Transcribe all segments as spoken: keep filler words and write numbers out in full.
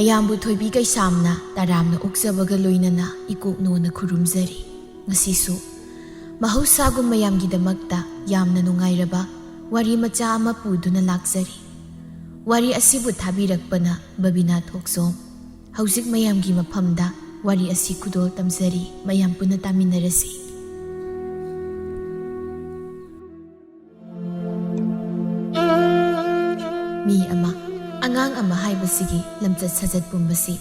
ꯃꯌꯥꯝꯕꯨ ꯊꯣꯏꯕꯤ ꯀꯩꯁꯥꯝꯅ ꯇꯔꯥꯝꯅ ꯑꯣꯛꯆꯕꯒ ꯂꯣꯏꯅꯅ ꯏꯀꯣꯛꯅꯣꯅ ꯈꯨꯔꯨꯝꯖꯔꯤ꯫ ꯉꯁꯤꯁꯨ ꯃꯍꯧꯁꯥꯒꯨꯝ ꯃꯌꯥꯝꯒꯤꯗꯃꯛꯇ ꯌꯥꯝꯅ ꯅꯨꯡꯉꯥꯏꯔꯕ ꯋꯥꯔꯤ ꯃꯆꯥ ꯑꯃ ꯄꯨꯗꯨꯅ ꯂꯥꯛꯆꯔꯤ꯫ ꯋꯥꯔꯤ ꯑꯁꯤꯕꯨ ꯊꯥꯕꯤꯔꯛꯄꯅ ꯕꯕꯤꯅꯥ ꯊꯣꯛꯆꯣꯝ꯫ ꯍꯧꯖꯤꯛ ꯃꯌꯥꯝꯒꯤ ꯃꯐꯝꯗ ꯋꯥꯔꯤ ꯑꯁꯤ ꯈꯨꯗꯣꯜ ꯇꯝꯖꯔꯤ, ꯃꯌꯥꯝ ꯄꯨꯟꯅ ꯇꯥꯃꯤꯟꯅꯔꯁꯤ꯫ ꯃꯤ ꯑꯃ, ꯑꯉꯥꯡ ꯑꯃ ꯍꯥꯏꯕꯁꯤꯒꯤ ꯂꯝꯆꯠ ꯁꯥꯖꯠ ꯄꯨꯝꯕꯁꯤ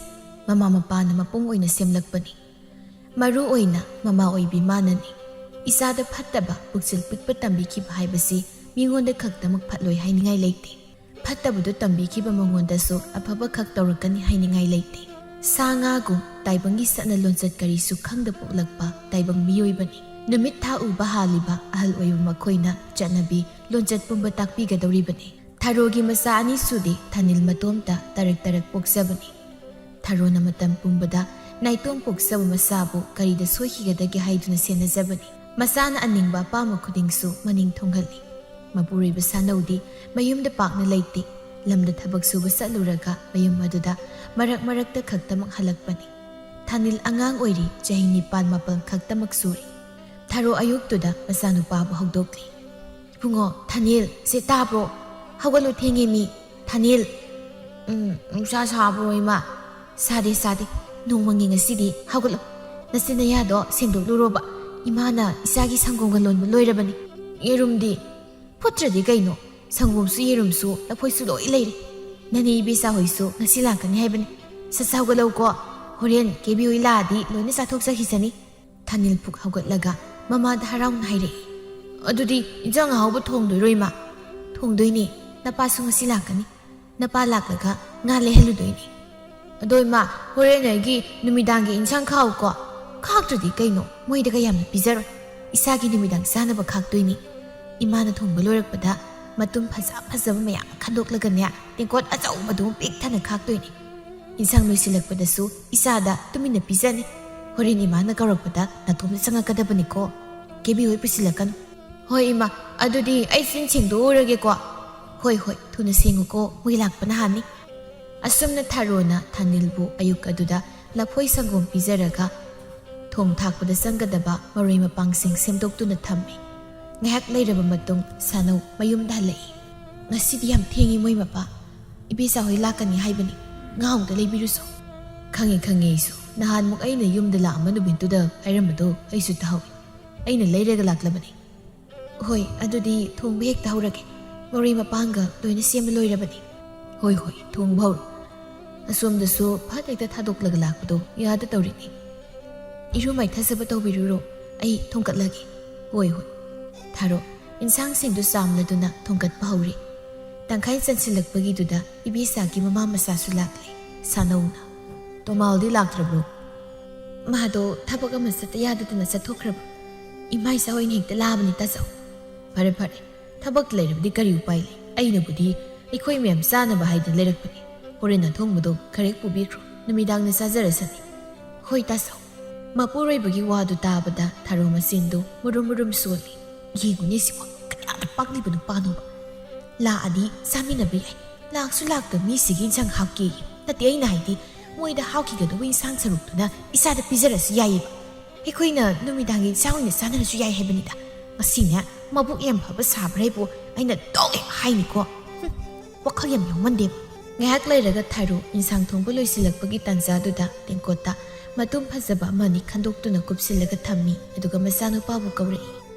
ꯃꯃꯥ ꯃꯄꯥꯅ ꯃꯄꯨꯡ ꯑꯣꯏꯅ ꯁꯦꯝꯂꯛꯄꯅꯤ꯫ ꯃꯔꯨ ꯑꯣꯏꯅ ꯃꯃꯥ ꯑꯣꯏꯕꯤ ꯃꯥꯅꯅꯤ꯫ ꯏꯆꯥꯗ ꯐꯠꯇꯕ ꯄꯨꯛꯆꯦꯜ ꯄꯤꯛꯄ ꯇꯝꯕꯤꯈꯤꯕ ꯍꯥꯏꯕꯁꯤ ꯃꯤꯉꯣꯟꯗ ꯈꯛꯇꯃꯛ ꯐꯠꯂꯣꯏ ꯍꯥꯏꯅꯤꯡꯉꯥꯏ ꯂꯩꯇꯦ꯫ ꯐꯠꯇꯕꯗꯨ ꯇꯝꯕꯤꯈꯤꯕ ꯃꯉꯣꯟꯗꯁꯨ ꯑꯐꯕ ꯈꯛ ꯇꯧꯔꯛꯀꯅꯤ ꯍꯥꯏꯅꯤꯡꯉꯥꯏ ꯂꯩꯇꯦ꯫ ꯁꯥ ꯉꯥꯒꯨꯝ ꯇꯥꯏꯕꯪꯒꯤ ꯆꯠꯅ ꯂꯣꯟꯆꯠ ꯀꯔꯤꯁꯨ ꯈꯪꯗ ꯄꯣꯛꯂꯛꯄ ꯇꯥꯏꯕꯪ ꯃꯤꯑꯣꯏꯕꯅꯤ꯫ ꯅꯨꯃꯤꯠ ꯊꯥ ꯎꯕ ꯍꯥꯜꯂꯤꯕ ꯑꯍꯜ ꯑꯣꯏꯕ ꯃꯈꯣꯏꯅ ꯆꯠꯅꯕꯤ ꯂꯣꯟꯆꯠ ꯄꯨꯝꯕ ꯇꯥꯛꯄꯤꯒꯗꯧꯔꯤꯕꯅꯤ꯫ ꯊꯔꯣꯒꯤ ꯃꯆꯥ ꯑꯅꯤꯁꯨꯗꯤ ꯊꯥꯅꯤꯜ ꯃꯇꯣꯝꯇ ꯇꯔꯛ ꯇꯔꯛ ꯄꯣꯛꯆꯕꯅꯤ꯫ ꯊꯔꯣꯅ ꯃꯇꯝ ꯄꯨꯝꯕꯗ ꯅꯥꯏꯇꯣꯝ ꯄꯣꯛꯆꯕ ꯃꯆꯥꯕꯨ ꯀꯔꯤꯗ ꯁꯣꯏꯈꯤꯒꯗꯒꯦ ꯍꯥꯏꯗꯨꯅ ꯁꯦꯟꯅꯖꯕꯅꯤ꯫ ꯃꯆꯥꯅ ꯑꯅꯤꯡꯕ ꯑꯄꯥꯝꯕ ꯈꯨꯗꯤꯡꯁꯨ ꯃꯅꯤꯡ ꯊꯨꯡꯍꯜꯂꯤ꯫ ꯃꯄꯨꯔꯣꯏꯕ ꯁꯥꯅꯧꯗꯤ ꯃꯌꯨꯝꯗ ꯄꯥꯛꯅ ꯂꯩꯇꯦ꯫ ꯂꯝꯗ ꯊꯕꯛ ꯁꯨꯕ ꯆꯠꯂꯨꯔꯒ ꯃꯌꯨꯝ ꯑꯗꯨꯗ ꯃꯔꯛ ꯃꯔꯛꯇ ꯈꯛꯇꯃꯛ ꯍꯜꯂꯛꯄꯅꯤ꯫ ꯊꯥꯅꯤꯜ ꯑꯉꯥꯡ ꯑꯣꯏꯔꯤ, ꯆꯍꯤ ꯅꯤꯄꯥꯟ ꯃꯥꯄꯜ ꯈꯛꯇꯃꯛ ꯁꯨꯔꯤ꯫ ꯊꯔꯣ ꯑꯌꯨꯛꯇꯨꯗ ꯃꯆꯥꯅꯨꯄꯥꯕꯨ ꯍꯧꯗꯣꯛꯂꯤ꯫ "ꯏꯕꯨꯡꯉꯣ, ꯊꯥꯅꯤꯜ, ꯁꯦ ꯇꯥꯕ꯭ꯔꯣ? ꯍꯧꯒꯠꯂꯨ, ꯊꯦꯡꯉꯦ ꯃꯤ꯫ ꯊꯥꯅꯤꯜ!" "ꯎꯝ, ꯅꯨꯡꯁꯥ ꯁꯥꯕ꯭ꯔꯣ, ꯏꯃꯥ?" "ꯁꯥꯗꯦ, ꯁꯥꯗꯦ꯫ ꯅꯣꯡ ꯃꯪꯉꯤ ꯉꯁꯤꯗꯤ꯫ ꯍꯧꯒꯠꯂꯣ꯫ ꯅꯆꯤꯟ ꯅꯌꯥꯗꯣ ꯁꯦꯡꯗꯣꯛꯂꯨꯔꯣꯕ꯫ ꯏꯃꯥꯅ ꯏꯆꯥꯒꯤ ꯁꯪꯒꯣꯝꯒ ꯂꯣꯟꯕ ꯂꯣꯏꯔꯕꯅꯤ꯫ ꯌꯦꯔꯨꯝꯗꯤ?" "ꯐꯨꯠꯇ꯭ꯔꯗꯤ ꯀꯩꯅꯣ? ꯁꯪꯒꯣꯝꯁꯨ ꯌꯦꯔꯨꯝꯁꯨ ꯂꯐꯣꯏꯁꯨ ꯂꯣꯏ ꯂꯩꯔꯦ꯫ ꯅꯅꯦ ꯏꯕꯦꯆꯥ ꯍꯣꯏꯁꯨ ꯉꯁꯤ ꯂꯥꯛꯀꯅꯤ ꯍꯥꯏꯕꯅꯤ꯫ ꯁꯠ ꯁꯠ ꯍꯧꯒꯠꯂꯧꯀꯣ꯫ ꯍꯣꯔꯦꯟ ꯀꯦꯕꯤ ꯍꯣꯏ ꯂꯥꯛꯑꯗꯤ ꯂꯣꯏꯅ ꯆꯥꯊꯣꯛꯆꯈꯤꯁꯅꯤ꯫" ꯊꯥꯅꯤꯜ ꯐꯨꯛ ꯍꯧꯒꯠꯂꯒ ꯃꯃꯥꯗ ꯍꯔꯥꯎꯅ ꯍꯥꯏꯔꯛꯏ꯫ "ꯑꯗꯨꯗꯤ ꯏꯟꯖꯥꯡ ꯑꯍꯥꯎꯕ ꯊꯣꯡꯗꯣꯏꯔꯣ, ꯏꯃꯥ?" "ꯊꯣꯡꯗꯣꯏꯅꯦ꯫ ꯅꯄꯥꯁꯨ ꯉꯁꯤ ꯂꯥꯛꯀꯅꯤ꯫ ꯅꯄꯥ ꯂꯥꯛꯂꯒ ꯉꯥ ꯂꯩꯍꯜꯂꯨꯗꯣꯏꯅꯦ꯫ ꯑꯗꯣ ꯏꯃꯥ, ꯍꯣꯔꯦꯟ ꯑꯩꯒꯤ ꯅꯨꯃꯤꯗꯥꯡꯒꯤ ꯏꯟꯁꯥꯡ ꯈꯥꯛꯎꯀꯣ꯫" "ꯈꯥꯛꯇ꯭ꯔꯗꯤ ꯀꯩꯅꯣ? ꯃꯣꯏꯗꯒ ꯌꯥꯝꯅ ꯄꯤꯖꯔꯣꯏ꯫ ꯏꯁꯥꯒꯤ ꯅꯨꯃꯤꯗꯥꯡ ꯆꯥꯅꯕ ꯈꯥꯛꯇꯣꯏꯅꯤ꯫" ꯏꯃꯥꯅ ꯊꯣꯡꯕ ꯂꯣꯏꯔꯛꯄꯗ ꯃꯇꯨꯝ ꯐꯖ ꯐꯖꯕ ꯃꯌꯥꯝ ꯈꯟꯗꯣꯛꯂꯒꯅꯦ, ꯇꯦꯡꯀꯣꯠ ꯑꯆꯧꯕꯗꯨ ꯄꯤꯛ ꯊꯟꯅ ꯈꯥꯛꯇꯣꯏꯅꯤ꯫ ꯏꯟꯁꯥꯡ ꯂꯣꯏꯁꯤꯜꯂꯛꯄꯗꯁꯨ ꯏꯆꯥꯗ ꯇꯨꯃꯤꯟꯅ ꯄꯤꯖꯅꯤ꯫ ꯍꯣꯔꯦꯟ ꯏꯃꯥꯅ ꯀꯧꯔꯛꯄꯗ ꯅꯥꯇꯣꯝꯗ ꯆꯪꯉꯛꯀꯗꯕꯅꯤꯀꯣ꯫ ꯀꯦꯕꯤ ꯍꯣꯏ ꯄꯨꯁꯤꯜꯂꯛꯀꯅꯨ꯫ "ꯍꯣꯏ ꯏꯃꯥ, ꯑꯗꯨꯗꯤ ꯑꯩ ꯆꯤꯟ ꯁꯦꯡꯗꯣꯛꯎꯔꯒꯦꯀꯣ꯫" "ꯍꯣꯏ, ꯍꯣꯏ, ꯊꯨꯅ ꯁꯦꯡꯉꯨꯀꯣ, ꯃꯣꯏ ꯂꯥꯛꯄꯅ ꯍꯥꯟꯅꯤ꯫" ꯑꯁꯨꯝꯅ ꯊꯥꯔꯣꯅ ꯊꯥꯅꯤꯜꯕꯨ ꯑꯌꯨꯛ ꯑꯗꯨꯗ ꯂꯐꯣꯏ ꯁꯪꯒꯣꯝ ꯄꯤꯖꯔꯒ ꯊꯣꯡ ꯊꯥꯛꯄꯗ ꯆꯪꯒꯗꯕ ꯃꯔꯣꯏ ꯃꯄꯥꯡꯁꯤꯡ ꯁꯦꯝꯗꯣꯛꯇꯨꯅ ꯊꯝꯃꯤ꯫ ꯉꯥꯏꯍꯥꯛ ꯂꯩꯔꯕ ꯃꯇꯨꯡ ꯁꯥꯅꯧ ꯃꯌꯨꯝꯗ ꯍꯜꯂꯛꯏ꯫ "ꯉꯁꯤꯗꯤ ꯌꯥꯝ ꯊꯦꯡꯉꯤ ꯃꯣꯏ ꯃꯄꯥ꯫ ꯏꯕꯦꯆꯥ ꯍꯣꯏ ꯂꯥꯛꯀꯅꯤ ꯍꯥꯏꯕꯅꯤ꯫ ꯉꯥ ꯑꯃꯨꯛꯇ ꯂꯩꯕꯤꯔꯨꯁꯣ꯫" "ꯈꯪꯉꯦ, ꯈꯪꯉꯦ ꯑꯩꯁꯨ꯫ ꯅꯍꯥꯟꯃꯨꯛ ꯑꯩꯅ ꯌꯨꯝꯗ ꯂꯥꯛꯑꯝꯕ ꯅꯨꯃꯤꯠꯇꯨꯗ ꯍꯥꯏꯔꯝꯕꯗꯣ ꯑꯩꯁꯨ ꯇꯥꯍꯧꯏ꯫ ꯑꯩꯅ ꯂꯩꯔꯒ ꯂꯥꯛꯂꯕꯅꯤ꯫" "ꯍꯣꯏ, ꯑꯗꯨꯗꯤ ꯊꯣꯡꯕ ꯍꯦꯛꯇ ꯍꯧꯔꯒꯦ꯫ ꯃꯔꯣꯏ ꯃꯄꯥꯡꯒ ꯂꯣꯏꯅ ꯁꯦꯝꯕ ꯂꯣꯏꯔꯕꯅꯤ꯫" "ꯍꯣꯏ, ꯍꯣꯏ, ꯊꯣꯡꯕ ꯍꯧꯔꯣ꯫" ꯑꯁꯣꯝꯗꯁꯨ ꯐꯠ ꯍꯦꯛꯇ ꯊꯥꯗꯣꯛꯂꯒ ꯂꯥꯛꯄꯗꯣ ꯌꯥꯗ ꯇꯧꯔꯤꯅꯤ꯫ "ꯏꯔꯨ ꯃꯥꯏꯊꯖꯕ ꯇꯧꯕꯤꯔꯨꯔꯣ, ꯑꯩ ꯊꯣꯡꯀꯠꯂꯒꯦ꯫" "ꯍꯣꯏ, ꯍꯣꯏ꯫" ꯊꯥꯔꯣ ꯏꯟꯁꯥꯡꯁꯤꯡꯗꯨ ꯆꯥꯝꯂꯗꯨꯅ ꯊꯣꯡꯀꯠꯄ ꯍꯧꯔꯤ꯫ ꯇꯪꯈꯥꯏ ꯆꯟꯁꯤꯜꯂꯛꯄꯒꯤꯗꯨꯗ ꯏꯕꯦꯆꯥꯒꯤ ꯃꯃꯥ ꯃꯆꯥꯁꯨ ꯂꯥꯛꯂꯦ꯫ ꯁꯥꯅꯧꯅ, "ꯇꯣꯃꯥꯜꯗꯤ ꯂꯥꯛꯇ꯭ꯔꯕ꯭ꯔꯣ?" "ꯃꯥꯗꯣ ꯊꯕꯛ ꯑꯃ ꯆꯠꯇ ꯌꯥꯗꯗꯅ ꯆꯠꯊꯣꯛꯈ꯭ꯔꯕ꯫ ꯏꯃꯥ ꯏꯆꯥ ꯑꯣꯏꯅ ꯍꯦꯛꯇ ꯂꯥꯕꯅꯤ ꯇꯥꯆꯧ꯫" "ꯐꯔꯦ, ꯐꯔꯦ꯫ ꯊꯕꯛ ꯂꯩꯔꯕꯗꯤ ꯀꯔꯤ ꯎꯄꯥꯏ ꯂꯩ? ꯑꯩꯅꯕꯨꯗꯤ ꯑꯩꯈꯣꯏ ꯃꯌꯥꯝ ꯆꯥꯅꯕ ꯍꯥꯏꯗꯅ ꯂꯩꯔꯛꯄꯅꯤ꯫ ꯍꯣꯔꯦꯟ ꯑꯊꯣꯡꯕꯗꯣ ꯈꯔ ꯍꯦꯛ ꯄꯨꯕꯤꯈ꯭ꯔꯣ꯫ ꯅꯨꯃꯤꯗꯥꯡꯗ ꯆꯥꯖꯔꯁꯅꯤ꯫" "ꯍꯣꯏ ꯇꯥꯆꯧ꯫" ꯃꯄꯨꯔꯣꯏꯕꯒꯤ ꯋꯥꯗꯨ ꯇꯥꯕꯗ ꯊꯥꯔꯣ ꯃꯆꯤꯟꯗꯨ ꯃꯨꯔꯨꯝ ꯃꯨꯔꯨꯝ ꯁꯣꯜꯂꯤ꯫ "ꯌꯦꯡꯉꯨꯅꯦ ꯁꯤꯕꯣ, ꯀꯌꯥꯗ ꯄꯥꯛꯂꯤꯕ ꯅꯨꯄꯥꯅꯣꯕ꯫ ꯂꯥꯛꯑꯗꯤ ꯆꯥꯃꯤꯟꯅꯕ ꯌꯥꯏ꯫ ꯂꯥꯛꯁꯨ ꯂꯥꯛꯇ ꯃꯤꯁꯤꯒꯤ ꯏꯟꯁꯥꯡ ꯍꯥꯎꯇꯦꯌꯦ꯫ ꯅꯠꯇꯦ, ꯑꯩꯅ ꯍꯥꯏꯗꯤ ꯃꯣꯏꯗ ꯍꯥꯎꯈꯤꯒꯗꯧꯕ ꯏꯟꯁꯥꯡ ꯁꯔꯨꯛꯇꯨꯅ ꯏꯆꯥꯗ ꯄꯤꯖꯔꯁꯨ ꯌꯥꯏꯌꯦꯕ꯫ ꯑꯩꯈꯣꯏꯅ ꯅꯨꯃꯤꯗꯥꯡꯒꯤ ꯆꯥꯛ ꯑꯣꯏꯅ ꯆꯥꯅꯔꯁꯨ ꯌꯥꯏ ꯍꯥꯏꯕꯅꯤꯗ꯫ ꯃꯁꯤꯅꯦ ꯃꯕꯨꯛ ꯌꯥꯝ ꯐꯕ ꯁꯥꯕ꯭ꯔꯥ ꯍꯥꯏꯕꯨ ꯑꯩꯅ ꯇꯣꯛꯑꯦ ꯍꯥꯏꯅꯤꯀꯣ꯫ ꯍꯨꯝ, ꯋꯥꯈꯜ ꯌꯥꯝ ꯌꯥꯎꯃꯟꯗꯦꯕ꯫" ꯉꯥꯏꯍꯥꯛ ꯂꯩꯔꯒ ꯊꯥꯔꯨ ꯏꯟꯁꯥꯡ ꯊꯣꯡꯕ ꯂꯣꯏꯁꯤꯜꯂꯛꯄꯒꯤ ꯇꯥꯟꯖꯥꯗꯨꯗ ꯇꯦꯡꯀꯣꯠꯇ ꯃꯇꯨꯝ ꯐꯖꯕ ꯑꯃꯅꯤ ꯈꯟꯗꯣꯛꯇꯨꯅ ꯀꯨꯞꯁꯤꯜꯂꯒ ꯊꯝꯃꯤ꯫ ꯑꯗꯨꯒ ꯃꯆꯥꯅꯨꯄꯥꯕꯨ ꯀꯧꯔꯛꯏ꯫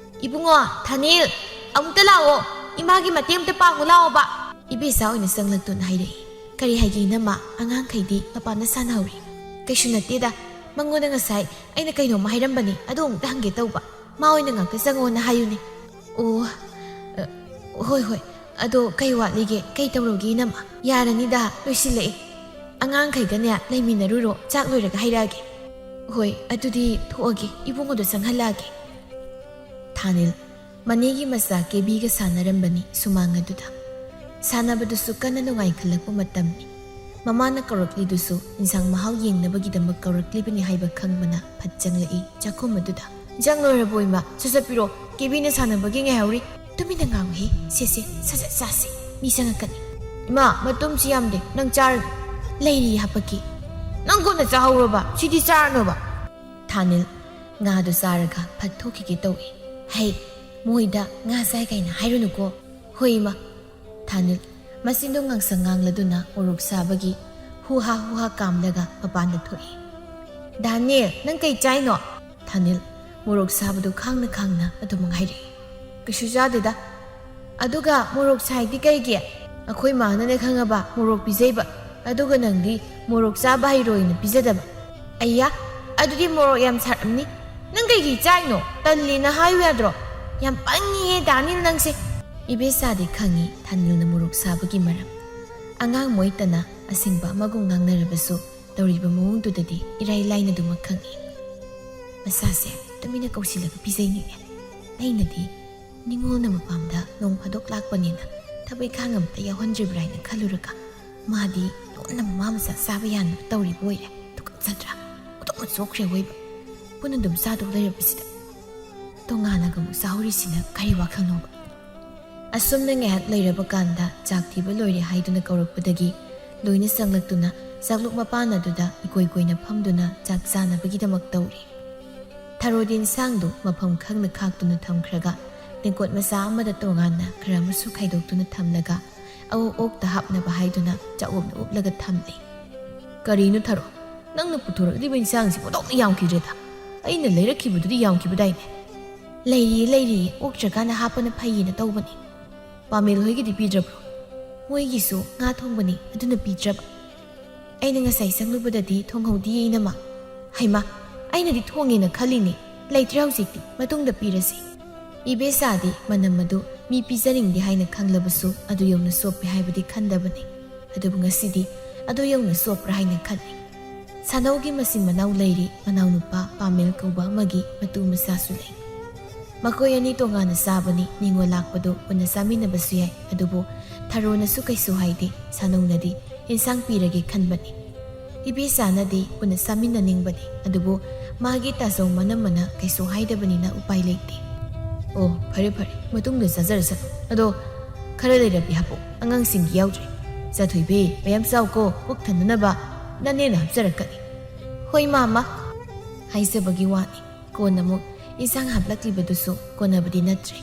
"ꯏꯕꯨꯡꯉꯣ, ꯊꯥꯅꯤꯜ, ꯑꯃꯨꯛꯇ ꯂꯥꯛꯑꯣ꯫ ꯏꯃꯥꯒꯤ ꯃꯇꯦꯡ ꯑꯃꯇ ꯄꯥꯡꯉꯨ ꯂꯥꯛꯑꯣꯕ꯫" ꯏꯕꯦꯆꯥ ꯑꯣꯏꯅ ꯆꯪꯂꯛꯇꯨꯅ ꯍꯥꯏꯔꯛꯏ꯫ "ꯀꯔꯤ ꯍꯥꯏꯒꯦ ꯏꯅꯝꯃ? ꯑꯉꯥꯡꯈꯩꯗꯤ ꯃꯄꯥꯟꯗ ꯁꯥꯟꯅꯍꯧꯔꯤ꯫" "ꯀꯩꯁꯨ ꯅꯠꯇꯦꯗ, ꯃꯉꯣꯟꯗ ꯉꯁꯥꯏ ꯑꯩꯅ ꯀꯩꯅꯣꯝꯃ ꯍꯥꯏꯔꯝꯕꯅꯤ, ꯑꯗꯨ ꯑꯃꯨꯛꯇ ꯍꯪꯒꯦ ꯇꯧꯕ꯫ ꯃꯥ ꯑꯣꯏꯅ ꯉꯥꯛꯇ ꯆꯪꯉꯣꯅ ꯍꯥꯏꯌꯨꯅꯦ꯫" "ꯑꯣ, ꯑ, ꯍꯣꯏ, ꯍꯣꯏ꯫ ꯑꯗꯣ ꯀꯩ ꯋꯥꯠꯂꯤꯒꯦ? ꯀꯩ ꯇꯧꯔꯨꯒꯦ ꯏꯅꯝꯃ?" "ꯌꯥꯔꯅꯤꯗ, ꯂꯣꯏꯁꯤꯜꯂꯛꯑꯦ꯫ ꯑꯉꯥꯡꯈꯩꯒꯅꯦ ꯂꯩꯃꯤꯟꯅꯔꯨꯔꯣ, ꯆꯥꯛ ꯂꯣꯏꯔꯒ ꯍꯥꯏꯔꯛꯑꯒꯦ꯫" "ꯍꯣꯏ, ꯑꯗꯨꯗꯤ ꯊꯣꯛꯑꯒꯦ, ꯏꯕꯨꯡꯉꯣꯗꯣ ꯆꯪꯍꯜꯂꯛꯑꯒꯦ꯫" ꯊꯥꯅꯤꯜ ꯃꯅꯦꯒꯤ ꯃꯆꯥ ꯀꯦꯕꯤꯒ ꯁꯥꯟꯅꯔꯝꯕꯅꯤ ꯁꯨꯃꯥꯡ ꯑꯗꯨꯗ꯫ ꯁꯥꯟꯅꯕꯗꯨꯁꯨ ꯀꯟꯅ ꯅꯨꯡꯉꯥꯏꯈꯠꯂꯛꯄ ꯃꯇꯝꯅꯤ꯫ ꯃꯃꯥꯅ ꯀꯧꯔꯛꯂꯤꯗꯨꯁꯨ ꯏꯟꯁꯥꯡ ꯃꯍꯥꯎ ꯌꯦꯡꯅꯕꯒꯤꯗꯃꯛ ꯀꯧꯔꯛꯂꯤꯕꯅꯤ ꯍꯥꯏꯕ ꯈꯪꯕꯅ ꯐꯠ ꯆꯪꯂꯛꯏ ꯆꯥꯛꯈꯨꯝ ꯑꯗꯨꯗ꯫ "ꯏꯟꯁꯥꯡ ꯂꯣꯏꯔꯕꯣ ꯏꯃꯥ? ꯁꯠ ꯁꯠ ꯄꯤꯔꯣ, ꯀꯦꯕꯤꯅ ꯁꯥꯟꯅꯕꯒꯤ ꯉꯥꯏꯍꯧꯔꯤ꯫" "ꯇꯨꯃꯤꯟꯅ ꯉꯥꯡꯉꯨꯍꯦ, ꯁꯦ ꯁꯦ, ꯁꯠ ꯁꯠ ꯆꯥꯁꯦ, ꯃꯤ ꯆꯪꯉꯛꯀꯅꯤ꯫" "ꯏꯃꯥ, ꯃꯇꯨꯝꯁꯤ ꯌꯥꯝꯗꯦ, ꯅꯪ ꯆꯥꯔꯅꯨ꯫ ꯂꯩꯔꯤ ꯍꯥꯄꯛꯀꯦ꯫ ꯅꯪ ꯀꯣꯟꯅ ꯆꯥꯍꯧꯔꯣꯕ, ꯁꯤꯗꯤ ꯆꯥꯔꯅꯣꯕ꯫" ꯊꯥꯅꯤꯜ ꯉꯥꯗꯨ ꯆꯥꯔꯒ ꯐꯠ ꯊꯣꯛꯈꯤꯒꯦ ꯇꯧꯏ꯫ "ꯍꯩ, ꯃꯣꯏꯗ ꯉꯥ ꯆꯥꯏ ꯀꯥꯏꯅ ꯍꯥꯏꯔꯨꯅꯨꯀꯣ꯫" "ꯍꯣꯏ, ꯏꯃꯥ꯫" ꯊꯥꯅꯤꯜ ꯃꯆꯤꯟꯗꯨ ꯉꯥꯡꯁꯪ ꯉꯥꯡꯂꯗꯨꯅ ꯃꯣꯔꯣꯛ ꯁꯥꯕꯒꯤ ꯍꯨ ꯍꯥ ꯍꯨ ꯍꯥ ꯀꯥꯝꯂꯒ ꯃꯄꯥꯟꯗ ꯊꯣꯛꯏ꯫ "ꯗꯥꯅꯤꯜ, ꯅꯪ ꯀꯩ ꯆꯥꯏꯅꯣ?" ꯊꯥꯅꯤꯜ ꯃꯣꯔꯣꯛ ꯁꯥꯕꯗꯨ ꯈꯥꯡꯅ ꯈꯥꯡꯅ ꯑꯗꯨꯃꯛ ꯍꯥꯏꯔꯛꯏ꯫ "ꯀꯩꯁꯨ ꯆꯥꯗꯦꯗ꯫ ꯑꯗꯨꯒ ꯃꯣꯔꯣꯛ ꯁꯥꯏꯗꯤ ꯀꯩꯒꯤ? ꯑꯩꯈꯣꯏ ꯃꯥꯅꯅꯦ ꯈꯪꯉꯕ ꯃꯣꯔꯣꯛ ꯄꯤꯖꯩꯕ, ꯑꯗꯨꯒ ꯅꯪꯗꯤ ꯃꯣꯔꯣꯛ ꯆꯥꯕ ꯍꯩꯔꯣꯏꯅ ꯄꯤꯖꯗꯕ꯫ ꯑꯩꯌꯥ, ꯑꯗꯨꯗꯤ ꯃꯣꯔꯣꯛ ꯌꯥꯝ ꯁꯥꯔꯝꯅꯤ꯫ ꯅꯪ ꯀꯩꯒꯤ ꯆꯥꯏꯅꯣ? ꯇꯜꯂꯦꯅ ꯍꯥꯏꯌꯨ ꯌꯥꯗ꯭ꯔꯣ? ꯌꯥꯝ ꯄꯪꯉꯤꯍꯦ ꯗꯥꯅꯤꯜ ꯅꯪꯁꯦ꯫" ꯏꯕꯦꯆꯥꯗꯤ ꯈꯪꯉꯤ ꯊꯥꯅꯤꯜꯅ ꯃꯣꯔꯣꯛ ꯁꯥꯕꯒꯤ ꯃꯔꯝ꯫ ꯑꯉꯥꯡ ꯃꯣꯏꯇꯅ ꯑꯁꯤꯡꯕ ꯑꯃꯒꯨꯝ ꯉꯥꯡꯅꯔꯕꯁꯨ ꯇꯧꯔꯤꯕ ꯃꯑꯣꯡꯗꯨꯗꯗꯤ ꯏꯔꯥꯏ ꯂꯥꯏꯅꯗꯨꯃꯛ ꯈꯪꯉꯤ꯫ ꯃꯁꯥꯁꯦ ꯇꯨꯃꯤꯟꯅ ꯀꯧꯁꯤꯜꯂꯒ ꯄꯤꯖꯩꯅꯤꯅꯦ꯫ ꯑꯩꯅꯗꯤ ꯅꯤꯉꯣꯜꯅ ꯃꯄꯥꯝꯗ ꯅꯣꯡ ꯐꯥꯗꯣꯛ ꯂꯥꯛꯄꯅꯤꯅ ꯊꯕꯛ ꯏꯪꯈꯥꯡ ꯑꯃꯇ ꯌꯥꯎꯍꯟꯗ꯭ꯔꯤꯕ꯭ꯔꯥ ꯍꯥꯏꯅ ꯈꯜꯂꯨꯔꯒ ꯃꯥꯗꯤ ꯂꯣꯟꯅ ꯃꯃꯥ ꯃꯆꯥ ꯆꯥꯕ ꯌꯥꯅꯕ ꯇꯧꯔꯤꯕ ꯑꯣꯏꯔꯦ꯫ ꯇꯨꯀꯠꯆꯗ꯭ꯔꯥ? ꯑꯣꯟꯊꯣꯛꯅ ꯆꯣꯛꯈ꯭ꯔꯦ ꯑꯋꯣꯏꯕ꯫ ꯄꯨꯟꯅ ꯑꯗꯨꯝ ꯆꯥꯗꯧ ꯂꯩꯔꯕꯁꯤꯗ ꯇꯣꯉꯥꯟꯅꯒ ꯑꯃꯨꯛ ꯆꯥꯍꯧꯔꯤꯁꯤꯅ ꯀꯔꯤ ꯋꯥꯈꯜꯅꯣꯕ? ꯑꯁꯨꯝꯅ ꯉꯥꯏꯍꯥꯛ ꯂꯩꯔꯕ ꯀꯥꯟꯗ ꯆꯥꯛ ꯊꯤꯕ ꯂꯣꯏꯔꯦ ꯍꯥꯏꯗꯨꯅ ꯀꯧꯔꯛꯄꯗꯒꯤ ꯂꯣꯏꯅ ꯆꯪꯂꯛꯇꯨꯅ ꯆꯥꯛꯂꯨꯛ ꯃꯄꯥꯟ ꯑꯗꯨꯗ ꯏꯀꯣꯏ ꯀꯣꯏꯅ ꯐꯝꯗꯨꯅ ꯆꯥꯛ ꯆꯥꯅꯕꯒꯤꯗꯃꯛ ꯇꯧꯔꯤ꯫ ꯊꯔꯣꯗꯤ ꯏꯟꯁꯥꯡꯗꯨ ꯃꯐꯝ ꯈꯪꯅ ꯈꯥꯛꯇꯨꯅ ꯊꯝꯈ꯭ꯔꯒ ꯇꯦꯡꯀꯣꯠ ꯃꯆꯥ ꯑꯃꯗ ꯇꯣꯉꯥꯟꯅ ꯈꯔ ꯑꯃꯁꯨ ꯈꯥꯏꯗꯣꯛꯇꯨꯅ ꯊꯝꯂꯒ ꯑꯑꯣꯛ ꯑꯣꯛꯇ ꯍꯥꯞꯅꯕ ꯍꯥꯏꯗꯨꯅ ꯆꯥꯛꯑꯣꯛꯅ ꯎꯞꯂꯒ ꯊꯝꯂꯤ꯫ "ꯀꯔꯤꯅꯣ ꯊꯔꯣ? ꯅꯪꯅ ꯄꯨꯊꯣꯔꯛꯂꯤꯕ ꯏꯟꯁꯥꯡꯁꯤ ꯑꯣꯟꯊꯣꯛꯅ ꯌꯥꯝꯈꯤꯗ꯭ꯔꯦꯗ꯫ ꯑꯩꯅ ꯂꯩꯔꯛꯈꯤꯕꯗꯨꯗꯤ ꯌꯥꯝꯈꯤꯕꯗꯥꯏꯅꯦ?" "ꯂꯩꯔꯤꯌꯦ, ꯂꯩꯔꯤꯌꯦ, ꯑꯣꯛꯇ꯭ꯔꯀꯥꯟꯗ ꯍꯥꯞꯄꯅ ꯐꯩꯌꯦꯅ ꯇꯧꯕꯅꯤ꯫" "ꯄꯥꯃꯦꯜ ꯍꯣꯏꯒꯤꯗꯤ ꯄꯤꯗ꯭ꯔꯕ꯭ꯔꯣ?" "ꯃꯣꯏꯒꯤꯁꯨ ꯉꯥ ꯊꯣꯡꯕꯅꯤ, ꯑꯗꯨꯅ ꯄꯤꯗ꯭ꯔꯕ꯫ ꯑꯩꯅ ꯉꯁꯥꯏ ꯆꯪꯂꯨꯕꯗꯗꯤ ꯊꯣꯡꯍꯧꯗꯤꯌꯦ ꯏꯅꯝꯃ꯫" "ꯍꯩꯃꯥ, ꯑꯩꯅꯗꯤ ꯊꯣꯡꯉꯦꯅ ꯈꯜꯂꯤꯅꯦ꯫ ꯂꯩꯇ꯭ꯔꯦ ꯍꯧꯖꯤꯛꯇꯤ, ꯃꯇꯨꯡꯗ ꯄꯤꯔꯁꯤ꯫" ꯏꯕꯦꯆꯥꯗꯤ ꯃꯅꯝ ꯑꯗꯨ ꯃꯤ ꯄꯤꯖꯅꯤꯡꯗꯦ ꯍꯥꯏꯅ ꯈꯪꯂꯕꯁꯨ ꯑꯗꯨ ꯌꯧꯅ ꯆꯣꯞꯄꯦ ꯍꯥꯏꯕꯗꯤ ꯈꯟꯗꯕꯅꯤ꯫ ꯑꯗꯨꯕꯨ ꯉꯁꯤꯗꯤ ꯑꯗꯨ ꯌꯧꯅ ꯆꯣꯞꯄ꯭ꯔꯥ ꯍꯥꯏꯅ ꯈꯜꯂꯤ꯫ ꯁꯥꯅꯧꯒꯤ ꯃꯆꯤꯟ ꯃꯅꯥꯎ ꯂꯩꯔꯤ, ꯃꯅꯥꯎꯅꯨꯄꯥ ꯄꯥꯃꯦꯜ ꯀꯧꯕ ꯑꯃꯒꯤ ꯃꯇꯨ ꯃꯆꯥꯁꯨ ꯂꯩ꯫ ꯃꯈꯣꯏ ꯑꯅꯤ ꯇꯣꯉꯥꯟꯅ ꯆꯥꯕꯅꯤ, ꯅꯤꯡꯉꯣꯜ ꯂꯥꯛꯄꯗꯨ ꯄꯨꯟꯅ ꯆꯥꯃꯤꯟꯅꯕꯁꯨ ꯌꯥꯏ, ꯑꯗꯨꯕꯨ ꯊꯔꯣꯅꯁꯨ ꯀꯩꯁꯨ ꯍꯥꯏꯗꯦ, ꯁꯥꯅꯧꯅꯗꯤ ꯏꯟꯁꯥꯡ ꯄꯤꯔꯒꯦ ꯈꯟꯕꯅꯤ꯫ ꯏꯕꯦꯆꯥꯅꯗꯤ ꯄꯨꯟꯅ ꯆꯥꯃꯤꯟꯅꯅꯤꯡꯕꯅꯤ, ꯑꯗꯨꯕꯨ ꯃꯥꯒꯤ ꯇꯥꯖꯧ ꯃꯅꯝꯃꯅ ꯀꯩꯁꯨ ꯍꯥꯏꯗꯕꯅꯤꯅ ꯎꯄꯥꯏ ꯂꯩꯇꯦ꯫ "ꯑꯣ, ꯐꯔꯦ ꯐꯔꯦ, ꯃꯇꯨꯡꯗ ꯆꯥꯖꯔꯁꯅꯨ꯫ ꯑꯗꯣ ꯈꯔ ꯂꯩꯔꯕꯗꯤ ꯍꯥꯄꯛꯑꯣ, ꯑꯉꯥꯡꯁꯤꯡꯒꯤ ꯌꯥꯎꯗ꯭ꯔꯦ꯫" "ꯆꯥꯊꯣꯏꯕꯤ, ꯃꯌꯥꯝ ꯆꯥꯎꯀꯣ, ꯄꯨꯛ ꯊꯟꯅꯅꯕ, ꯅꯅꯦꯅ ꯍꯥꯞꯆꯔꯛꯀꯅꯤ꯫" "ꯍꯣꯏ ꯃꯥꯃ" ꯍꯥꯏꯖꯕꯒꯤ ꯋꯥꯅꯤ꯫ ꯀꯣꯟꯅ ꯑꯃꯨꯛ ꯏꯟꯁꯥꯡ ꯍꯥꯞꯂꯛꯂꯤꯕꯗꯨꯁꯨ ꯀꯣꯟꯅꯕꯗꯤ ꯅꯠꯇ꯭ꯔꯦ꯫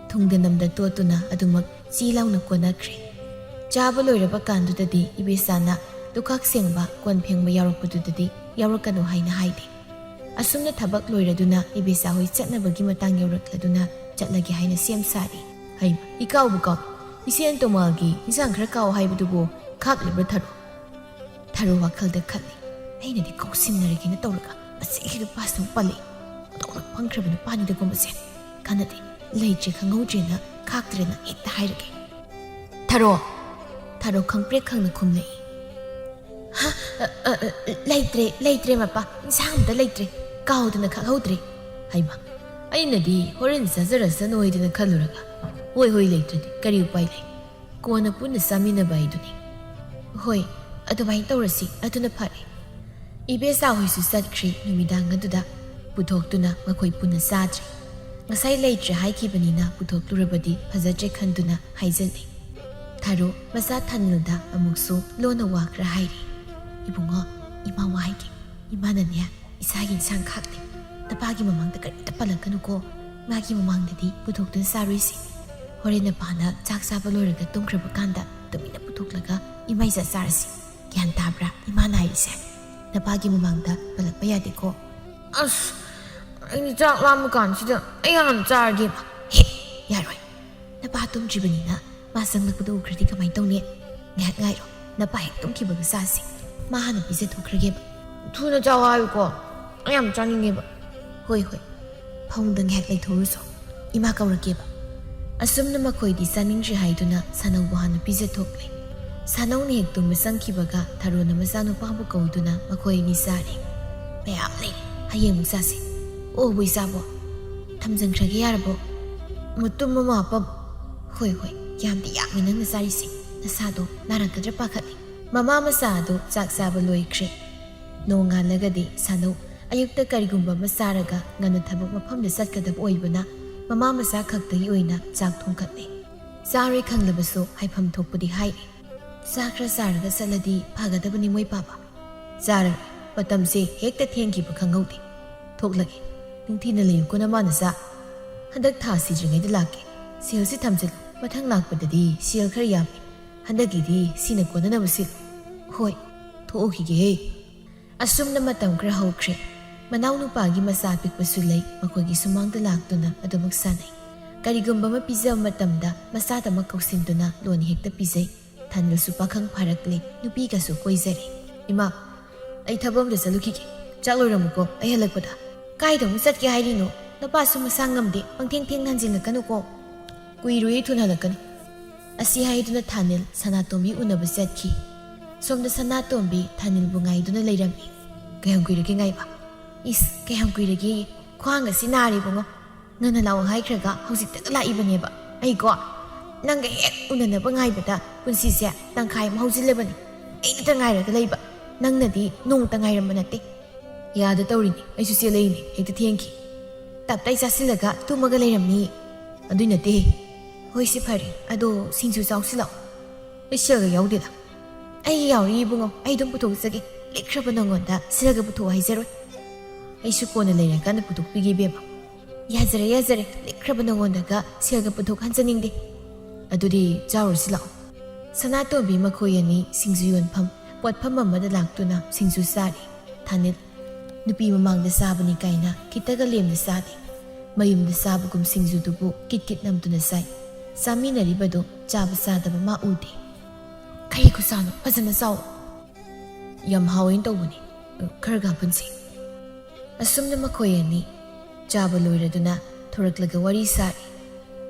ꯊꯨꯝꯒ ꯅꯝꯗ ꯇꯣꯠꯇꯨꯅ ꯑꯗꯨꯃꯛ ꯆꯤ ꯂꯥꯎꯅ ꯀꯣꯟꯅꯈ꯭ꯔꯦ꯫ ꯆꯥꯕ ꯂꯣꯏꯔꯕ ꯀꯥꯟꯗꯨꯗꯗꯤ ꯏꯕꯦꯆꯥꯅ ꯂꯨꯈꯥꯛ ꯁꯦꯡꯕ, ꯀꯣꯟ ꯐꯦꯡꯕ ꯌꯥꯎꯔꯛꯄꯗꯨꯗꯗꯤ ꯌꯥꯎꯔꯛꯀꯅꯨ ꯍꯥꯏꯅ ꯍꯥꯏꯗꯦ꯫ ꯑꯁꯨꯝꯅ ꯊꯕꯛ ꯂꯣꯏꯔꯗꯨꯅ ꯏꯕꯦꯆꯥ ꯍꯣꯏ ꯆꯠꯅꯕꯒꯤ ꯃꯇꯥꯡ ꯌꯧꯔꯛꯂꯗꯨꯅ ꯆꯠꯂꯒꯦ ꯍꯥꯏꯅ ꯁꯦꯝ ꯁꯥꯔꯤ꯫ "ꯍꯩꯃ, ꯏꯀꯥꯎꯕꯨ ꯀꯥꯎ, ꯏꯆꯦ ꯑꯟꯇꯣꯃꯥꯜꯒꯤ ꯏꯟꯁꯥꯡ ꯈꯔ ꯀꯥꯎ ꯍꯥꯏꯕꯗꯨꯕꯨ ꯈꯥꯛꯂꯤꯕ꯭ꯔꯥ ꯊꯔꯣ?" ꯊꯔꯣ ꯋꯥꯈꯜꯗ ꯈꯜꯂꯤ꯫ "ꯑꯩꯅꯗꯤ ꯀꯧꯁꯤꯟꯅꯔꯒꯦꯅ ꯇꯧꯔꯒ ꯃꯁꯤꯒꯤ ꯅꯨꯄꯥꯁꯤꯅ ꯑꯃꯨꯛ ꯄꯜꯂꯛꯏ꯫ ꯑꯣꯟꯊꯣꯛꯅ ꯄꯪꯈ꯭ꯔꯕ ꯅꯨꯄꯥꯅꯤꯗꯀꯣ ꯃꯁꯦ꯫ ꯀꯥꯟꯅꯗꯦ, ꯂꯩꯇ꯭ꯔꯦ ꯈꯪꯍꯧꯗ꯭ꯔꯦꯅ ꯈꯥꯛꯇ꯭ꯔꯦꯅ ꯍꯦꯛꯇ ꯍꯥꯏꯔꯒꯦ꯫" "ꯊꯔꯣ!" ꯊꯔꯣ ꯈꯪꯄ꯭ꯔꯦꯛ ꯈꯪꯅ ꯈꯨꯝꯂꯛꯏ꯫ "ꯍꯥ? ꯑ, ꯑ, ꯑ, ꯂꯩꯇ꯭ꯔꯦ, ꯂꯩꯇ꯭ꯔꯦ ꯃꯄꯥ, ꯏꯟꯁꯥꯡ ꯑꯝꯇ ꯂꯩꯇ꯭ꯔꯦ, ꯀꯥꯎꯗꯅ ꯈꯥꯛꯍꯧꯗ꯭ꯔꯦ꯫" "ꯍꯩꯃ, ꯑꯩꯅꯗꯤ ꯍꯣꯔꯦꯟ ꯆꯥꯖꯔꯁꯅꯨ ꯍꯥꯏꯗꯅ ꯈꯜꯂꯨꯔꯒ꯫ ꯍꯣꯏ, ꯍꯣꯏ, ꯂꯩꯇ꯭ꯔꯗꯤ ꯀꯔꯤ ꯎꯄꯥꯏ ꯂꯩ? ꯀꯣꯟꯅ ꯄꯨꯟꯅ ꯆꯥꯃꯤꯟꯅꯕ ꯍꯥꯏꯗꯨꯅꯤ꯫" "ꯍꯣꯏ, ꯑꯗꯨꯃꯥꯏꯅ ꯇꯧꯔꯁꯤ, ꯑꯗꯨꯅ ꯐꯔꯦ꯫" ꯏꯕꯦꯆꯥ ꯍꯣꯏꯁꯨ ꯆꯠꯈ꯭ꯔꯤ꯫ ꯅꯨꯃꯤꯗꯥꯡ ꯑꯗꯨꯗ ꯄꯨꯊꯣꯛꯇꯨꯅ ꯃꯈꯣꯏ ꯄꯨꯟꯅ ꯆꯥꯗ꯭ꯔꯦ꯫ ꯉꯁꯥꯏ ꯂꯩꯇ꯭ꯔꯦ ꯍꯥꯏꯈꯤꯕꯅꯤꯅ ꯄꯨꯊꯣꯛꯂꯨꯔꯕꯗꯤ ꯐꯖꯗ꯭ꯔꯦ ꯈꯟꯗꯨꯅ ꯍꯥꯏꯖꯜꯂꯤ꯫ ꯊꯔꯣ ꯃꯆꯥ ꯊꯥꯅꯤꯜꯗ ꯑꯃꯨꯛꯁꯨ ꯂꯣꯟꯅ ꯋꯥ ꯈꯔ ꯍꯥꯏꯔꯤ꯫ "ꯏꯕꯨꯡꯉꯣ, ꯏꯃꯥ ꯋꯥ ꯍꯥꯏꯒꯦ꯫ ꯏꯃꯥꯅꯅꯦ, ꯏꯁꯥꯒꯤ ꯏꯟꯁꯥꯡ ꯈꯥꯛꯂꯦ꯫ ꯅꯄꯥꯒꯤ ꯃꯃꯥꯡꯗ ꯀꯔꯤꯝꯇ ꯄꯜꯂꯛꯀꯅꯨꯀꯣ꯫ ꯃꯥꯒꯤ ꯃꯃꯥꯡꯗꯗꯤ ꯄꯨꯊꯣꯛꯇꯨꯅ ꯆꯥꯔꯣꯏꯁꯤ꯫ ꯍꯣꯔꯦꯟ ꯅꯄꯥꯅ ꯆꯥꯛ ꯆꯥꯕ ꯂꯣꯏꯔꯒ ꯇꯨꯝꯈ꯭ꯔꯕ ꯀꯥꯟꯗ ꯇꯨꯃꯤꯟꯅ ꯄꯨꯊꯣꯛꯂꯒ ꯏꯃꯥꯏ ꯆꯥ ꯆꯥꯔꯁꯤ꯫ ꯒ꯭ꯌꯥꯟ ꯇꯥꯕ꯭ꯔꯥ ꯏꯃꯥꯅ ꯍꯥꯏꯔꯤꯁꯦ? ꯅꯄꯥꯒꯤ ꯃꯃꯥꯡꯗ ꯄꯜꯂꯛꯄ ꯌꯥꯗꯦꯀꯣ꯫" "ꯑꯁ, ꯑꯩꯗꯤ ꯆꯥꯛ ꯂꯥꯝꯕ ꯀꯥꯟꯁꯤꯗ ꯑꯩ ꯍꯥꯟꯅ ꯆꯥꯔꯒꯦꯕ꯫" "ꯍꯦ, ꯌꯥꯔꯣꯏ꯫ ꯅꯄꯥ ꯇꯨꯝꯗ꯭ꯔꯤꯕꯅꯤꯅ ꯃꯥ ꯆꯪꯂꯛꯄꯗ ꯎꯈ꯭ꯔꯗꯤ ꯀꯃꯥꯏꯅ ꯇꯧꯅꯤ? ꯉꯥꯏꯍꯥꯛ ꯉꯥꯏꯔꯣ, ꯅꯄꯥ ꯍꯦꯛ ꯇꯨꯝꯈꯤꯕꯒ ꯆꯥꯁꯤ꯫ ꯃꯥ ꯍꯥꯟꯅ ꯄꯤꯖꯊꯣꯛꯈ꯭ꯔꯒꯦꯕ꯫" "ꯊꯨꯅ ꯆꯥꯎ ꯍꯥꯏꯌꯨꯀꯣ, ꯑꯩ ꯌꯥꯝ ꯆꯥꯅꯤꯡꯉꯦꯕ꯫" "ꯍꯣꯏ, ꯍꯣꯏ, ꯐꯃꯨꯡꯗ ꯉꯥꯏꯍꯥꯛ ꯂꯩꯊꯣꯛꯎꯔꯁꯣ, ꯏꯃꯥ ꯀꯧꯔꯛꯀꯦꯕ꯫" ꯑꯁꯨꯝꯅ ꯃꯈꯣꯏꯗꯤ ꯆꯥꯅꯤꯡꯗ꯭ꯔꯤ ꯍꯥꯏꯗꯨꯅ ꯁꯥꯅꯧꯕꯨ ꯍꯥꯟꯅ ꯄꯤꯖꯊꯣꯛꯂꯦ꯫ ꯁꯥꯅꯧꯅ ꯍꯦꯛ ꯇꯨꯝꯕ ꯆꯪꯈꯤꯕꯒ ꯊꯔꯣꯅ ꯃꯆꯥꯅꯨꯄꯥꯕꯨ ꯀꯧꯗꯨꯅ ꯃꯈꯣꯏ ꯑꯅꯤ ꯆꯥꯔꯦ꯫ "ꯃꯌꯥꯝ ꯂꯩ, ꯍꯌꯦꯡ ꯑꯃꯨꯛ ꯆꯥꯁꯤ꯫ ꯑꯣ, ꯕꯣꯏ ꯆꯥꯕꯣ, ꯊꯝꯖꯟꯈ꯭ꯔꯒꯦ ꯌꯥꯔꯕꯣ?" "ꯃꯇꯨꯝ ꯑꯃ ꯍꯥꯞꯄꯝ꯫" "ꯍꯣꯏ, ꯍꯣꯏ, ꯌꯥꯝꯗꯤ ꯌꯥꯝꯃꯤ ꯅꯪꯅ ꯆꯥꯔꯤꯁꯦ, ꯅꯁꯥꯗꯣ ꯅꯥꯔꯛꯀꯗ꯭ꯔꯥ ꯄꯥꯈꯠꯂꯤ꯫" ꯃꯃꯥ ꯃꯆꯥ ꯑꯗꯨ ꯆꯥꯛ ꯆꯥꯕ ꯂꯣꯏꯈ꯭ꯔꯦ꯫ ꯅꯣꯡꯉꯥꯜꯂꯒꯗꯤ ꯁꯥꯅꯧ ꯑꯌꯨꯛꯇ ꯀꯔꯤꯒꯨꯝꯕ ꯑꯃ ꯆꯥꯔꯒ ꯉꯟꯅ ꯊꯕꯛ ꯃꯐꯝꯗ ꯆꯠꯀꯗꯕ ꯑꯣꯏꯕꯅ ꯃꯃꯥ ꯃꯆꯥ ꯈꯛꯇꯒꯤ ꯑꯣꯏꯅ ꯆꯥꯛ ꯊꯣꯡꯒꯠꯂꯦ꯫ ꯆꯥꯔꯣꯏ ꯈꯪꯂꯕꯁꯨ ꯍꯥꯏꯐꯝ ꯊꯣꯛꯄꯗꯤ ꯍꯥꯏꯔꯤ꯫ ꯆꯥ ꯈꯔ ꯆꯥꯔꯒ ꯆꯠꯂꯗꯤ ꯐꯒꯗꯕꯅꯤ ꯃꯣꯏ ꯄꯥꯕ꯫ ꯆꯥꯔꯔꯣꯏ, ꯃꯇꯝꯁꯦ ꯍꯦꯛꯇ ꯊꯦꯡꯈꯤꯕ ꯈꯪꯍꯧꯗꯦ꯫ ꯊꯣꯛꯂꯒꯦ, ꯅꯤꯡꯊꯤꯅ ꯂꯩꯌꯨꯀꯣ ꯅꯃꯥ ꯅꯆꯥ꯫ ꯍꯟꯗꯛ ꯊꯥ ꯁꯤꯗ꯭ꯔꯤꯉꯩꯗ ꯂꯥꯛꯀꯦ꯫ ꯁꯦꯜꯁꯤ ꯊꯝꯖꯤꯜꯂꯨ, ꯃꯊꯪ ꯂꯥꯛꯄꯗꯗꯤ ꯁꯦꯜ ꯈꯔ ꯌꯥꯝꯃꯤ꯫ ꯍꯟꯗꯛꯀꯤꯗꯤ ꯁꯤꯅ ꯀꯣꯟꯅꯅꯕ ꯁꯤꯜꯂꯨ꯫ ꯍꯣꯏ, ꯊꯣꯛꯎꯈꯤꯒꯦꯍꯦ꯫ ꯑꯁꯨꯝꯅ ꯃꯇꯝ ꯈꯔ ꯍꯧꯈ꯭ꯔꯦ꯫ ꯃꯅꯥꯎꯅꯨꯄꯥꯒꯤ ꯃꯆꯥ ꯑꯄꯤꯛꯄꯁꯨ ꯂꯩ, ꯃꯈꯣꯏꯒꯤ ꯁꯨꯃꯥꯡꯗ ꯂꯥꯛꯇꯨꯅ ꯑꯗꯨꯃꯛ ꯁꯥꯟꯅꯩ꯫ ꯀꯔꯤꯒꯨꯝꯕ ꯑꯃ ꯄꯤꯖꯕ ꯃꯇꯝꯗ ꯃꯆꯥꯗꯃꯛ ꯀꯧꯁꯤꯟꯗꯨꯅ ꯂꯣꯟ ꯍꯦꯛꯇ ꯄꯤꯖꯩ꯫ ꯊꯥꯅꯤꯜꯁꯨ ꯄꯥꯈꯪ ꯐꯥꯔꯛꯂꯦ, ꯅꯨꯄꯤꯒꯁꯨ ꯀꯣꯏꯖꯔꯦ꯫ "ꯏꯃꯥ, ꯑꯩ ꯊꯕꯛ ꯑꯃꯗ ꯆꯠꯂꯨꯈꯤꯒꯦ, ꯆꯥꯛ ꯂꯣꯏꯔꯝꯃꯨꯀꯣ, ꯑꯩ ꯍꯜꯂꯛꯄꯗ꯫ ꯀꯥꯏꯗ ꯑꯃꯨꯛ ꯆꯠꯀꯦ ꯍꯥꯏꯔꯤꯅꯣ? ꯅꯄꯥꯁꯨ ꯃꯁꯥ ꯉꯝꯗꯦ, ꯄꯪꯊꯦꯡ ꯊꯦꯡꯅ ꯍꯟꯖꯤꯜꯂꯛꯀꯅꯨꯀꯣ꯫" "ꯀꯨꯏꯔꯣꯏ, ꯊꯨꯅ ꯍꯜꯂꯛꯀꯅꯤ꯫" ꯑꯁꯤ ꯍꯥꯏꯗꯨꯅ ꯊꯥꯅꯤꯜ ꯁꯅꯥꯇꯣꯝꯕꯤ ꯎꯅꯕ ꯆꯠꯈꯤ꯫ ꯁꯣꯝꯗ ꯁꯅꯥꯇꯣꯝꯕꯤ ꯊꯥꯅꯤꯜꯕꯨ ꯉꯥꯏꯗꯨꯅ ꯂꯩꯔꯝꯃꯤ꯫ "ꯀꯌꯥꯝ ꯀꯨꯏꯔꯒꯦ ꯉꯥꯏꯕ?" "ꯏꯁ, ꯀꯌꯥꯝ ꯀꯨꯏꯔꯒꯦ? ꯈ꯭ꯋꯥꯡ ꯑꯁꯤ ꯅꯥꯔꯤꯕꯉꯣ꯫ ꯉꯟꯅ ꯂꯥꯛꯑꯣ ꯍꯥꯏꯈ꯭ꯔꯒ ꯍꯧꯖꯤꯛꯇꯒ ꯂꯥꯛꯏꯕꯅꯦꯕ꯫ ꯑꯩꯀꯣ, ꯅꯪꯒ ꯍꯦꯛ ꯎꯅꯅꯕ ꯉꯥꯏꯕꯗ ꯄꯨꯟꯁꯤꯁꯦ ꯇꯪꯈꯥꯏ ꯑꯃ ꯍꯧꯖꯤꯜꯂꯕꯅꯤ꯫ ꯑꯩꯅꯇ ꯉꯥꯏꯔꯒ ꯂꯩꯕ꯫ ꯅꯪꯅꯗꯤ ꯅꯣꯡꯇ ꯉꯥꯏꯔꯝꯕ ꯅꯠꯇꯦ꯫" "ꯌꯥꯗ ꯇꯧꯔꯤꯅꯤ, ꯑꯩꯁꯨ ꯆꯦꯜꯂꯛꯏꯅꯤ, ꯍꯦꯛꯇ ꯊꯦꯡꯈꯤ꯫" "ꯇꯞꯇꯥꯏ ꯆꯥꯁꯤꯜꯂꯒ ꯇꯨꯝꯃꯒ ꯂꯩꯔꯝꯅꯤ꯫" "ꯑꯗꯨꯏ ꯅꯠꯇꯦꯍꯦ꯫" "ꯍꯣꯏ, ꯁꯤ ꯐꯔꯦ, ꯑꯗꯣ ꯁꯤꯡꯖꯨ ꯆꯥꯎꯁꯤ ꯂꯥꯛꯑꯣ꯫" "ꯑꯩ ꯁꯦꯜꯒ ꯌꯥꯎꯗꯦꯗ꯫" "ꯑꯩꯒꯤ ꯌꯥꯎꯔꯤ ꯏꯕꯨꯡꯉꯣ, ꯑꯩ ꯑꯗꯨꯝ ꯄꯨꯊꯣꯛꯆꯒꯦ꯫ ꯂꯤꯛꯈ꯭ꯔꯕ ꯅꯉꯣꯟꯗ ꯁꯦꯜꯒ ꯄꯨꯊꯣꯛꯑꯣ ꯍꯥꯏꯖꯔꯣꯏ꯫ ꯑꯩꯁꯨ ꯀꯣꯟꯅ ꯂꯩꯔꯀꯥꯟꯗ ꯄꯨꯊꯣꯛꯄꯤꯒꯦ ꯏꯕꯦꯝꯃ꯫" "ꯌꯥꯖꯔꯦ, ꯌꯥꯖꯔꯦ, ꯂꯤꯛꯈ꯭ꯔꯕ ꯅꯉꯣꯟꯗꯒ ꯁꯦꯜꯒ ꯄꯨꯊꯣꯛꯍꯟꯖꯅꯤꯡꯗꯦ꯫" "ꯑꯗꯨꯗꯤ ꯆꯥꯎꯔꯁꯤ ꯂꯥꯛꯑꯣ꯫" ꯁꯅꯥꯇꯣꯝꯕꯤ ꯃꯈꯣꯏ ꯑꯅꯤ ꯁꯤꯡꯖꯨ ꯌꯣꯟꯐꯝ ꯄꯣꯠꯐꯝ ꯑꯃꯗ ꯂꯥꯛꯇꯨꯅ ꯁꯤꯡꯖꯨ ꯆꯥꯔꯤ꯫ ꯊꯥꯅꯤꯜ ꯅꯨꯄꯤ ꯃꯃꯥꯡꯗ ꯆꯥꯕꯅꯤ ꯀꯥꯏꯅ ꯈꯤꯇꯒ ꯂꯦꯝꯅ ꯆꯥꯗꯦ꯫ ꯃꯌꯨꯝꯗ ꯆꯥꯕꯒꯨꯝ ꯁꯤꯡꯖꯨꯗꯨꯕꯨ ꯀꯤꯠ ꯀꯤꯠ ꯅꯝꯗꯨꯅ ꯆꯥꯏ꯫ ꯆꯥꯃꯤꯟꯅꯔꯤꯕꯗꯨ ꯆꯥꯕ ꯆꯥꯗꯕ ꯃꯥ ꯎꯗꯦ꯫ "ꯀꯔꯤ ꯈꯨꯆꯥꯅꯣ? ꯐꯖꯅ ꯆꯥꯎ꯫" "ꯌꯥꯝ ꯍꯥꯎꯋꯦꯅ ꯇꯧꯕꯅꯤ, ꯈꯔꯒ ꯍꯥꯞꯍꯟꯁꯤ꯫" ꯑꯁꯨꯝꯅ ꯃꯈꯣꯏ ꯑꯅꯤ ꯆꯥꯕ ꯂꯣꯏꯔꯗꯨꯅ ꯊꯣꯔꯛꯂꯒ ꯋꯥꯔꯤ ꯁꯥꯔꯤ꯫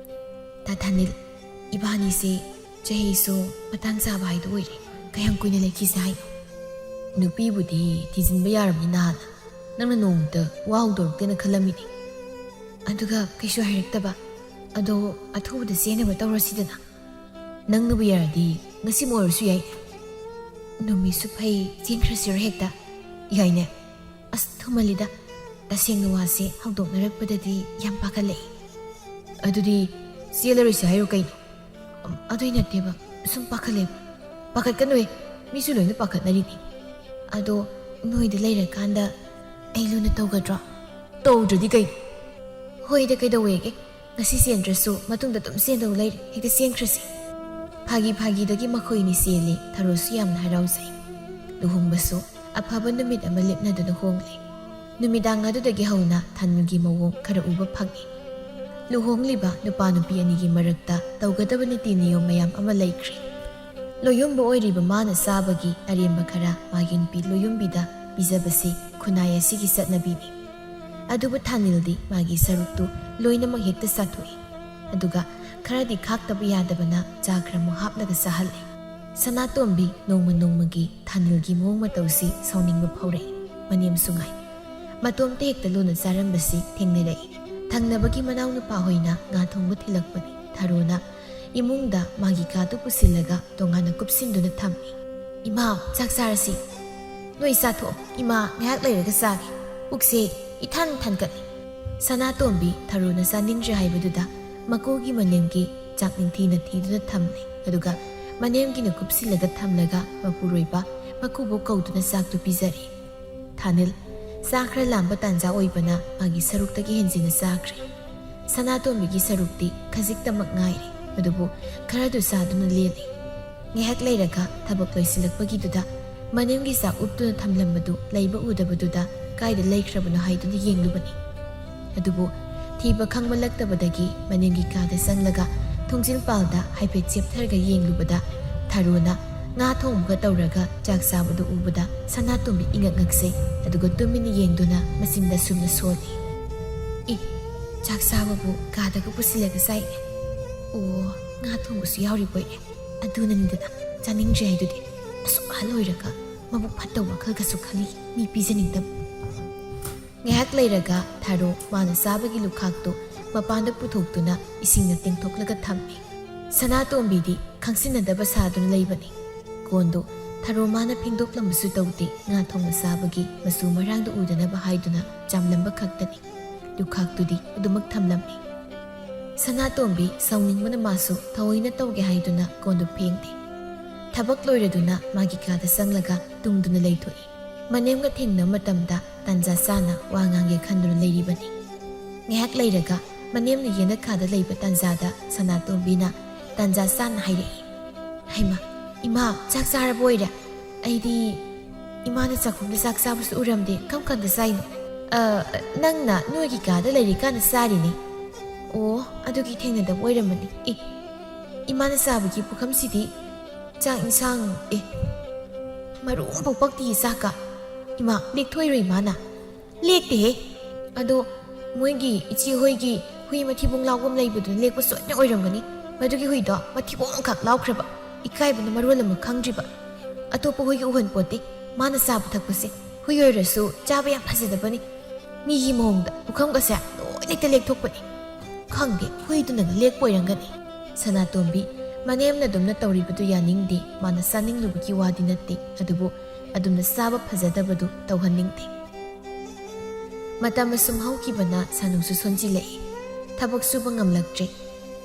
"ꯇꯥ ꯊꯥꯅꯤꯜ, ꯏꯕꯥꯅꯤꯁꯦ ꯆꯍꯤꯁꯨ ꯃꯇꯥꯡ ꯆꯥꯕ ꯍꯥꯏꯗꯨ ꯑꯣꯏꯔꯦ꯫ ꯀꯌꯥꯝ ꯀꯨꯏꯅ ꯂꯩꯈꯤꯁꯦ ꯍꯥꯏꯅꯣ?" "ꯅꯨꯄꯤꯕꯨꯗꯤ ꯊꯤꯖꯤꯟꯕ ꯌꯥꯔꯕꯅꯤ ꯅꯍꯥꯟꯅ꯫ ꯅꯪꯅ ꯅꯣꯡꯃꯇ ꯋꯥ ꯍꯧꯗꯣꯔꯛꯇꯦꯅ ꯈꯜꯂꯝꯃꯤꯅꯤ꯫ ꯑꯗꯨꯒ ꯀꯩꯁꯨ ꯍꯥꯏꯔꯛꯇꯕ꯫ ꯑꯗꯣ ꯑꯊꯨꯕꯗ ꯆꯦꯟꯅꯕ ꯇꯧꯔꯁꯤꯗꯅ꯫ ꯅꯪꯅꯕꯨ ꯌꯥꯔꯗꯤ ꯉꯁꯤꯃꯛ ꯑꯣꯏꯔꯁꯨ ꯌꯥꯏ꯫" "ꯅꯨꯃꯤꯠꯁꯨ ꯐꯩ, ꯆꯦꯟꯈ꯭ꯔꯁꯤꯔꯣ ꯍꯦꯛꯇ?" "ꯌꯥꯏꯅꯦ꯫" "ꯑꯁ, ꯊꯨꯃꯜꯂꯤꯗ꯫ ꯇꯁꯦꯡꯅ ꯋꯥꯁꯦ ꯍꯧꯗꯣꯛꯅꯔꯛꯄꯗꯗꯤ ꯌꯥꯝ ꯄꯥꯈꯠꯂꯛꯏ꯫" "ꯑꯗꯨꯗꯤ ꯆꯦꯜꯂꯔꯣꯏꯁꯦ ꯍꯥꯏꯔꯣ ꯀꯩꯅꯣ?" "ꯑꯗꯨꯏ ꯅꯠꯇꯦꯕ, ꯁꯨꯝ ꯄꯥꯈꯠꯂꯦꯕ꯫" "ꯄꯥꯈꯠꯀꯅꯨꯍꯦ, ꯃꯤꯁꯨ ꯂꯣꯏꯅ ꯄꯥꯈꯠꯅꯔꯤꯅꯤ꯫ ꯑꯗꯣ ꯅꯣꯏꯗ ꯂꯩꯔꯀꯥꯟꯗ ꯑꯩ ꯂꯨꯅ ꯇꯧꯒꯗ꯭ꯔꯣ?" "ꯇꯧꯗ꯭ꯔꯗꯤ ꯀꯩꯅꯣ?" "ꯍꯣꯏꯗ, ꯀꯩꯗꯧꯋꯦꯒꯦ? ꯉꯁꯤ ꯆꯦꯟꯗ꯭ꯔꯁꯨ ꯃꯇꯨꯡꯗ ꯑꯗꯨꯝ ꯆꯦꯟꯗꯧ ꯂꯩꯔꯦ, ꯍꯦꯛꯇ ꯆꯦꯟꯈ꯭ꯔꯁꯤ꯫" ꯐꯥꯒꯤ ꯐꯥꯒꯤꯗꯒꯤ ꯃꯈꯣꯏꯅꯤ ꯆꯦꯜꯂꯤ꯫ ꯊꯔꯣꯁꯨ ꯌꯥꯝꯅ ꯍꯔꯥꯎꯖꯩ꯫ ꯂꯨꯍꯣꯡꯕꯁꯨ ꯑꯐꯕ ꯅꯨꯃꯤꯠ ꯑꯃ ꯂꯦꯞꯅꯗꯨꯅ ꯍꯣꯡꯂꯦ꯫ ꯅꯨꯃꯤꯗꯥꯡ ꯑꯗꯨꯗꯒꯤ ꯍꯧꯅ ꯊꯥꯅꯤꯜꯒꯤ ꯃꯑꯣꯡ ꯈꯔ ꯎꯕ ꯐꯪꯉꯤ꯫ ꯂꯨꯍꯣꯡꯂꯤꯕ ꯅꯨꯄꯥ ꯅꯨꯄꯤ ꯑꯅꯤꯒꯤ ꯃꯔꯛꯇ ꯇꯧꯒꯗꯕ ꯅꯤꯇꯤ ꯅꯤꯌꯣꯝ ꯃꯌꯥꯝ ꯑꯃ ꯂꯩꯈ꯭ꯔꯦ꯫ ꯂꯣꯌꯨꯝꯕ ꯑꯣꯏꯔꯤꯕ ꯃꯥꯅ ꯆꯥꯕꯒꯤ ꯑꯔꯦꯝꯕ ꯈꯔ ꯃꯥꯒꯤ ꯅꯨꯄꯤ ꯂꯣꯌꯨꯝꯕꯤꯗ ꯄꯤꯖꯕꯁꯤ ꯈꯨꯟꯅꯥꯏ ꯑꯁꯤꯒꯤ ꯆꯠꯅꯕꯤꯅꯤ꯫ ꯑꯗꯨꯕꯨ ꯊꯥꯅꯤꯜꯗꯤ ꯃꯥꯒꯤ ꯁꯔꯨꯛꯇꯨ ꯂꯣꯏꯅꯃꯛ ꯍꯦꯛꯇ ꯆꯥꯊꯣꯛꯏ꯫ ꯑꯗꯨꯒ ꯈꯔꯗꯤ ꯈꯥꯛꯇꯕ ꯌꯥꯗꯕꯅ ꯆꯥ ꯈꯔꯃꯨꯛ ꯍꯥꯞꯂꯒ ꯆꯥꯍꯜꯂꯤ꯫ ꯁꯅꯥꯇꯣꯝꯕꯤ ꯅꯣꯡꯃ ꯅꯣꯡꯃꯒꯤ ꯊꯥꯅꯤꯜꯒꯤ ꯃꯑꯣꯡ ꯃꯇꯧꯁꯤ ꯁꯥꯎꯅꯤꯡꯕ ꯐꯥꯎꯔꯛꯏ꯫ ꯃꯅꯦꯝꯁꯨ ꯉꯥꯏ꯫ ꯃꯇꯣꯝꯇ ꯍꯦꯛꯇ ꯂꯣꯟꯅ ꯆꯥꯔꯝꯕꯁꯤ ꯊꯦꯡꯅꯔꯛꯏ꯫ ꯊꯪꯅꯕꯒꯤ ꯃꯅꯥꯎꯅꯨꯄꯥ ꯍꯣꯏꯅ ꯉꯥ ꯊꯣꯡꯕ ꯊꯤꯜꯂꯛꯄꯅꯤ꯫ ꯊꯔꯣꯅ ꯏꯃꯨꯡꯗ ꯃꯥꯒꯤ ꯀꯥꯗꯨ ꯄꯨꯁꯤꯜꯂꯒ ꯇꯣꯉꯥꯟꯅ ꯀꯨꯞꯁꯤꯟꯗꯨꯅ ꯊꯝꯃꯤ꯫ "ꯏꯃꯥ, ꯆꯥꯛ ꯆꯥꯔꯁꯤ꯫" "ꯅꯣꯏ ꯆꯥꯊꯣꯛꯑꯣ, ꯏꯃꯥ ꯉꯥꯏꯍꯥꯛ ꯂꯩꯔꯒ ꯆꯥꯒꯦ꯫ ꯄꯨꯛꯁꯦ ꯏꯊꯟ ꯊꯟꯒꯠꯂꯦ꯫" ꯁꯅꯥꯇꯣꯝꯕꯤ ꯊꯔꯣꯅ ꯆꯥꯅꯤꯡꯗ꯭ꯔꯦ ꯍꯥꯏꯕꯗꯨꯗ ꯃꯀꯨꯒꯤ ꯃꯅꯦꯝꯒꯤ ꯆꯥꯛ ꯅꯤꯡꯊꯤꯅ ꯊꯤꯗꯨꯅ ꯊꯝꯂꯦ꯫ ꯑꯗꯨꯒ ꯃꯅꯦꯝꯒꯤꯅ ꯀꯨꯞꯁꯤꯜꯂꯒ ꯊꯝꯂꯒ ꯃꯄꯨꯔꯣꯏꯕ ꯃꯀꯨꯕꯣꯛ ꯀꯧꯗꯨꯅ ꯆꯥꯛꯇꯨ ꯄꯤꯖꯔꯦ꯫ ꯊꯥꯅꯤꯜ ꯆꯥ ꯈꯔ ꯂꯥꯝꯕ ꯇꯥꯟꯖꯥ ꯑꯣꯏꯕꯅ ꯃꯥꯒꯤ ꯁꯔꯨꯛꯇꯒꯤ ꯍꯦꯟꯖꯤꯟꯅ ꯆꯥꯈ꯭ꯔꯦ꯫ ꯁꯅꯥꯇꯣꯝꯕꯤꯒꯤ ꯁꯔꯨꯛꯇꯤ ꯈꯖꯤꯛꯇꯃꯛ ꯉꯥꯏꯔꯦ, ꯑꯗꯨꯕꯨ ꯈꯔꯗꯨ ꯆꯥꯗꯨꯅ ꯂꯦꯜꯂꯤ꯫ ꯉꯥꯏꯍꯥꯛ ꯂꯩꯔꯒ ꯊꯕꯛ ꯂꯣꯏꯁꯤꯜꯂꯛꯄꯒꯤꯗꯨꯗ ꯃꯅꯦꯝꯒꯤ ꯆꯥꯛ ꯎꯞꯇꯨꯅ ꯊꯝꯂꯝꯕꯗꯨ ꯂꯩꯕ ꯎꯗꯕꯗꯨꯗ ꯀꯥꯏꯗ ꯂꯩꯈ꯭ꯔꯕꯅꯣ ꯍꯥꯏꯗꯨꯅ ꯌꯦꯡꯂꯨꯕꯅꯤ꯫ ꯑꯗꯨꯕꯨ ꯊꯤꯕ ꯈꯪꯕꯂꯛꯇꯕꯗꯒꯤ ꯃꯅꯦꯝꯒꯤ ꯀꯥꯗ ꯆꯪꯂꯒ ꯊꯣꯡꯖꯤꯜ ꯄꯥꯜꯗ ꯍꯥꯏꯐꯦꯠ ꯆꯦꯞꯊꯔꯒ ꯌꯦꯡꯂꯨꯕꯗ ꯊꯔꯣꯅ ꯉꯥ ꯊꯣꯡꯕꯒ ꯇꯧꯔꯒ ꯆꯥꯛ ꯆꯥꯕꯗꯨ ꯎꯕꯗ ꯁꯅꯥꯇꯣꯝꯕꯤ ꯏꯉꯛ ꯉꯛꯆꯩ꯫ ꯑꯗꯨꯒ ꯇꯨꯃꯤꯟꯅ ꯌꯦꯡꯗꯨꯅ ꯃꯆꯤꯟꯗ ꯁꯨꯝꯅ ꯁꯣꯜꯂꯤ꯫ "ꯏ, ꯆꯥꯛ ꯆꯥꯕꯕꯨ ꯀꯥꯗꯒ ꯄꯨꯁꯤꯜꯂꯒ ꯆꯥꯏꯅꯦ꯫ ꯑꯣ, ꯉꯥ ꯊꯣꯡꯕꯁꯨ ꯌꯥꯎꯔꯤꯕꯣꯏꯔꯦ꯫ ꯑꯗꯨꯅꯅꯤꯗꯅ ꯆꯥꯅꯤꯡꯗ꯭ꯔꯦ ꯍꯥꯏꯗꯨꯗꯤ꯫ ꯑꯁꯨꯛ ꯑꯍꯜ ꯑꯣꯏꯔꯒ ꯃꯕꯨꯛ ꯐꯠꯇꯕ ꯋꯥꯈꯜꯒꯁꯨ ꯈꯜꯂꯤ, ꯃꯤ ꯄꯤꯖꯅꯤꯡꯗꯕ꯫" ꯉꯥꯏꯍꯥꯛ ꯂꯩꯔꯒ ꯊꯔꯣ ꯃꯥꯅ ꯆꯥꯕꯒꯤ ꯂꯨꯈꯥꯛꯇꯨ ꯃꯄꯥꯟꯗ ꯄꯨꯊꯣꯛꯇꯨꯅ ꯏꯁꯤꯡꯅ ꯇꯦꯡꯊꯣꯛꯂꯒ ꯊꯝꯃꯤ꯫ ꯁꯅꯥꯇꯣꯝꯕꯤꯗꯤ ꯈꯪꯁꯤꯟꯅꯗꯕ ꯁꯥꯗꯨꯅ ꯂꯩꯕꯅꯤ꯫ ꯀꯣꯟꯗꯨ ꯊꯔꯣ ꯃꯥꯅ ꯐꯦꯡꯗꯣꯛꯂꯝꯕꯁꯨ ꯇꯧꯗꯦ꯫ ꯉꯥ ꯊꯣꯡꯕ ꯆꯥꯕꯒꯤ ꯃꯆꯨ ꯃꯔꯥꯡꯗꯨ ꯎꯗꯅꯕ ꯍꯥꯏꯗꯨꯅ ꯆꯥꯝꯂꯝꯕ ꯈꯛꯇꯅꯤ꯫ ꯂꯨꯈꯥꯛꯇꯨꯗꯤ ꯑꯗꯨꯃꯛ ꯊꯝꯂꯝꯃꯤ꯫ ꯁꯅꯥꯇꯣꯝꯕꯤ ꯁꯥꯎꯅꯤꯡꯕꯅ ꯃꯥꯁꯨ ꯊꯑꯣꯏꯅ ꯇꯧꯒꯦ ꯍꯥꯏꯗꯨꯅ ꯀꯣꯟꯗꯨ ꯐꯦꯡꯗꯦ꯫ ꯊꯕꯛ ꯂꯣꯏꯔꯗꯨꯅ ꯃꯥꯒꯤ ꯀꯥꯗ ꯆꯪꯂꯒ ꯇꯨꯝꯗꯨꯅ ꯂꯩꯊꯣꯛꯏ꯫ ꯃꯅꯦꯝꯒ ꯊꯦꯡꯅꯕ ꯃꯇꯝꯗ ꯇꯥꯟꯖꯥ ꯆꯥꯅ ꯋꯥ ꯉꯥꯡꯒꯦ ꯈꯟꯗꯨꯅ ꯂꯩꯔꯤꯕꯅꯤ꯫ ꯉꯥꯏꯍꯥꯛ ꯂꯩꯔꯒ ꯃꯅꯦꯝꯅ ꯌꯦꯅꯈꯥꯗ ꯂꯩꯕ ꯇꯥꯟꯖꯥꯗ ꯁꯅꯥꯇꯣꯝꯕꯤꯅ ꯇꯥꯟꯖꯥ ꯆꯥꯅ ꯍꯥꯏꯔꯛꯏ, "ꯍꯩꯃꯥ, ꯏꯃꯥ, ꯆꯥꯛ ꯆꯥꯔꯕ ꯑꯣꯏꯔꯦ? ꯑꯩꯗꯤ ꯏꯃꯥꯅ ꯆꯥꯛꯈꯨꯝꯗ ꯆꯥꯛ ꯆꯥꯕꯁꯨ ꯎꯔꯝꯗꯦ꯫ ꯀꯔꯝ ꯀꯥꯟꯗ ꯆꯥꯏꯅꯣ?" "ꯑ, ꯅꯪꯅ ꯅꯣꯏꯒꯤ ꯀꯥꯗ ꯂꯩꯔꯤꯀꯥꯟꯗ ꯆꯥꯔꯤꯅꯦ꯫" "ꯑꯣ, ꯑꯗꯨꯒꯤ ꯊꯦꯡꯅꯗꯕ ꯑꯣꯏꯔꯝꯃꯅꯤ꯫ ꯑꯦ, ꯏꯃꯥꯅ ꯆꯥꯕꯒꯤ ꯄꯨꯈꯝꯁꯤꯗꯤ ꯆꯥꯛ ꯏꯟꯁꯥꯡ, ꯑꯦ, ꯃꯔꯨ ꯑꯃꯐꯥꯎ ꯄꯛꯇꯤꯌꯦ ꯆꯥꯛꯀ꯫ ꯏꯃꯥ, ꯂꯦꯛꯊꯣꯛꯏꯔꯣ ꯏꯃꯥꯅ?" "ꯂꯦꯛꯇꯦꯍꯦ꯫ ꯑꯗꯣ ꯃꯣꯏꯒꯤ ꯏꯆꯦ ꯍꯣꯏꯒꯤ ꯍꯨꯏ ꯃꯊꯤꯕꯣꯡ ꯂꯥꯎꯕ ꯑꯃ ꯂꯩꯕꯗꯨꯅ ꯂꯦꯛꯄ ꯁꯣꯏꯗꯅ ꯑꯣꯏꯔꯝꯒꯅꯤ꯫ ꯃꯗꯨꯒꯤ ꯍꯨꯏꯗꯣ ꯃꯊꯤꯕꯣꯡ ꯑꯃꯈꯛ ꯂꯥꯎꯈ꯭ꯔꯕ꯫ ꯏꯀꯥꯏꯕꯅ ꯃꯔꯣꯜ ꯑꯃ ꯈꯪꯗ꯭ꯔꯤꯕ꯫ ꯑꯇꯣꯞꯄ ꯍꯨꯏꯒ ꯎꯍꯟ ꯄꯣꯠꯇꯦ꯫ ꯃꯥꯅ ꯆꯥꯕ ꯊꯛꯄꯁꯦ ꯍꯨꯏ ꯑꯣꯏꯔꯁꯨ ꯆꯥꯕ ꯌꯥꯝ ꯐꯖꯗꯕꯅꯤ꯫ ꯃꯤꯒꯤ ꯃꯑꯣꯡꯗ ꯄꯨꯈꯝꯒꯁꯦ ꯂꯣꯏꯅ ꯍꯦꯛꯇ ꯂꯦꯛꯊꯣꯛꯄꯅꯤ꯫ ꯈꯪꯗꯦ, ꯍꯨꯏꯗꯨꯅꯒ ꯂꯦꯛꯄ ꯑꯣꯏꯔꯝꯒꯅꯤ꯫" ꯁꯅꯥꯇꯣꯝꯕꯤ ꯃꯅꯦꯝꯅ ꯑꯗꯨꯝꯅ ꯇꯧꯔꯤꯕꯗꯨ ꯌꯥꯅꯤꯡꯗꯦ꯫ ꯃꯥꯅ ꯆꯥꯅꯤꯡꯂꯨꯕꯒꯤ ꯋꯥꯗꯤ ꯅꯠꯇꯦ, ꯑꯗꯨꯕꯨ ꯑꯗꯨꯝꯅ ꯆꯥꯕ ꯐꯖꯗꯕꯗꯨ ꯇꯧꯍꯟꯅꯤꯡꯗꯦ꯫ ꯃꯇꯝ ꯑꯁꯨꯝ ꯍꯧꯈꯤꯕꯅ ꯁꯥꯅꯨꯁꯨ ꯁꯣꯟꯖꯤꯜꯂꯛꯏ꯫ ꯊꯕꯛ ꯁꯨꯕ ꯉꯝꯂꯛꯇ꯭ꯔꯦ꯫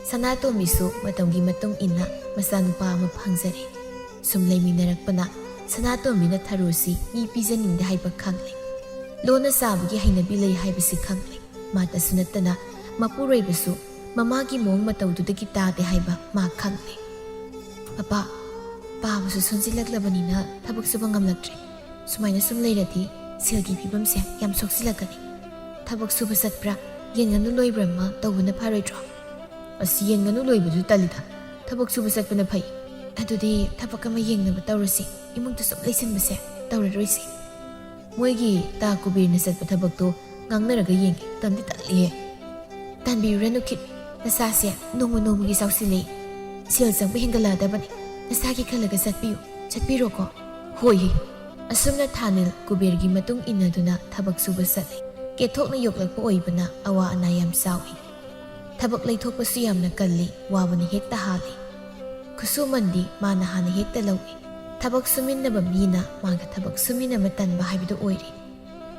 ꯁꯅꯥꯇꯣꯝꯕꯤꯁꯨ ꯃꯇꯝꯒꯤ ꯃꯇꯨꯡ ꯏꯟꯅ ꯃꯆꯥꯅꯨꯄꯥ ꯑꯃ ꯐꯪꯖꯔꯦ꯫ ꯁꯨꯝ ꯂꯩꯃꯤꯟꯅꯔꯛꯄꯅ ꯁꯅꯥꯇꯣꯝꯕꯤꯅ ꯊꯔꯨꯁꯤ ꯃꯤ ꯄꯤꯖꯅꯤꯡꯗꯦ ꯍꯥꯏꯕ ꯈꯪꯂꯦ꯫ ꯂꯣꯟꯅ ꯆꯥꯕꯒꯤ ꯍꯩꯅꯕꯤ ꯂꯩ ꯍꯥꯏꯕꯁꯤ ꯈꯪꯂꯦ꯫ ꯃꯥꯇꯁꯨ ꯅꯠꯇꯅ ꯃꯄꯨꯔꯣꯏꯕꯁꯨ ꯃꯃꯥꯒꯤ ꯃꯑꯣꯡ ꯃꯇꯧꯗꯨꯗꯒꯤ ꯇꯥꯗꯦ ꯍꯥꯏꯕ ꯃꯥ ꯈꯪꯂꯦ꯫ "ꯑꯄꯥ, ꯄꯥꯕꯁꯨ ꯁꯣꯟꯖꯤꯜꯂꯛꯂꯕꯅꯤꯅ ꯊꯕꯛ ꯁꯨꯕ ꯉꯝꯂꯛꯇ꯭ꯔꯦ꯫ ꯁꯨꯃꯥꯏꯅ ꯁꯨꯝ ꯂꯩꯔꯗꯤ ꯁꯦꯜꯒꯤ ꯐꯤꯕꯝꯁꯦ ꯌꯥꯝ ꯁꯣꯛꯆꯤꯜꯂꯛꯀꯅꯤ꯫ ꯊꯕꯛ ꯁꯨꯕ ꯆꯠꯄ꯭ꯔꯥ, ꯌꯦꯟ ꯉꯥꯅꯨ ꯂꯣꯏꯕ꯭ꯔꯥ ꯑꯃ ꯇꯧꯕꯅ ꯐꯔꯣꯏꯗ꯭ꯔꯣ?" "ꯑꯁ, ꯌꯦꯟ ꯉꯥꯅꯨ ꯂꯣꯏꯕꯗꯨ ꯇꯜꯂꯤꯗ꯫ ꯊꯕꯛ ꯁꯨꯕ ꯆꯠꯄꯅ ꯐꯩ꯫ ꯑꯗꯨꯗꯤ ꯊꯕꯛ ꯑꯃ ꯌꯦꯡꯅꯕ ꯇꯧꯔꯁꯤ꯫ ꯏꯃꯨꯡꯗ ꯁꯨꯝ ꯂꯩꯁꯤꯟꯕꯁꯦ ꯇꯧꯔꯔꯣꯏꯁꯤ꯫" ꯃꯣꯏꯒꯤ ꯇꯥ ꯀꯨꯕꯦꯔꯅ ꯆꯠꯄ ꯊꯕꯛꯇꯣ ꯉꯥꯡꯅꯔꯒ ꯌꯦꯡꯒꯦ꯫ ꯇꯟꯗꯤ ꯇꯜꯂꯤꯍꯦ꯫ "ꯇꯟꯕꯤꯔꯨꯔꯅꯨ ꯈꯤꯠ, ꯅꯁꯥꯁꯦ ꯅꯣꯡꯃ ꯅꯣꯡꯃꯒꯤ ꯆꯥꯎꯁꯤꯜꯂꯛꯏ꯫ ꯁꯦꯜ ꯆꯪꯕ ꯍꯦꯟꯒꯠꯂꯛꯑꯗꯕꯅꯤ꯫ ꯅꯁꯥꯒꯤ ꯈꯜꯂꯒ ꯆꯠꯄꯤꯌꯨ, ꯆꯠꯄꯤꯔꯣꯀꯣ꯫" "ꯍꯣꯏ꯫" ꯑꯁꯨꯝꯅ ꯊꯥꯅꯤꯜ ꯀꯨꯕꯦꯔꯒꯤ ꯃꯇꯨꯡ ꯏꯟꯅꯗꯨꯅ ꯊꯕꯛ ꯁꯨꯕ ꯆꯠꯂꯤ꯫ ꯀꯦꯊꯣꯛꯅ ꯌꯣꯛꯂꯛꯄ ꯑꯣꯏꯕꯅ ꯑꯋꯥ ꯑꯅꯥ ꯌꯥꯝ ꯆꯥꯎꯏ꯫ ꯊꯕꯛ ꯂꯩꯊꯣꯛꯄꯁꯨ ꯌꯥꯝꯅ ꯀꯜꯂꯤ, ꯋꯥꯕꯅ ꯍꯦꯛꯇ ꯍꯥꯜꯂꯤ꯫ ꯈꯨꯠꯁꯨꯃꯟꯗꯤ ꯃꯥꯅ ꯍꯥꯟꯅ ꯍꯦꯛꯇ ꯂꯧꯏ꯫ ꯊꯕꯛ ꯁꯨꯃꯤꯟꯅꯕ ꯃꯤꯅ ꯃꯥꯒ ꯊꯕꯛ ꯁꯨꯃꯤꯟꯅꯕ ꯇꯟꯕ ꯍꯥꯏꯕꯗꯨ ꯑꯣꯏꯔꯦ꯫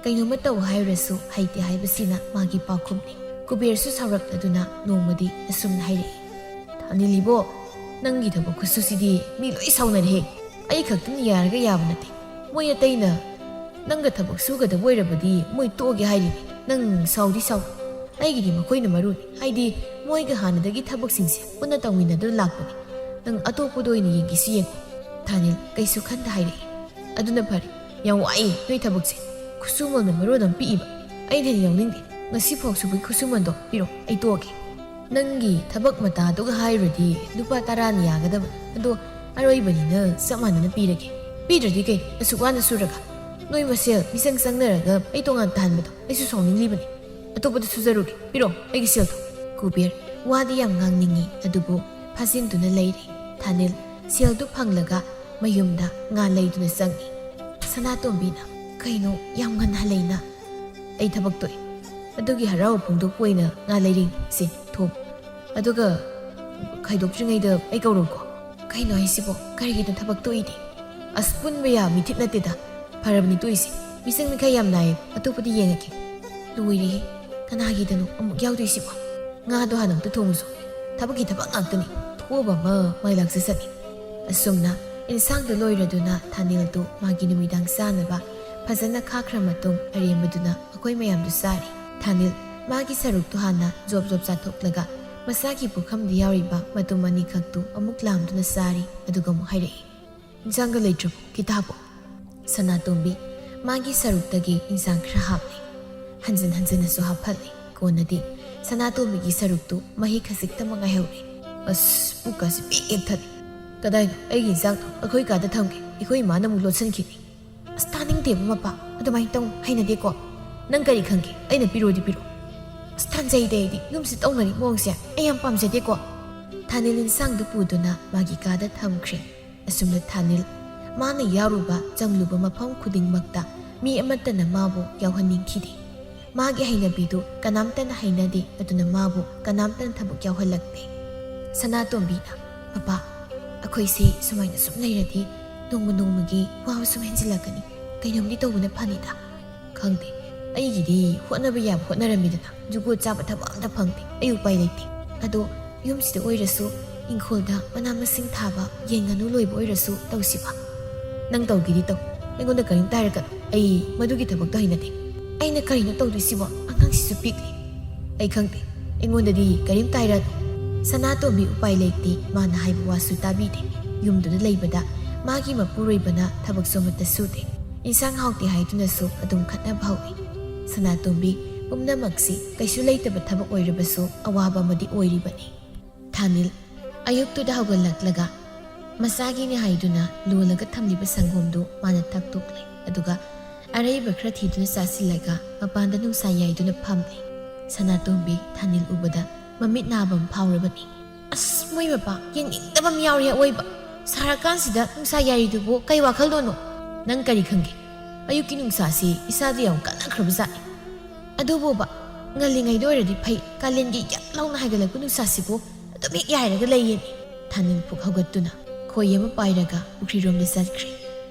ꯀꯩꯅꯣꯝꯃ ꯇꯧ ꯍꯥꯏꯔꯁꯨ ꯍꯩꯇꯦ ꯍꯥꯏꯕꯁꯤꯅ ꯃꯥꯒꯤ ꯄꯥꯎꯈꯨꯝꯅꯤ꯫ ꯀꯨꯕꯦꯔꯁꯨ ꯁꯥꯎꯔꯛꯂꯗꯨꯅ ꯅꯣꯡꯃꯗꯤ ꯑꯁꯨꯝꯅ ꯍꯥꯏꯔꯛꯏ, "ꯊꯥꯅꯤꯜ ꯏꯕꯣ, "ꯅꯪꯒꯤ ꯊꯕꯛ ꯈꯨꯠꯁꯨꯁꯤꯗꯤ ꯃꯤ ꯂꯣꯏ ꯁꯥꯎꯅꯔꯦꯍꯦ꯫ ꯑꯩ ꯈꯛꯇꯅ ꯌꯥꯔꯒ ꯌꯥꯕ ꯅꯠꯇꯦ꯫ ꯃꯣꯏ ꯑꯇꯩꯅ ꯅꯪꯒ ꯊꯕꯛ ꯁꯨꯒꯗꯕ ꯑꯣꯏꯔꯕꯗꯤ ꯃꯣꯏ ꯇꯣꯛꯑꯒꯦ ꯍꯥꯏꯔꯤꯅꯦ꯫ ꯅꯪ ꯁꯥꯎꯗꯤ ꯁꯥꯎ꯫ ꯑꯩꯒꯤꯗꯤ ꯃꯈꯣꯏꯅ ꯃꯔꯨꯅꯤ꯫ ꯍꯥꯏꯗꯤ ꯃꯣꯏꯒ ꯍꯥꯟꯅꯗꯒꯤ ꯊꯕꯛꯁꯤꯡꯁꯦ ꯄꯨꯟꯅ ꯇꯧꯃꯤꯟꯅꯗꯨꯅ ꯂꯥꯛꯄꯅꯤ꯫ ꯅꯪ ꯑꯇꯣꯞꯄꯗ ꯑꯣꯏꯅ ꯌꯦꯡꯒꯦꯁꯨ ꯌꯦꯡꯉꯨ꯫" ꯊꯥꯅꯤꯜ ꯀꯩꯁꯨ ꯈꯟꯗ ꯍꯥꯏꯔꯛꯏ꯫ "ꯑꯗꯨꯅ ꯐꯔꯦ꯫ ꯌꯥꯝ ꯋꯥꯏꯌꯦ ꯅꯣꯏ ꯊꯕꯛꯁꯦ꯫ ꯈꯨꯠꯁꯨꯃꯜꯅ ꯃꯔꯣꯟ ꯑꯃ ꯄꯤꯛꯏꯕ꯫ ꯑꯩꯅ ꯍꯦꯟꯅ ꯌꯥꯎꯅꯤꯡꯗꯦ꯫ ꯉꯁꯤ ꯐꯥꯎ ꯁꯨꯕꯒꯤ ꯈꯨꯠꯁꯨꯃꯟꯗꯣ ꯄꯤꯔꯣ, ꯑꯩ ꯇꯣꯛꯑꯒꯦ꯫" "ꯅꯪꯒꯤ ꯊꯕꯛ ꯃꯇꯥꯗꯨꯒ ꯍꯥꯏꯔꯨꯔꯗꯤ ꯂꯨꯄꯥ ꯇꯔꯥꯅ ꯌꯥꯒꯗꯕꯅꯤ꯫ ꯑꯗꯣ ꯑꯔꯣꯏꯕꯅꯤꯅ ꯆꯞ ꯃꯥꯟꯅꯅ ꯄꯤꯔꯒꯦ꯫" "ꯄꯤꯗ꯭ꯔꯗꯤ ꯀꯩ? ꯑꯁꯨꯛ ꯋꯥꯅ ꯁꯨꯔꯒ ꯅꯣꯏ ꯃꯁꯦꯜ ꯃꯤꯆꯪ ꯆꯪꯅꯔꯒ ꯑꯩ ꯇꯣꯉꯥꯟ ꯇꯥꯍꯟꯕꯗꯣ ꯑꯩꯁꯨ ꯁꯥꯎꯅꯤꯡꯂꯤꯕꯅꯤ꯫ ꯑꯇꯣꯞꯄꯗ ꯁꯨꯖꯔꯨꯒꯦ꯫ ꯄꯤꯔꯣ ꯑꯩꯒꯤ ꯁꯦꯜꯗꯣ꯫" ꯀꯨꯕꯦꯔ ꯋꯥꯗꯤ ꯌꯥꯝ ꯉꯥꯡꯅꯤꯡꯉꯤ, ꯑꯗꯨꯕꯨ ꯐꯥꯖꯤꯟꯗꯨꯅ ꯂꯩꯔꯤ꯫ ꯊꯥꯅꯤꯜ ꯁꯦꯜꯗꯨ ꯐꯪꯂꯒ ꯃꯌꯨꯝꯗ ꯉꯥ ꯂꯩꯗꯨꯅ ꯆꯪꯉꯤ꯫ ꯁꯅꯥꯇꯣꯝꯕꯤꯅ, "ꯀꯩꯅꯣ ꯌꯥꯝ ꯉꯟꯅ ꯍꯜꯂꯛꯏꯅ?" "ꯑꯩ ꯊꯕꯛ ꯇꯣꯛꯑꯦ꯫ ꯑꯗꯨꯒꯤ ꯍꯔꯥꯎ ꯐꯣꯡꯗꯣꯛꯄ ꯑꯣꯏꯅ ꯉꯥ ꯂꯩꯔꯤꯁꯦ꯫ ꯊꯣꯛ꯫ ꯑꯗꯨꯒ ꯈꯥꯏꯗꯣꯛꯇ꯭ꯔꯤꯉꯩꯗ ꯑꯩ ꯀꯧꯔꯛꯎꯀꯣ꯫" "ꯀꯩꯅꯣ ꯍꯥꯏꯁꯤꯕꯣ? ꯀꯔꯤꯒꯤꯅꯣ ꯊꯕꯛ ꯇꯣꯛꯏꯗꯤ?" "ꯑꯁ, ꯄꯨꯟꯕ ꯌꯥꯕ ꯃꯤꯊꯤꯠ ꯅꯠꯇꯦꯗ꯫ ꯐꯔꯕꯅꯤ ꯇꯣꯛꯏꯁꯦ꯫ ꯃꯤꯆꯪ ꯃꯤꯈꯥꯏ ꯌꯥꯝ ꯅꯥꯏꯌꯦ꯫ ꯑꯇꯣꯞꯄꯗꯤ ꯌꯦꯡꯉꯒꯦ꯫" "ꯂꯣꯏꯔꯦꯍꯦ꯫ ꯀꯅꯥꯒꯤꯗꯅꯣ ꯑꯃꯨꯛ ꯌꯥꯎꯗꯣꯏꯁꯤꯕꯣ? ꯉꯥꯗꯣ ꯍꯥꯟꯅ ꯑꯃꯨꯛꯇ ꯊꯣꯡꯉꯨꯁꯣ꯫ ꯊꯕꯛꯀꯤ ꯊꯕꯛ ꯉꯥꯛꯇꯅꯤ꯫ ꯊꯣꯛꯑꯕ ꯑꯃ ꯃꯥꯏ ꯂꯥꯛꯆꯁꯅꯤ꯫" ꯑꯁꯨꯝꯅ ꯏꯟꯁꯥꯡꯗꯣ ꯂꯣꯏꯔꯗꯨꯅ ꯊꯥꯅꯤꯜꯗꯨ ꯃꯥꯒꯤ ꯅꯨꯃꯤꯗꯥꯡ ꯆꯥꯅꯕ ꯐꯖꯅ ꯈꯥꯛꯈ꯭ꯔ ꯃꯇꯨꯡ ꯑꯔꯦꯝꯕꯗꯨꯅ ꯃꯈꯣꯏ ꯃꯌꯥꯝꯗꯨ ꯆꯥꯔꯤ꯫ ꯊꯥꯅꯤꯜ ꯃꯥꯒꯤ ꯁꯔꯨꯛꯇꯨ ꯍꯥꯟꯅ ꯖꯣꯞ ꯖꯣꯞ ꯆꯥꯊꯣꯛꯂꯒ ꯃꯁꯥꯒꯤ ꯄꯨꯈꯝꯗ ꯌꯥꯎꯔꯤꯕ ꯃꯇꯨꯝ ꯑꯅꯤꯈꯛꯇꯨ ꯑꯃꯨꯛ ꯂꯥꯝꯗꯨꯅ ꯆꯥꯔꯤ꯫ ꯑꯗꯨꯒ ꯑꯃꯨꯛ ꯍꯥꯏꯔꯛꯏ, "ꯏꯟꯁꯥꯡꯒ ꯂꯩꯇ꯭ꯔꯕꯣ? ꯈꯤꯇ ꯍꯥꯞꯄꯣ꯫" ꯁꯅꯥꯇꯣꯝꯕꯤ ꯃꯥꯒꯤ ꯁꯔꯨꯛꯇꯒꯤ ꯏꯟꯁꯥꯡ ꯈꯔ ꯍꯥꯞꯂꯦ꯫ ꯍꯟꯖꯤꯟ ꯍꯟꯖꯤꯟꯅꯁꯨ ꯍꯥꯞꯍꯜꯂꯦ꯫ ꯀꯣꯟꯅꯗꯤ ꯁꯅꯥꯇꯣꯝꯕꯤꯒꯤ ꯁꯔꯨꯛꯇꯨ ꯃꯍꯤ ꯈꯖꯤꯛꯇꯃꯛ ꯉꯥꯏꯍꯧꯔꯦ꯫ ꯑꯁ, ꯄꯨꯛꯀꯁꯤ ꯄꯤꯛ ꯍꯦꯛ ꯊꯜꯂꯦ꯫ "ꯀꯗꯥꯏꯅꯣ? ꯑꯩꯒꯤ ꯏꯟꯁꯥꯡꯗꯣ ꯑꯩꯈꯣꯏ ꯀꯥꯗ ꯊꯝꯒꯦ꯫ ꯑꯩꯈꯣꯏ ꯏꯃꯥꯅ ꯑꯃꯨꯛ ꯂꯣꯠꯁꯤꯟꯈꯤꯅꯤ꯫" "ꯑꯁ, ꯇꯥꯅꯤꯡꯗꯦꯕ ꯃꯄꯥ꯫ ꯑꯗꯨꯃꯥꯏꯅ ꯇꯧ꯫ ꯍꯩꯅꯗꯦꯀꯣ꯫" "ꯅꯪ ꯀꯔꯤ ꯈꯪꯒꯦ? ꯑꯩꯅ ꯄꯤꯔꯣꯗꯤ ꯄꯤꯔꯣ꯫" "ꯑꯁ, ꯇꯟꯖꯩꯗ ꯑꯩꯗꯤ꯫ ꯌꯨꯝꯁꯤ ꯇꯧꯅꯔꯤ ꯃꯑꯣꯡꯁꯦ ꯑꯩ ꯌꯥꯝ ꯄꯥꯝꯖꯗꯦꯀꯣ꯫" ꯊꯥꯅꯤꯜ ꯏꯟꯁꯥꯡꯗꯨ ꯄꯨꯗꯨꯅ ꯃꯥꯒꯤ ꯀꯥꯗ ꯊꯝꯈ꯭ꯔꯦ꯫ ꯑꯁꯨꯝꯅ ꯊꯥꯅꯤꯜ ꯃꯥꯅ ꯌꯥꯎꯔꯨꯕ ꯆꯪꯂꯨꯕ ꯃꯐꯝ ꯈꯨꯗꯤꯡꯃꯛꯇ ꯃꯤ ꯑꯃꯠꯇꯅ ꯃꯥꯕꯨ ꯌꯥꯎꯍꯟꯅꯤꯡꯈꯤꯗꯦ꯫ ꯃꯥꯒꯤ ꯍꯩꯅꯕꯤꯗꯨ ꯀꯅꯥꯝꯇꯅ ꯍꯩꯅꯗꯦ, ꯑꯗꯨꯅ ꯃꯥꯕꯨ ꯀꯅꯥꯝꯇꯅ ꯊꯕꯛ ꯌꯥꯎꯍꯜꯂꯛꯇꯦ꯫ ꯁꯅꯥꯇꯣꯝꯕꯤꯅ, "ꯃꯄꯥ, ꯑꯩꯈꯣꯏꯁꯤ ꯁꯨꯃꯥꯏꯅ ꯁꯨꯝ ꯂꯩꯔꯗꯤ ꯅꯣꯡꯃ ꯅꯣꯡꯃꯒꯤ ꯋꯥꯕ ꯁꯨꯝ ꯍꯦꯟꯖꯤꯜꯂꯛꯀꯅꯤ꯫ ꯀꯩꯅꯣꯝꯗꯤ ꯇꯧꯕꯅ ꯐꯅꯤꯗ꯫" "ꯈꯪꯗꯦ, ꯑꯩꯒꯤꯗꯤ ꯍꯣꯠꯅꯕ ꯌꯥꯕ ꯍꯣꯠꯅꯔꯝꯃꯤꯗꯅ, ꯖꯨꯒꯣꯠ ꯆꯥꯕ ꯊꯕꯛ ꯑꯝꯇ ꯐꯪꯗꯦ꯫ ꯑꯩ ꯎꯄꯥꯏ ꯂꯩꯇꯦ꯫ ꯑꯗꯣ ꯌꯨꯝꯁꯤꯗ ꯑꯣꯏꯔꯁꯨ ꯏꯪꯈꯣꯜꯗ ꯃꯅꯥ ꯃꯁꯤꯡ ꯊꯥꯕ, ꯌꯦꯟ ꯉꯥꯅꯨ ꯂꯣꯏꯕ ꯑꯣꯏꯔꯁꯨ ꯇꯧꯁꯤꯕ꯫ ꯅꯪ ꯇꯧꯒꯦꯗꯤ ꯇꯧ, ꯑꯩꯉꯣꯟꯗ ꯀꯔꯤꯝꯇ ꯍꯥꯏꯔꯛꯀꯅꯨ꯫ ꯑꯩ ꯃꯗꯨꯒꯤ ꯊꯕꯛꯇꯣ ꯍꯩꯅꯗꯦ꯫ ꯑꯩꯅ ꯀꯔꯤꯅꯣ ꯇꯧꯗꯣꯏꯁꯤꯕꯣ? ꯑꯉꯥꯡꯁꯤꯁꯨ ꯄꯤꯛꯂꯤ꯫ ꯑꯩ ꯈꯪꯗꯦ, ꯑꯩꯉꯣꯟꯗꯗꯤ ꯀꯔꯤꯝꯇ ꯍꯥꯏꯔꯛꯀꯅꯨ꯫ ꯁꯅꯥꯇꯣꯝꯕꯤ ꯎꯄꯥꯏ ꯂꯩꯇꯦ, ꯃꯥꯅ ꯍꯥꯏꯕ ꯋꯥꯁꯨ ꯇꯥꯕꯤꯗꯦ꯫ ꯌꯨꯝꯗꯨꯗ ꯂꯩꯕꯗ ꯃꯥꯒꯤ ꯃꯄꯨꯔꯣꯏꯕꯅ ꯊꯕꯛꯁꯨ ꯑꯃꯠꯇ ꯁꯨꯗꯦ꯫ ꯏꯟꯁꯥꯡ ꯍꯥꯎꯇꯦ ꯍꯥꯏꯗꯨꯅꯁꯨ ꯑꯗꯨꯝ ꯈꯠꯅꯕ ꯍꯧꯏ꯫ ꯁꯅꯥꯇꯣꯝꯕꯤ, ꯄꯨꯝꯅꯃꯛꯁꯤ ꯀꯩꯁꯨ ꯂꯩꯇꯕ ꯊꯕꯛ ꯑꯣꯏꯔꯕꯁꯨ ꯑꯋꯥꯕ ꯑꯃꯗꯤ ꯑꯣꯏꯔꯤꯕꯅꯤ꯫ ꯊꯥꯅꯤꯜ, ꯑꯌꯨꯛꯇꯨꯗ ꯍꯧꯒꯠꯂꯛꯂꯒ ꯃꯁꯥꯒꯤꯅꯤ ꯍꯥꯏꯗꯨꯅ ꯂꯣꯜꯂꯒ ꯊꯝꯂꯤꯕ ꯁꯪꯒꯣꯝꯗꯨ ꯃꯥꯅ ꯊꯛꯇꯣꯛꯂꯦ꯫ ꯑꯗꯨꯒ ꯑꯔꯩꯕ ꯈꯔ ꯊꯤꯗꯨꯅ ꯆꯥꯁꯤꯜꯂꯒ ꯃꯄꯥꯟꯗ ꯅꯨꯡꯁꯥ ꯌꯥꯏꯗꯨꯅ ꯐꯝꯂꯦ꯫ ꯁꯅꯥꯇꯣꯝꯕꯤ ꯊꯥꯅꯤꯜ ꯎꯕꯗ ꯃꯃꯤꯠ ꯅꯥꯕ ꯑꯃ ꯐꯥꯎꯔꯕꯅꯤ꯫ "ꯑꯁ, ꯃꯣꯏ ꯃꯄꯥ, ꯌꯦꯡꯅꯤꯡꯗꯕ ꯑꯃ ꯌꯥꯎꯔꯦ ꯑꯋꯣꯏꯕ꯫ ꯁꯥꯔꯀꯥꯟꯁꯤꯗ ꯅꯨꯡꯁꯥ ꯌꯥꯏꯔꯤꯗꯨꯕꯨ ꯀꯩ ꯋꯥꯈꯜꯂꯣꯟꯅꯣ?" "ꯅꯪ ꯀꯔꯤ ꯈꯪꯒꯦ? ꯑꯌꯨꯛꯀꯤ ꯅꯨꯡꯁꯥꯁꯤ ꯏꯁꯥꯗ ꯌꯥꯝ ꯀꯥꯟꯅꯈ꯭ꯔꯕ ꯖꯥꯠꯅꯤ꯫ ꯑꯗꯨꯕꯨꯕ, ꯉꯜꯂꯤꯉꯩꯗ ꯑꯣꯏꯔꯗꯤ ꯐꯩ, ꯀꯥꯂꯦꯟꯒꯤ ꯌꯛ ꯂꯥꯎꯅ ꯍꯥꯏꯒꯠꯂꯛꯄ ꯅꯨꯡꯁꯥꯁꯤꯕꯨ ꯑꯗꯨꯝ ꯍꯦꯛ ꯌꯥꯏꯔꯒ ꯂꯩꯌꯦꯅꯦ꯫" ꯊꯥꯅꯤꯜ ꯐꯨꯛ ꯍꯧꯒꯠꯇꯨꯅ ꯈꯣꯏ ꯑꯃ ꯄꯥꯏꯔꯒ ꯄꯨꯈ꯭ꯔꯤꯔꯣꯝꯗ ꯆꯠꯈ꯭ꯔꯦ꯫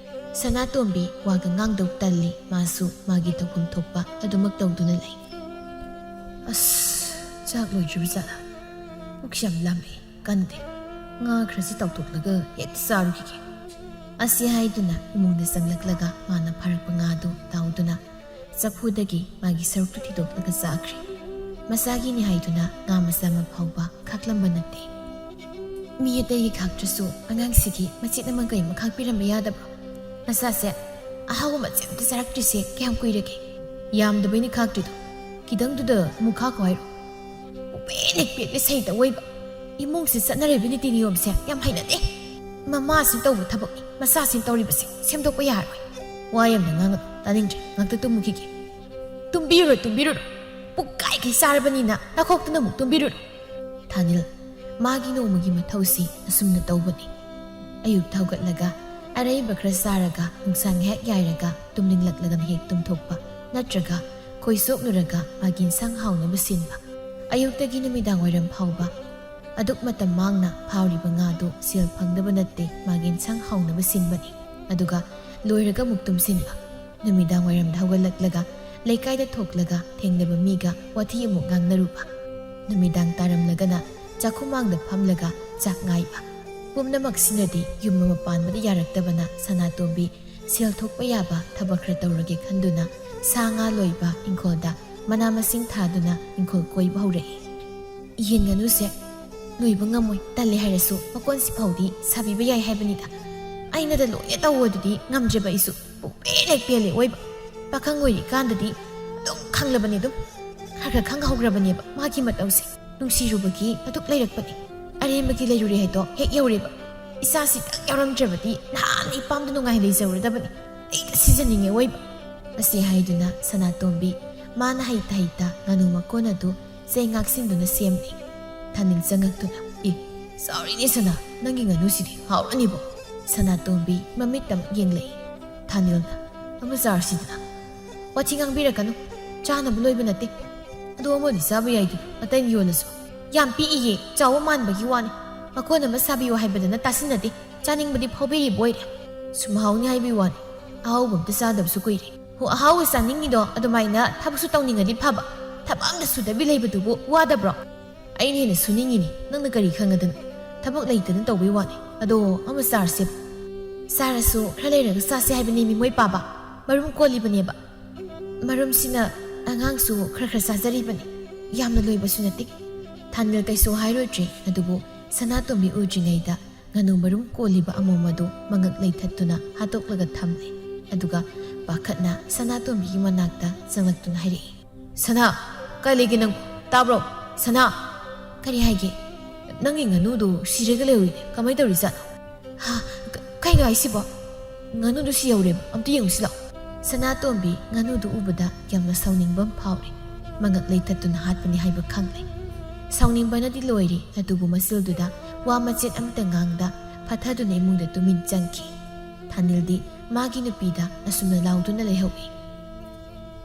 ꯁꯅꯥꯇꯣꯝꯕꯤ ꯋꯥꯒ ꯉꯥꯡꯗꯧ ꯇꯜꯂꯤ, ꯃꯥꯁꯨ ꯃꯥꯒꯤ ꯇꯧꯐꯝ ꯊꯣꯛꯄ ꯑꯗꯨꯃꯛ ꯇꯧꯗꯨꯅ ꯂꯩ꯫ "ꯑꯁ, ꯆꯥꯛ ꯂꯣꯏꯗ꯭ꯔꯤꯕ ꯖꯥꯠꯂꯥ? ꯄꯨꯛꯁꯤ ꯌꯥꯝ ꯂꯥꯝꯃꯦ, ꯀꯟꯗꯦ꯫ ꯉꯥ ꯈꯔꯁꯤ ꯇꯥꯎꯊꯣꯛꯂꯒ ꯍꯦꯛꯇ ꯆꯥꯔꯨꯈꯤꯒꯦ꯫" ꯑꯁꯤ ꯍꯥꯏꯗꯨꯅ ꯏꯃꯨꯡꯗ ꯆꯪꯂꯛꯂꯒ ꯃꯥꯅ ꯐꯥꯔꯛꯄ ꯉꯥꯗꯨ ꯇꯥꯎꯗꯨꯅ ꯆꯐꯨꯗꯒꯤ ꯃꯥꯒꯤ ꯁꯔꯨꯛꯇꯨ ꯊꯤꯗꯣꯛꯂꯒ ꯆꯥꯈ꯭ꯔꯦ꯫ ꯃꯁꯥꯒꯤꯅꯤ ꯍꯥꯏꯗꯨꯅ ꯉꯥ ꯃꯆꯥ ꯑꯃ ꯐꯥꯎꯕ ꯈꯥꯛꯂꯝꯕ ꯅꯠꯇꯦ꯫ "ꯃꯤ ꯑꯇꯩꯒꯤ ꯈꯥꯛꯇ꯭ꯔꯁꯨ ꯑꯉꯥꯡꯁꯤꯒꯤ ꯃꯆꯦꯠ ꯑꯃ ꯀꯩ ꯑꯃ ꯈꯥꯛꯄꯤꯔꯝꯕ ꯌꯥꯗꯕ꯭ꯔꯣ? ꯃꯆꯥꯁꯦ ꯑꯍꯥꯎꯕ ꯃꯆꯦꯠ ꯑꯝꯇ ꯆꯥꯔꯛꯇ꯭ꯔꯤꯁꯦ ꯀꯌꯥꯝ ꯀꯨꯏꯔꯒꯦ? ꯌꯥꯝꯗꯕꯩꯅꯤ ꯈꯥꯛꯇ꯭ꯔꯤꯗꯣ꯫ ꯈꯤꯇꯪꯗꯨꯗ ꯑꯃꯨꯛ ꯈꯥꯛꯈꯣ ꯍꯥꯏꯔꯣ? ꯄꯨꯄꯦꯟ ꯍꯦꯛ ꯄꯦꯠꯂꯦ ꯁꯩꯇ ꯑꯣꯏꯕ꯫ ꯏꯃꯨꯡꯁꯤ ꯆꯠꯅꯔꯤꯕ ꯅꯤꯇꯤ ꯅꯤꯌꯣꯝꯁꯦ ꯌꯥꯝ ꯍꯩꯅꯗꯦ꯫ ꯃꯃꯥꯁꯤꯅ ꯇꯧꯕ ꯊꯕꯛꯅꯤ, ꯃꯆꯥꯁꯤꯅ ꯇꯧꯔꯤꯕꯁꯦ ꯁꯦꯝꯗꯣꯛꯄ ꯌꯥꯔꯣꯏ꯫" "ꯋꯥ ꯌꯥꯝꯅ ꯉꯥꯡꯒꯅꯨ, ꯇꯥꯅꯤꯡꯗ꯭ꯔꯦ꯫ ꯉꯥꯛꯇ ꯇꯨꯝꯃꯨꯈꯤꯒꯦ꯫" "ꯇꯨꯝꯕꯤꯔꯨꯔꯣ, ꯇꯨꯝꯕꯤꯔꯨꯔꯣ꯫ ꯄꯨꯛ ꯀꯥꯏꯈꯩ ꯆꯥꯔꯕꯅꯤꯅ ꯅꯈꯣꯛꯇꯨꯅ ꯑꯃꯨꯛ ꯇꯨꯝꯕꯤꯔꯨꯔꯣ꯫" ꯊꯥꯅꯤꯜ, ꯃꯥꯒꯤ ꯅꯣꯡꯃꯒꯤ ꯃꯊꯧꯁꯤ ꯑꯁꯨꯝꯅ ꯇꯧꯕꯅꯤ꯫ ꯑꯌꯨꯛꯇ ꯍꯧꯒꯠꯂꯒ ꯑꯔꯩꯕ ꯈꯔ ꯆꯥꯔꯒ ꯅꯨꯡꯁꯥ ꯉꯥꯏꯍꯥꯛ ꯌꯥꯏꯔꯒ ꯇꯨꯝꯅꯤꯡꯂꯛꯂꯒꯅ ꯍꯦꯛ ꯇꯨꯝꯊꯣꯛꯄ, ꯅꯠꯇ꯭ꯔꯒ ꯈꯣꯏ ꯆꯣꯞꯂꯨꯔꯒ ꯃꯥꯒꯤ ꯏꯟꯁꯥꯡ ꯍꯥꯎꯅꯕ ꯁꯤꯟꯕ꯫ ꯑꯌꯨꯛꯇꯒꯤ ꯅꯨꯃꯤꯗꯥꯡ ꯋꯥꯏꯔꯝ ꯐꯥꯎꯕ ꯑꯗꯨꯛ ꯃꯇꯝ ꯃꯥꯡꯅ ꯐꯥꯎꯔꯤꯕ ꯉꯥꯗꯨ ꯁꯦꯜ ꯐꯪꯅꯕ ꯅꯠꯇꯦ, ꯃꯥꯒꯤ ꯏꯟꯁꯥꯡ ꯍꯥꯎꯅꯕ ꯁꯤꯟꯕꯅꯤ꯫ ꯑꯗꯨꯒ ꯂꯣꯏꯔꯒ ꯑꯃꯨꯛ ꯇꯨꯝꯁꯤꯟꯕ꯫ ꯅꯨꯃꯤꯗꯥꯡ ꯋꯥꯏꯔꯝꯗ ꯍꯧꯒꯠꯂꯛꯂꯒ ꯂꯩꯀꯥꯏꯗ ꯊꯣꯛꯂꯒ ꯊꯦꯡꯅꯕ ꯃꯤꯒ ꯋꯥꯊꯤ ꯑꯃꯨꯛ ꯉꯥꯡꯅꯔꯨꯕ꯫ ꯅꯨꯃꯤꯗꯥꯡ ꯇꯥꯔꯝꯂꯒꯅ ꯆꯥꯛꯈꯨꯃꯥꯡꯗ ꯐꯝꯂꯒ ꯆꯥꯛ ꯉꯥꯏꯕ꯫ ꯄꯨꯝꯅꯃꯛꯁꯤꯅꯗꯤ ꯌꯨꯝ ꯑꯃ ꯄꯥꯟꯕꯗ ꯌꯥꯔꯛꯇꯕꯅ ꯁꯅꯥꯇꯣꯝꯕꯤ ꯁꯦꯜ ꯊꯣꯛꯄ ꯌꯥꯕ ꯊꯕꯛ ꯈꯔ ꯇꯧꯔꯒꯦ ꯈꯟꯗꯨꯅ ꯁꯥ ꯉꯥ ꯂꯣꯏꯕ ꯏꯪꯈꯣꯜꯗ ꯃꯅꯥ ꯃꯁꯤꯡ ꯊꯥꯗꯨꯅ ꯏꯪꯈꯣꯜ ꯀꯣꯏꯕ ꯍꯧꯔꯛꯏ꯫ ꯌꯦꯟ ꯉꯥꯅꯨꯁꯦ ꯂꯣꯏꯕ ꯉꯝꯃꯣꯏ, ꯇꯜꯂꯦ ꯍꯥꯏꯔꯁꯨ ꯃꯀꯣꯟꯁꯤꯐꯥꯎꯗꯤ ꯁꯥꯕꯤꯕ ꯌꯥꯏ ꯍꯥꯏꯕꯅꯤꯗ꯫ ꯑꯩꯅꯗ ꯂꯣꯏꯅ ꯇꯧꯑꯣ ꯑꯗꯨꯗꯤ ꯉꯝꯗ꯭ꯔꯦꯕ ꯑꯩꯁꯨ꯫ ꯄꯨꯡꯄꯦꯟ ꯍꯦꯛ ꯄꯦꯜꯂꯦ ꯑꯣꯏꯕ꯫ ꯄꯥꯈꯪ ꯑꯣꯏꯔꯤꯀꯥꯟꯗꯗꯤ ꯑꯗꯨꯝ ꯈꯪꯂꯕꯅꯦ ꯑꯗꯨꯝ꯫ ꯈꯔ ꯈꯔ ꯈꯪꯍꯧꯈ꯭ꯔꯕꯅꯦꯕ ꯃꯥꯒꯤ ꯃꯇꯧꯁꯦ꯫ ꯅꯨꯡꯁꯤꯔꯨꯕꯒꯤ ꯑꯗꯨꯛ ꯂꯩꯔꯛꯄꯅꯤ꯫ ꯑꯔꯦꯝꯕꯒꯤ ꯂꯩꯔꯨꯔꯦ ꯍꯥꯏꯗꯣ ꯍꯦꯛ ꯌꯧꯔꯦꯕ꯫ ꯏꯆꯥꯁꯤꯗꯪ ꯌꯥꯎꯔꯝꯗ꯭ꯔꯕꯗꯤ ꯅꯍꯥꯟꯅ ꯏꯄꯥꯝꯗ ꯅꯨꯡꯉꯥꯏ ꯂꯩꯖꯔꯨꯔꯗꯕꯅꯤ꯫ ꯑꯩꯗ ꯁꯤꯖꯅꯤꯡꯉꯦ ꯑꯣꯏꯕ꯫ ꯑꯁꯤ ꯍꯥꯏꯗꯨꯅ ꯁꯅꯥꯇꯣꯝꯕꯤ ꯃꯥꯅ ꯍꯩꯇ ꯍꯩꯇ ꯉꯥꯅꯨ ꯃꯀꯣꯟ ꯑꯗꯨ ꯆꯩ ꯉꯥꯛꯁꯤꯟꯗꯨꯅ ꯁꯦꯝꯂꯤ꯫ ꯊꯥꯅꯤꯜ ꯆꯪꯉꯛꯇꯨꯅ, "ꯏ, ꯆꯥꯎꯔꯤꯅꯦ ꯁꯅꯥ, ꯅꯪꯒꯤ ꯉꯥꯅꯨꯁꯤꯗꯤ ꯍꯥꯎꯔꯅꯤꯕꯣ?" ꯁꯅꯥꯇꯣꯝꯕꯤ ꯃꯃꯤꯠ ꯇꯝ ꯌꯦꯡꯂꯛꯏ꯫ ꯊꯥꯅꯤꯜꯅ, "ꯑꯃ ꯆꯥꯔꯁꯤꯗꯅ?" "ꯋꯥꯊꯤ ꯉꯥꯡꯕꯤꯔꯛꯀꯅꯨ, ꯆꯥꯅꯕ ꯂꯣꯏꯕ ꯅꯠꯇꯦ꯫ ꯑꯗꯣ ꯑꯃꯗꯤ ꯆꯥꯕ ꯌꯥꯏꯗꯅ, ꯑꯇꯩ ꯌꯣꯜꯂꯁꯨ꯫ ꯌꯥꯝ ꯄꯤꯛꯏꯌꯦ, ꯆꯥꯎꯕ ꯃꯥꯟꯕꯒꯤ ꯋꯥꯅꯤ꯫ ꯃꯀꯣꯟ ꯑꯃ ꯁꯥꯕꯤꯌꯨ ꯍꯥꯏꯕꯗꯅ ꯇꯥꯁꯤꯟꯅꯗꯦ, ꯆꯥꯅꯤꯡꯕꯗꯤ ꯐꯥꯎꯕꯤꯔꯤꯕ ꯑꯣꯏꯔꯦ꯫ ꯁꯨꯝ ꯍꯥꯎꯅꯤ ꯍꯥꯏꯕꯒꯤ ꯋꯥꯅꯤ, ꯑꯍꯥꯎꯕ ꯑꯝꯇ ꯆꯥꯗꯕꯁꯨ ꯀꯨꯏꯔꯦ꯫ ꯍꯣ, ꯑꯍꯥꯎꯕ ꯆꯥꯅꯤꯡꯉꯤꯗꯣ ꯑꯗꯨꯃꯥꯏꯅ ꯊꯕꯛꯁꯨ ꯇꯧꯅꯤꯡꯉꯗꯤ ꯐꯕ, ꯊꯕꯛ ꯑꯝꯇ ꯁꯨꯗꯕꯤ ꯂꯩꯕꯗꯨꯕꯨ ꯋꯥꯗꯕ꯭ꯔꯣ?" "ꯑꯩꯅ ꯍꯦꯟꯅ ꯁꯨꯅꯤꯡꯉꯤꯅꯤ, ꯅꯪꯅ ꯀꯔꯤ ꯈꯪꯉꯗꯅ? ꯊꯕꯛ ꯂꯩꯇꯅ ꯇꯧꯕꯩ ꯋꯥꯅꯤ꯫ ꯑꯗꯣ ꯑꯃ ꯆꯥꯔꯁꯦ꯫" "ꯆꯥꯔꯁꯨ ꯈꯔ ꯂꯩꯔꯒ ꯆꯥꯁꯦ ꯍꯥꯏꯕꯅꯦ ꯃꯤꯃꯣꯏ ꯄꯥꯕ꯫ ꯃꯔꯨꯝ ꯀꯣꯜꯂꯤꯕꯅꯦꯕ꯫ ꯃꯔꯨꯝꯁꯤꯅ ꯑꯉꯥꯡꯁꯨ ꯈꯔ ꯈꯔ ꯆꯥꯖꯔꯤꯕꯅꯤ꯫ ꯌꯥꯝꯅ ꯂꯣꯏꯕꯁꯨ ꯅꯠꯇꯦ꯫" ꯊꯥꯅꯤꯜ ꯀꯩꯁꯨ ꯍꯥꯏꯔꯣꯏꯗ꯭ꯔꯦ, ꯑꯗꯨꯕꯨ ꯁꯅꯥꯇꯣꯝꯕꯤ ꯎꯗ꯭ꯔꯤꯉꯩꯗ ꯉꯥꯅꯨ ꯃꯔꯨꯝ ꯀꯣꯜꯂꯤꯕ ꯑꯃꯣꯝ ꯑꯗꯨ ꯃꯉꯛ ꯂꯩꯊꯠꯇꯨꯅ ꯍꯥꯠꯇꯣꯛꯂꯒ ꯊꯝꯂꯦ꯫ ꯑꯗꯨꯒ ꯄꯥꯈꯠꯅ ꯁꯅꯥꯇꯣꯝꯕꯤꯒꯤ ꯃꯅꯥꯛꯇ ꯆꯪꯂꯛꯇꯨꯅ ꯍꯥꯏꯔꯛꯏ, "ꯁꯅꯥ, ꯀꯥꯏ ꯂꯩꯒꯦ ꯅꯪ? ꯇꯥꯕ꯭ꯔꯣ? ꯁꯅꯥ!" "ꯀꯔꯤ ꯍꯥꯏꯒꯦ?" "ꯅꯪꯒꯤ ꯉꯥꯅꯨꯗꯣ ꯁꯤꯔꯒ ꯂꯩꯍꯧꯏꯅꯦ, ꯀꯃꯥꯏꯅ ꯇꯧꯔꯤꯖꯥꯠꯅꯣ?" "ꯍꯥ? ꯀ-, ꯀꯩꯅꯣ ꯍꯥꯏꯁꯤꯕꯣ? ꯉꯥꯅꯨꯗꯣ ꯁꯤꯍꯧꯔꯦꯕ, ꯑꯝꯇ ꯌꯦꯡꯉꯨꯁꯤ ꯂꯥꯛꯑꯣ꯫" ꯁꯅꯥꯇꯣꯝꯕꯤ ꯉꯥꯅꯨꯗꯨ ꯎꯕꯗ ꯌꯥꯝꯅ ꯁꯥꯎꯅꯤꯡꯕ ꯑꯃ ꯐꯥꯎꯔꯦ꯫ ꯃꯉꯛ ꯂꯩꯊꯠꯇꯨꯅ ꯍꯥꯠꯄꯅꯤ ꯍꯥꯏꯕ ꯈꯪꯂꯦ꯫ ꯁꯥꯎꯅꯤꯡꯕꯅꯗꯤ ꯂꯣꯏꯔꯦ, ꯑꯗꯨꯕꯨ ꯃꯆꯤꯜꯗꯨꯗ ꯋꯥ ꯃꯆꯦꯠ ꯑꯃꯇ ꯉꯥꯡꯗ ꯐꯠꯊꯗꯨꯅ ꯏꯃꯨꯡꯗ ꯇꯨꯃꯤꯟ ꯆꯪꯈꯤ꯫ ꯊꯥꯅꯤꯜꯗꯤ ꯃꯥꯒꯤ ꯅꯨꯄꯤꯗ ꯑꯁꯨꯝꯅ ꯂꯥꯎꯗꯨꯅ ꯂꯩꯍꯧꯏ꯫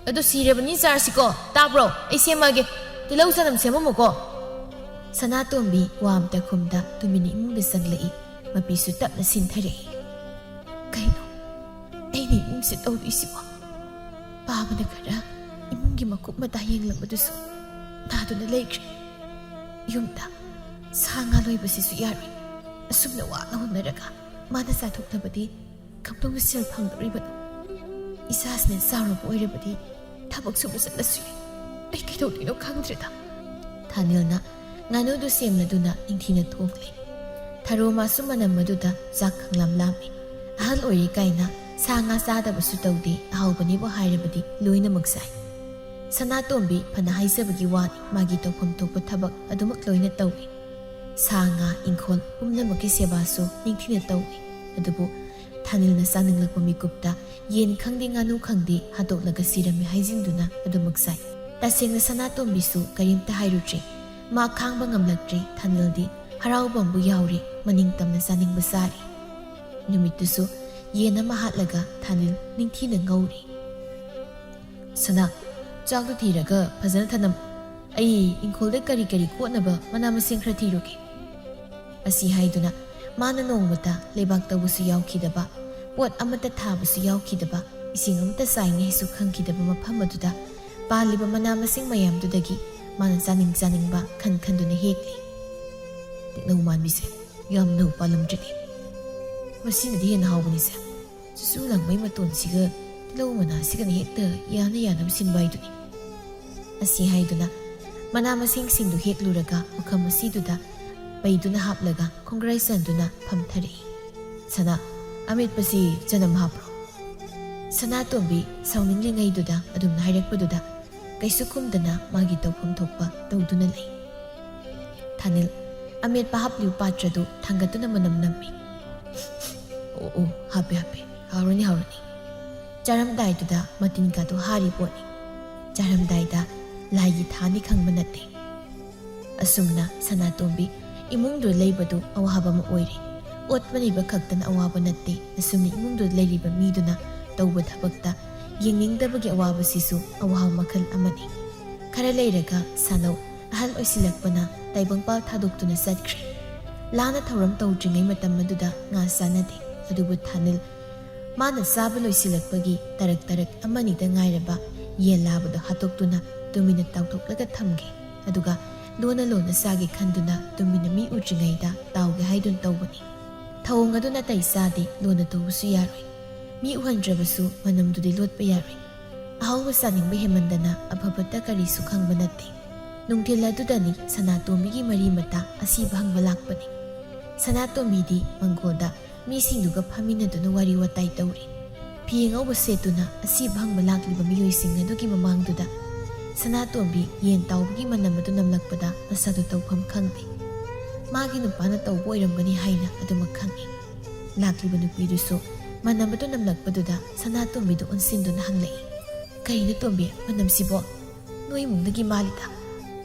"ꯑꯗꯨ ꯁꯤꯔꯕꯅꯤ ꯆꯥꯔꯁꯤꯀꯣ, ꯇꯥꯕ꯭ꯔꯣ? ꯑꯩ ꯁꯦꯝꯃꯛꯑꯒꯦ꯫ ꯇꯤꯜꯍꯧ ꯆꯅꯝ ꯁꯦꯝꯃꯝꯃꯨꯀꯣ꯫" ꯁꯅꯥꯇꯣꯝꯕꯤ ꯋꯥ ꯑꯝꯇ ꯈꯨꯝꯗ ꯇꯨꯃꯤꯟꯅ ꯏꯃꯨꯡꯗ ꯆꯪꯂꯛꯏ꯫ ꯃꯄꯤꯁꯨ ꯇꯞꯅ ꯁꯤꯟꯊꯔꯛꯏ꯫ "ꯀꯩꯅꯣ? ꯑꯩꯅ ꯏꯃꯨꯡꯁꯦ ꯇꯧꯗꯣꯏꯁꯤꯕꯣ?" ꯄꯥꯕꯅ ꯈꯔ ꯏꯃꯨꯡꯒꯤ ꯃꯀꯨꯞ ꯃꯇꯥ ꯌꯦꯡꯂꯝꯕꯗꯨꯁꯨ ꯅꯥꯗꯨꯅ ꯂꯩꯈ꯭ꯔꯦ꯫ ꯌꯨꯝꯗ "ꯁꯥ ꯉꯥ ꯂꯣꯏꯕꯁꯤꯁꯨ ꯌꯥꯔꯣꯏ꯫ ꯑꯁꯨꯝꯅ ꯋꯥꯅ ꯍꯣꯠꯅꯔꯒ ꯃꯥꯅ ꯆꯥꯊꯣꯛꯅꯕꯗꯤ ꯀꯝꯗꯧꯅ ꯁꯦꯜ ꯐꯪꯗꯣꯔꯤꯕꯅꯣ? ꯏꯆꯥꯁꯤꯅ ꯆꯥꯎꯔꯕ ꯑꯣꯏꯔꯕꯗꯤ ꯊꯕꯛ ꯁꯨꯕ ꯆꯠꯂꯁꯨ ꯌꯥꯏ꯫ ꯑꯩ ꯀꯩꯗꯧꯗꯣꯏꯅꯣ ꯈꯪꯗ꯭ꯔꯦꯗ"꯫ ꯊꯥꯅꯤꯜꯅ ꯉꯥꯅꯨꯗꯨ ꯁꯦꯝꯂꯗꯨꯅ ꯅꯤꯡꯊꯤꯅ ꯊꯣꯡꯂꯦ꯫ ꯊꯔꯣ ꯃꯥꯁꯨ ꯃꯅꯝ ꯑꯗꯨꯗ ꯆꯥꯛ ꯈꯪꯂꯥꯝ ꯂꯥꯝꯃꯤ꯫ ꯑꯍꯜ ꯑꯣꯏꯔꯦ ꯀꯥꯏꯅ ꯁꯥ ꯉꯥ ꯆꯥꯗꯕꯁꯨ ꯇꯧꯗꯦ, ꯑꯍꯥꯎꯕꯅꯦꯕꯨ ꯍꯥꯏꯔꯕꯗꯤ ꯂꯣꯏꯅꯃꯛ ꯆꯥꯏ꯫ ꯁꯅꯥꯇꯣꯝꯕꯤ ꯐꯅ ꯍꯥꯏꯖꯕꯒꯤ ꯋꯥꯅꯤ, ꯃꯥꯒꯤ ꯇꯧꯐꯝ ꯊꯣꯛꯄ ꯊꯕꯛ ꯑꯗꯨꯃꯛ ꯂꯣꯏꯅ ꯇꯧꯏ꯫ ꯁꯥ ꯉꯥ ꯏꯪꯈꯣꯜ ꯄꯨꯝꯅꯃꯛꯀꯤ ꯁꯦꯕꯥꯁꯨ ꯅꯤꯡꯊꯤꯅ ꯇꯧꯏ꯫ ꯑꯗꯨꯕꯨ ꯊꯥꯅꯤꯜꯅ ꯆꯥꯅꯤꯡꯂꯛꯄ ꯃꯤꯀꯨꯞꯇ ꯌꯦꯟ ꯈꯪꯗꯦ ꯉꯥꯅꯨ ꯈꯪꯗꯦ ꯍꯥꯠꯇꯣꯛꯂꯒ ꯁꯤꯔꯝꯃꯤ ꯍꯥꯏꯖꯤꯟꯗꯨꯅ ꯑꯗꯨꯃꯛ ꯆꯥꯏ꯫ ꯇꯁꯦꯡꯅ ꯁꯅꯥꯇꯣꯝꯕꯤꯁꯨ ꯀꯔꯤꯝꯇ ꯍꯥꯏꯔꯨꯗ꯭ꯔꯦ꯫ ꯃꯥ ꯈꯥꯡꯕ ꯉꯝꯂꯛꯇ꯭ꯔꯦ꯫ ꯊꯥꯅꯤꯜꯗꯤ ꯍꯔꯥꯎꯕ ꯑꯃꯕꯨ ꯌꯥꯎꯔꯦ, ꯃꯅꯤꯡ ꯇꯝꯅ ꯆꯥꯅꯤꯡꯕ ꯆꯥꯔꯦ꯫ ꯅꯨꯃꯤꯠꯇꯨꯁꯨ ꯌꯦꯟ ꯑꯃ ꯍꯥꯠꯂꯒ ꯊꯥꯅꯤꯜ ꯅꯤꯡꯊꯤꯅ ꯉꯧꯔꯦ꯫ "ꯁꯅꯥ, ꯆꯥꯛꯇꯨ ꯊꯤꯔꯒ ꯐꯖꯅ ꯊꯅꯝ꯫ ꯑꯩ ꯏꯪꯈꯣꯜꯗ ꯀꯔꯤ ꯀꯔꯤ ꯀꯣꯠꯅꯕ ꯃꯅꯥ ꯃꯁꯤꯡ ꯈꯔ ꯊꯤꯔꯨꯒꯦ"꯫ ꯑꯁꯤ ꯍꯥꯏꯗꯨꯅ ꯃꯥꯅ ꯅꯣꯡꯃꯇ ꯂꯩꯕꯥꯛ ꯇꯧꯕꯁꯨ ꯌꯥꯎꯈꯤꯗꯕ, ꯄꯣꯠ ꯑꯃꯠꯇ ꯊꯥꯕꯁꯨ ꯌꯥꯎꯈꯤꯗꯕ, ꯏꯁꯤꯡ ꯑꯃꯠꯇ ꯆꯥꯏꯅꯤꯡꯉꯥꯏꯁꯨ ꯈꯪꯈꯤꯗꯕ ꯃꯐꯝ ꯑꯗꯨꯗ ꯄꯥꯜꯂꯤꯕ ꯃꯅꯥ ꯃꯁꯤꯡ ꯃꯌꯥꯝꯗꯨꯗꯒꯤ ꯃꯥꯅ ꯆꯥꯅꯤꯡ ꯆꯥꯅꯤꯡꯕ ꯈꯟ ꯈꯟꯗꯨꯅ ꯍꯦꯛꯂꯤ꯫ "ꯇꯤꯜꯍꯧ ꯃꯥꯟꯕꯤꯁꯦ, ꯌꯥꯝꯅ ꯄꯥꯜꯂꯝꯗ꯭ꯔꯤꯅꯦ꯫ ꯃꯁꯤꯅꯗꯤ ꯍꯦꯟꯅ ꯍꯥꯎꯕꯅꯤꯁꯦ꯫ ꯆꯨꯆꯨ ꯂꯪꯕꯩ ꯃꯇꯣꯟꯁꯤꯒ ꯇꯤꯜꯍꯧ ꯃꯅꯥꯁꯤꯒꯅ ꯍꯦꯛꯇ ꯌꯥꯅ ꯌꯥꯅꯕ ꯁꯤꯟꯕ ꯍꯥꯏꯗꯨꯅꯤ"꯫ ꯑꯁꯤ ꯍꯥꯏꯗꯨꯅ ꯃꯅꯥ ꯃꯁꯤꯡꯁꯤꯡꯗꯨ ꯍꯦꯛꯂꯨꯔꯒ ꯃꯐꯝ ꯑꯁꯤꯗꯨꯗ ꯄꯩꯗꯨꯅ ꯍꯥꯞꯂꯒ ꯈꯣꯡꯒ꯭ꯔꯥꯏ ꯆꯟꯗꯨꯅ ꯐꯝꯊꯔꯛꯏ꯫ "ꯁꯅꯥ, ꯑꯃꯦꯠꯄꯁꯤ ꯆꯅꯝ ꯍꯥꯞꯄ꯭ꯔꯣ?" ꯁꯅꯥꯇꯣꯝꯕꯤ ꯁꯥꯎꯅꯤꯡꯂꯤꯉꯩꯗꯨꯗ ꯑꯗꯨꯝꯅ ꯍꯥꯏꯔꯛꯄꯗꯨꯗ ꯀꯩꯁꯨ ꯈꯨꯝꯗꯅ ꯃꯥꯒꯤ ꯇꯧꯐꯝ ꯊꯣꯛꯄ ꯇꯧꯗꯨꯅ ꯂꯩ꯫ ꯊꯥꯅꯤꯜ ꯑꯃꯦꯠꯄ ꯍꯥꯞꯂꯤꯕ ꯄꯥꯇ꯭ꯔꯗꯨ ꯊꯥꯡꯒꯠꯇꯨꯅ ꯃꯅꯝ ꯅꯝꯃꯤ꯫ "ꯑꯣ, ꯑꯣ, ꯍꯥꯞꯄꯦ, ꯍꯥꯞꯄꯦ꯫ ꯍꯥꯎꯔꯅꯤ, ꯍꯥꯎꯔꯅꯤ"꯫ ꯆꯥꯔꯝꯗꯥꯏꯗꯨꯗ ꯃꯇꯤꯟꯒꯗꯨ ꯍꯥꯔꯤ ꯄꯣꯠꯅꯤ꯫ ꯆꯥꯔꯝꯗꯥꯏꯗ ꯂꯥꯏꯒꯤ ꯊꯥꯅꯤ ꯈꯪꯕ ꯅꯠꯇꯦ꯫ ꯑꯁꯨꯝꯅ ꯁꯅꯥꯇꯣꯝꯕꯤ ꯏꯃꯨꯡꯗꯨ ꯂꯩꯕꯗꯨ ꯑꯋꯥꯕ ꯑꯃ ꯑꯣꯏꯔꯦ꯫ ꯑꯣꯠ ꯄꯟꯕ ꯈꯛꯇꯅ ꯑꯋꯥꯕ ꯅꯠꯇꯦ, ꯑꯁꯨꯝꯅ ꯏꯃꯨꯡꯗꯨ ꯂꯩꯔꯤꯕ ꯃꯤꯗꯨꯅ ꯇꯧꯕ ꯊꯕꯛꯇ ꯌꯦꯡꯅꯤꯡꯗꯕꯒꯤ ꯑꯋꯥꯕꯁꯤꯁꯨ ꯑꯋꯥꯕ ꯃꯈꯜ ꯑꯃꯅꯤ꯫ ꯈꯔ ꯂꯩꯔꯒ ꯁꯥꯅꯧ ꯑꯍꯜ ꯑꯣꯏꯁꯤꯜꯂꯛꯄꯅ ꯇꯥꯏꯕꯪꯄꯥꯜ ꯊꯥꯗꯣꯛꯇꯨꯅ ꯆꯠꯈ꯭ꯔꯦ꯫ ꯂꯥꯟꯅ ꯊꯧꯔꯝ ꯇꯧꯗ꯭ꯔꯤꯉꯩ ꯃꯇꯝ ꯑꯗꯨꯗ ꯉꯥ ꯆꯥꯅꯗꯦ, ꯑꯗꯨꯕꯨ ꯊꯥꯅꯤꯜ ꯃꯥꯅ ꯆꯥꯕ ꯂꯣꯏꯁꯤꯜꯂꯛꯄꯒꯤ ꯇꯔꯛ ꯇꯔꯛ ꯑꯃꯅꯤꯗ ꯉꯥꯏꯔꯕ ꯌꯦꯟ ꯂꯥꯕꯗꯨ ꯍꯥꯠꯇꯣꯛꯇꯨꯅ ꯇꯨꯃꯤꯟꯅ ꯇꯥꯎꯊꯣꯛꯂꯒ ꯊꯝꯈꯤ꯫ ꯑꯗꯨꯒ ꯂꯣꯟꯅ ꯂꯣꯟꯅ ꯆꯥꯒꯦ ꯈꯟꯗꯨꯅ ꯇꯨꯃꯤꯟꯅ ꯃꯤ ꯎꯗ꯭ꯔꯤꯉꯩꯗ ꯇꯥꯎꯒꯦ ꯍꯥꯏꯗꯨꯅ ꯇꯧꯕꯅꯤ꯫ ꯊꯧꯑꯣꯡ ꯑꯗꯨ ꯅꯥꯇꯩ ꯆꯥꯗꯦ, ꯂꯣꯟꯅ ꯇꯧꯕꯁꯨ ꯌꯥꯔꯣꯏ꯫ ꯃꯤ ꯎꯍꯟꯗ꯭ꯔꯕꯁꯨ ꯃꯅꯝꯗꯨꯗꯤ ꯂꯣꯠꯄ ꯌꯥꯔꯣꯏ꯫ ꯑꯍꯥꯎꯕ ꯆꯥꯅꯤꯡꯕ ꯍꯦꯟꯃꯟꯗꯅ ꯑꯐ ꯐꯠꯇ ꯀꯔꯤꯁꯨ ꯈꯪꯕ ꯅꯠꯇꯦ꯫ ꯅꯨꯡꯊꯤꯜ ꯑꯗꯨꯗꯅꯤ ꯁꯅꯥꯇꯣꯝꯕꯤꯒꯤ ꯃꯔꯤ ꯃꯇꯥ ꯑꯁꯤꯕ ꯍꯪꯕ ꯂꯥꯛꯄꯅꯤ꯫ ꯁꯅꯥꯇꯣꯝꯕꯤꯗꯤ ꯃꯪꯒꯣꯜꯗ ꯃꯤꯁꯤꯡꯗꯨꯒ ꯐꯝꯃꯤꯟꯅꯗꯨꯅ ꯋꯥꯔꯤ ꯋꯥꯇꯥꯏ ꯇꯧꯔꯤ꯫ ꯐꯤ ꯑꯉꯧꯕ ꯁꯦꯠꯇꯨꯅ ꯑꯁꯤꯕ ꯍꯪꯕ ꯂꯥꯛꯂꯤꯕ ꯃꯤꯑꯣꯏꯁꯤꯡ ꯑꯗꯨꯒꯤ ꯃꯃꯥꯡꯗꯨꯗ ꯁꯅꯥꯇꯣꯝꯕꯤ ꯌꯦꯟ ꯇꯥꯎꯕꯒꯤ ꯃꯅꯝ ꯑꯗꯨ ꯅꯝꯂꯛꯄꯗ ꯃꯁꯥꯗꯨ ꯇꯧꯐꯝ ꯈꯪꯗꯦ꯫ ꯃꯥꯒꯤ ꯅꯨꯄꯥꯅ ꯇꯧꯕ ꯑꯣꯏꯔꯝꯒꯅꯤ ꯍꯥꯏꯅ ꯑꯗꯨꯃꯛ ꯈꯪꯏ꯫ ꯂꯥꯛꯂꯤꯕ ꯅꯨꯄꯤꯗꯨꯁꯨ ꯃꯅꯝ ꯑꯗꯨ ꯅꯝꯂꯛꯄꯗꯨꯗ ꯁꯅꯥꯇꯣꯝꯕꯤꯗꯨ ꯑꯣꯟꯁꯤꯟꯗꯨꯅ ꯍꯪꯂꯛꯏ, "ꯀꯔꯤꯅꯣ ꯇꯣꯝꯕꯤ, ꯃꯅꯝꯁꯤꯕꯣ? ꯅꯣꯏ ꯏꯃꯨꯡꯗꯒꯤ ꯃꯥꯜꯂꯤꯗ?"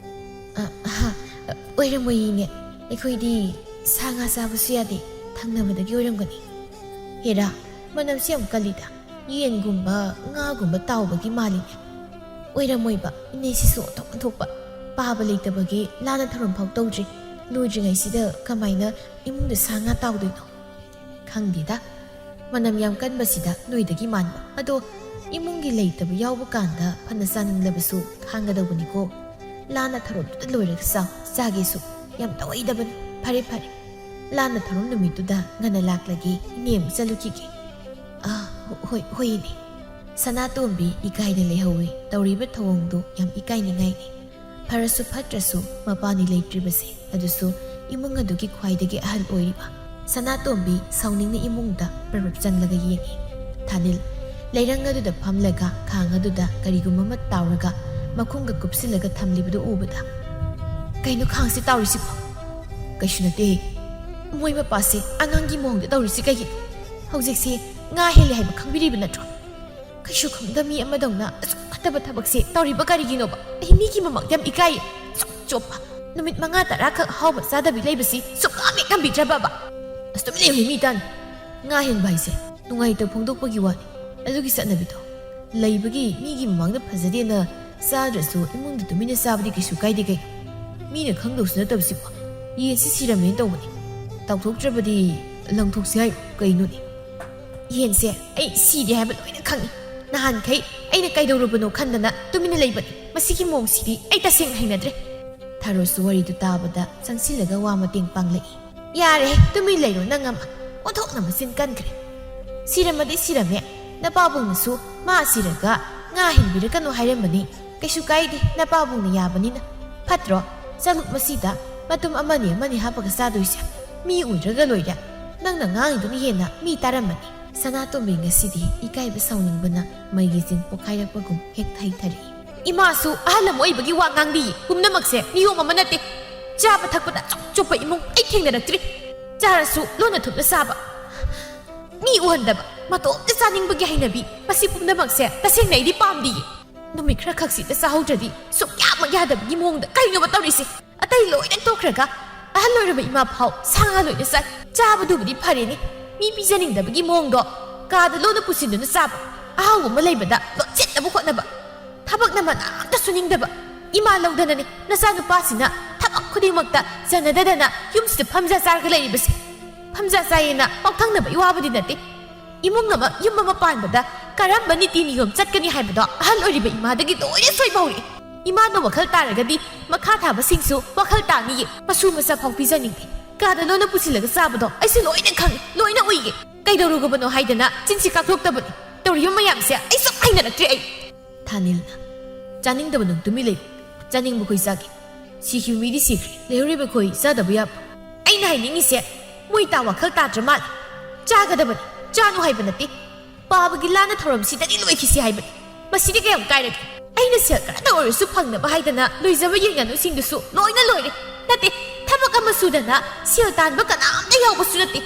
"ꯑ, ꯑꯍꯥ, ꯑ, ꯑꯣꯏꯔꯝꯃꯣꯏꯌꯦ ꯏꯅꯦ꯫ ꯑꯩꯈꯣꯏꯗꯤ ꯁꯥ ꯉꯥ ꯆꯥꯕꯁꯨ ꯌꯥꯗꯦ, ꯊꯪꯅꯕꯗꯒꯤ ꯑꯣꯏꯔꯝꯒꯅꯤ꯫" "ꯍꯦꯔꯥ, ꯃꯅꯝꯁꯤ ꯌꯥꯝ ꯀꯜꯂꯤꯗ꯫ ꯌꯦꯟꯒꯨꯝꯕ, ꯉꯥꯒꯨꯝꯕ ꯇꯥꯎꯕꯒꯤ ꯃꯥꯜꯂꯤꯅꯦ꯫" "ꯑꯣꯏꯔꯝꯃꯣꯏꯕ, ꯏꯅꯦꯁꯤꯁꯨ ꯑꯣꯟꯊꯣꯛ ꯑꯣꯟꯊꯣꯛꯄ꯫ ꯄꯥꯕ ꯂꯩꯇꯕꯒꯤ ꯂꯥꯟꯅ ꯊꯧꯔꯝ ꯐꯥꯎ ꯇꯧꯗ꯭ꯔꯤ꯫ ꯂꯣꯏꯗ꯭ꯔꯤꯉꯩꯁꯤꯗ ꯀꯃꯥꯏꯅ ꯏꯃꯨꯡꯗ ꯁꯥ ꯉꯥ ꯇꯥꯎꯗꯣꯏꯅꯣ?" "ꯈꯪꯗꯦꯗ, ꯃꯅꯝ ꯌꯥꯝ ꯀꯟꯕꯁꯤꯗ ꯅꯣꯏꯗꯒꯤ ꯃꯥꯟꯕ꯫ ꯑꯗꯣ ꯏꯃꯨꯡꯒꯤ ꯂꯩꯇꯕ ꯌꯥꯎꯕ ꯀꯥꯟꯗ ꯐꯅ ꯆꯥꯅꯤꯡꯂꯕꯁꯨ ꯈꯥꯡꯒꯗꯧꯕꯅꯤꯀꯣ꯫ ꯂꯥꯟꯅ ꯊꯧꯔꯝꯗꯨꯗ ꯂꯣꯏꯔꯒ ꯆꯥꯎ, ꯆꯥꯒꯦꯁꯨ꯫ ꯌꯥꯝ ꯇꯧꯍꯩꯗꯕꯅꯤ꯫ ꯐꯔꯦ, ꯐꯔꯦ, ꯂꯥꯟꯅ ꯊꯧꯔꯝ ꯅꯨꯃꯤꯠꯇꯨꯗ ꯉꯟꯅ ꯂꯥꯛꯂꯒꯦ, ꯏꯅꯦ ꯑꯃꯨꯛ ꯆꯠꯂꯨꯈꯤꯒꯦ꯫" "ꯑꯥ, ꯍꯣ-, ꯍꯣꯏ, ꯍꯣꯏ ꯏꯅꯦ꯫" ꯁꯅꯥꯇꯣꯝꯕꯤ ꯏꯀꯥꯏꯅ ꯂꯩꯍꯧꯏ꯫ ꯇꯧꯔꯤꯕ ꯊꯧꯑꯣꯡꯗꯨ ꯌꯥꯝ ꯏꯀꯥꯏꯅꯤꯡꯉꯥꯏꯅꯤ꯫ ꯐꯔꯁꯨ ꯐꯠꯇ꯭ꯔꯁꯨ ꯃꯄꯥꯅꯤ ꯂꯩꯇ꯭ꯔꯤꯕꯁꯦ, ꯑꯗꯨꯁꯨ ꯏꯃꯨꯡ ꯑꯗꯨꯒꯤ ꯈ꯭ꯋꯥꯏꯗꯒꯤ ꯑꯍꯜ ꯑꯣꯏꯔꯤꯕ꯫ ꯁꯅꯥꯇꯣꯝꯕꯤ ꯁꯥꯎꯅꯤꯡꯅ ꯏꯃꯨꯡꯗ ꯄ꯭ꯔꯞ ꯄ꯭ꯔꯞ ꯆꯪꯂꯒ ꯌꯦꯡꯏ꯫ ꯊꯥꯅꯤꯜ ꯂꯩꯔꯪ ꯑꯗꯨꯗ ꯐꯝꯂꯒ ꯈꯥꯡ ꯑꯗꯨꯗ ꯀꯔꯤꯒꯨꯝꯕ ꯑꯃ ꯇꯥꯎꯔꯒ ꯃꯈꯨꯝꯒ ꯀꯨꯞꯁꯤꯜꯂꯒ ꯊꯝꯂꯤꯕꯗꯨ ꯎꯕꯗ, "ꯀꯩꯅꯣ ꯈꯥꯡꯁꯤ ꯇꯥꯎꯔꯤꯁꯤꯕꯣ?" "ꯀꯩꯁꯨ ꯅꯠꯇꯦ꯫ ꯃꯣꯏ ꯃꯄꯥꯁꯦ ꯑꯉꯥꯡꯒꯤ ꯃꯑꯣꯡꯗ ꯇꯧꯔꯤꯁꯤ ꯀꯩꯒꯤꯅꯣ? ꯍꯧꯖꯤꯛꯁꯦ ꯉꯥ ꯍꯦꯜꯂꯦ ꯍꯥꯏꯕ ꯈꯪꯕꯤꯔꯤꯕ ꯅꯠꯇ꯭ꯔꯣ? ꯀꯩꯁꯨ ꯈꯪꯗ ꯃꯤ ꯑꯃꯗꯧꯅ ꯑꯁꯨꯛ ꯐꯠꯇꯕ ꯊꯕꯛꯁꯦ ꯇꯧꯔꯤꯕ ꯀꯔꯤꯒꯤꯅꯣꯕ? ꯑꯩ ꯃꯤꯒꯤ ꯃꯃꯥꯡꯗ ꯌꯥꯝ ꯏꯀꯥꯏꯌꯦ꯫ ꯑꯁꯨꯛ ꯆꯣꯞꯄ꯫ ꯅꯨꯃꯤꯠ ꯃꯉꯥ ꯇꯔꯥ ꯈꯛ ꯑꯍꯥꯎꯕ ꯆꯥꯗꯕꯤ ꯂꯩꯕꯁꯤ ꯁꯨꯛꯉꯝ ꯍꯦꯛ ꯉꯝꯕꯤꯗ꯭ꯔꯕꯕ?" "ꯑꯁ, ꯇꯨꯃꯤꯟ ꯂꯩꯌꯨꯍꯦ, ꯃꯤ ꯇꯥꯅꯤ꯫ ꯉꯥ ꯍꯦꯟꯕ ꯍꯥꯏꯁꯦ ꯅꯨꯡꯉꯥꯏꯇꯕ ꯐꯣꯡꯗꯣꯛꯄꯒꯤ ꯋꯥꯅꯤ꯫ ꯑꯗꯨꯒꯤ ꯆꯠꯅꯕꯤꯗꯣ ꯂꯩꯕꯒꯤ ꯃꯤꯒꯤ ꯃꯃꯥꯡꯗ ꯐꯖꯗꯦꯅ ꯆꯥꯗ꯭ꯔꯁꯨ ꯏꯃꯨꯡꯗ ꯇꯨꯃꯤꯟꯅ ꯆꯥꯕꯗꯤ ꯀꯩꯁꯨ ꯀꯥꯏꯗꯦ ꯀꯩꯅꯣ꯫ ꯃꯤꯅ ꯈꯪꯗꯧꯁꯨ ꯅꯠꯇꯕꯁꯤꯕꯨ꯫ ꯌꯦꯟꯁꯤ ꯁꯤꯔꯝꯃꯦꯅ ꯇꯧꯕꯅꯤ꯫ ꯇꯥꯎꯊꯣꯛꯇ꯭ꯔꯕꯗꯤ ꯂꯪꯊꯣꯛꯁꯤ ꯍꯥꯏ ꯀꯩꯅꯣꯅꯦ?" "ꯌꯦꯟꯁꯦ ꯑꯩ ꯁꯤꯗꯦ ꯍꯥꯏꯕ ꯂꯣꯏꯅ ꯈꯪꯉꯤ꯫ ꯅꯍꯥꯟꯈꯩ ꯑꯩꯅ ꯀꯩꯗꯧꯔꯨꯕꯅꯣ ꯈꯟꯗꯅ ꯇꯨꯃꯤꯟꯅ ꯂꯩꯕꯅꯤ꯫ ꯃꯁꯤꯒꯤ ꯃꯑꯣꯡꯁꯤꯗꯤ ꯑꯩ ꯇꯁꯦꯡꯅ ꯍꯩꯅꯗ꯭ꯔꯦ꯫" ꯁꯅꯥꯇꯣꯝꯕꯤꯁꯨ ꯋꯥꯔꯤꯗꯨ ꯇꯥꯕꯗ ꯆꯪꯁꯤꯜꯂꯒ ꯋꯥ ꯃꯇꯦꯡ ꯄꯥꯡꯂꯛꯏ꯫ "ꯌꯥꯔꯦ, ꯇꯨꯃꯤꯟ ꯂꯩꯔꯣ ꯅꯪ ꯑꯃ꯫ ꯑꯣꯟꯊꯣꯛꯅ ꯃꯆꯤꯟ ꯀꯟꯈ꯭ꯔꯦ꯫ ꯁꯤꯔꯝꯃꯗꯤ ꯁꯤꯔꯝꯃꯦ꯫ ꯅꯄꯥꯕꯨꯡꯅꯁꯨ ꯃꯥ ꯁꯤꯔꯒ ꯉꯥ ꯍꯦꯟꯕꯤꯔꯛꯀꯅꯨ ꯍꯥꯏꯔꯝꯕꯅꯤ꯫ ꯀꯩꯁꯨ ꯀꯥꯏꯗꯦ, ꯅꯄꯥꯕꯨꯡꯅ ꯌꯥꯕꯅꯤꯅ꯫ ꯐꯠꯇ꯭ꯔꯣ? ꯆꯂꯨꯛ ꯃꯁꯤꯗ ꯃꯇꯨꯝ ꯑꯃꯅꯤ ꯑꯃꯅꯤ ꯍꯥꯞꯄꯒ ꯆꯥꯗꯣꯏꯁꯦ꯫ ꯃꯤ ꯎꯏꯗ꯭ꯔꯒ ꯂꯣꯏꯔꯦ꯫ ꯅꯪꯅ ꯉꯥꯡꯉꯤꯗꯨꯅ ꯍꯦꯟꯅ ꯃꯤ ꯇꯥꯔꯝꯃꯅꯤ꯫" ꯁꯅꯥꯇꯣꯝꯕꯤ ꯉꯁꯤꯗꯤ ꯏꯀꯥꯏꯕ ꯁꯥꯎꯅꯤꯡꯕꯅ ꯃꯩꯒꯤ ꯆꯤꯡ ꯄꯣꯛꯈꯥꯏꯔꯛꯄꯒꯨꯝ ꯍꯦꯛ ꯍꯩꯊꯔꯛꯏ꯫ "ꯏꯃꯥꯁꯨ ꯑꯍꯜ ꯑꯃ ꯑꯣꯏꯕꯒꯤ ꯋꯥ ꯉꯥꯡꯂꯤꯌꯦ꯫ ꯄꯨꯝꯅꯃꯛꯁꯦ ꯅꯤꯌꯣꯝ ꯑꯃ ꯅꯠꯇꯦ꯫ ꯆꯥꯕ ꯊꯛꯄꯗ ꯑꯆꯧ ꯑꯆꯧꯕ ꯏꯃꯨꯡ ꯑꯩ ꯊꯦꯡꯅꯔꯛꯇ꯭ꯔꯤ꯫ ꯆꯥꯔꯁꯨ ꯂꯣꯟꯅ ꯊꯨꯞꯅ ꯆꯥꯕ, ꯃꯤ ꯎꯍꯟꯗꯕ, ꯃꯇꯣꯝꯇ ꯆꯥꯅꯤꯡꯕꯒꯤ ꯍꯩꯅꯕꯤ, ꯃꯁꯤ ꯄꯨꯝꯅꯃꯛꯁꯦ ꯇꯁꯦꯡꯅ ꯑꯩꯗꯤ ꯄꯥꯝꯗꯤꯌꯦ꯫ ꯅꯨꯃꯤꯠ ꯈꯔ ꯈꯛꯁꯤꯗ ꯆꯥꯍꯧꯗ꯭ꯔꯗꯤ ꯁꯨꯛꯌꯥꯃꯛ ꯌꯥꯗꯕꯒꯤ ꯃꯑꯣꯡꯗ ꯀꯩꯅꯣꯕ ꯇꯧꯔꯤꯁꯦ꯫ ꯑꯇꯩ ꯂꯣꯏꯅ ꯇꯣꯛꯈ꯭ꯔꯒ ꯑꯍꯜ ꯑꯣꯏꯔꯕ ꯏꯃꯥ ꯐꯥꯎ ꯁꯥ ꯉꯥ ꯂꯣꯏꯅ ꯆꯥꯏ꯫ ꯆꯥꯕꯗꯨꯕꯨꯗꯤ ꯐꯔꯦꯅꯦ, ꯃꯤ ꯄꯤꯖꯅꯤꯡꯗꯕꯒꯤ ꯃꯑꯣꯡꯗꯣ꯫ ꯀꯥꯗ ꯂꯣꯟꯅ ꯄꯨꯁꯤꯟꯗꯨꯅ ꯆꯥꯕ, ꯑꯍꯥꯎꯕ ꯑꯃ ꯂꯩꯕꯗ ꯂꯣꯠꯁꯤꯟꯅꯕ ꯍꯣꯠꯅꯕ, ꯊꯕꯛꯅ ꯃꯅꯥ ꯑꯝꯇ ꯁꯨꯅꯤꯡꯗꯕ꯫ ꯏꯃꯥ ꯂꯧꯗꯅꯅꯦ ꯅꯆꯥꯅꯨꯄꯥꯁꯤꯅ ꯊꯕꯛ ꯈꯨꯗꯤꯡꯃꯛꯇ ꯆꯟꯅꯗꯗꯅ ꯌꯨꯝꯁꯤꯗ ꯐꯝꯖ ꯆꯥꯔꯒ ꯂꯩꯔꯤꯕꯁꯦ꯫ ꯐꯝꯖ ꯆꯥꯏꯌꯦꯅ ꯄꯥꯎꯊꯪꯅꯕ ꯏꯋꯥꯕꯨꯗꯤ ꯅꯠꯇꯦ꯫ ꯏꯃꯨꯡ ꯑꯃ, ꯌꯨꯝ ꯑꯃ ꯄꯥꯟꯕꯗ ꯀꯔꯝꯕ ꯅꯤꯇꯤ ꯅꯤꯌꯣꯝ ꯆꯠꯀꯅꯤ ꯍꯥꯏꯕꯗꯣ ꯑꯍꯜ ꯑꯣꯏꯔꯤꯕ ꯏꯃꯥꯗꯒꯤ ꯂꯣꯏꯅ ꯁꯣꯏꯕ ꯍꯧꯔꯛꯏ꯫ ꯏꯃꯥꯅ ꯋꯥꯈꯜ ꯇꯥꯔꯒꯗꯤ ꯃꯈꯥ ꯊꯥꯕꯁꯤꯡꯁꯨ ꯋꯥꯈꯜ ꯇꯥꯅꯤꯌꯦ꯫ ꯃꯁꯨ ꯃꯆꯥ ꯐꯥꯎ ꯄꯤꯖꯅꯤꯡꯗꯦ꯫ ꯀꯥꯗ ꯂꯣꯟꯅ ꯄꯨꯁꯤꯜꯂꯒ ꯆꯥꯕꯗꯣ ꯑꯩꯁꯨ ꯂꯣꯏꯅ ꯈꯪꯉꯤ, ꯂꯣꯏꯅ ꯎꯏꯌꯦ꯫ ꯀꯩꯗꯧꯔꯨꯒꯕꯅꯣ ꯍꯥꯏꯗꯅ ꯆꯤꯟꯁꯤ ꯀꯥꯊꯣꯛꯇꯕꯅꯤ꯫ ꯇꯧꯔꯤꯕ ꯃꯌꯥꯝꯁꯦ ꯑꯩ ꯁꯨꯝ ꯍꯩꯅꯔꯛꯇ꯭ꯔꯦ ꯑꯩ꯫ ꯊꯥꯅꯤꯜꯅ, "ꯆꯥꯅꯤꯡꯗꯕ ꯅꯪ ꯇꯨꯃꯤꯟ ꯂꯩꯌꯨ꯫ ꯆꯥꯅꯤꯡꯕ ꯑꯩꯈꯣꯏ ꯆꯥꯒꯦ꯫ ꯁꯤꯈꯤꯕ ꯃꯤꯗꯤ ꯁꯤꯈ꯭ꯔꯦ꯫ ꯂꯩꯍꯧꯔꯤꯕ ꯑꯩꯈꯣꯏ ꯆꯥꯗꯕ ꯌꯥꯕ?" ꯑꯩꯅ ꯍꯥꯏꯅꯤꯡꯉꯤꯁꯦ, ꯃꯣꯏ ꯇꯥ ꯋꯥꯈꯜ ꯇꯥꯗ꯭ꯔ ꯃꯥꯜꯂꯦ꯫ ꯆꯥꯒꯗꯕꯅꯤ, ꯆꯥꯅꯨ ꯍꯥꯏꯕ ꯅꯠꯇꯦ꯫ ꯄꯥꯕꯒꯤ ꯂꯥꯟꯅ ꯊꯧꯔꯝꯁꯤꯗꯗꯤ ꯂꯣꯏꯈꯤꯁꯤ ꯍꯥꯏꯕꯅꯤ꯫ ꯃꯁꯤꯗꯤ ꯀꯌꯥꯝ ꯀꯥꯏꯔꯒꯦ? ꯑꯩꯅ ꯁꯦꯜ ꯈꯔꯇ ꯑꯣꯏꯔꯁꯨ ꯐꯪꯅꯕ ꯍꯥꯏꯗꯅ ꯂꯣꯏꯖꯕ ꯌꯦꯟ ꯉꯥꯅꯨꯁꯤꯡꯗꯨꯁꯨ ꯂꯣꯏꯅ ꯂꯣꯏꯔꯦ꯫ ꯅꯠꯇꯦ, ꯊꯕꯛ ꯑꯃ ꯁꯨꯗꯅ ꯁꯦꯜ ꯇꯥꯟꯕ ꯀꯅꯥꯝꯇ ꯌꯥꯎꯕꯁꯨ ꯅꯠꯇꯦ꯫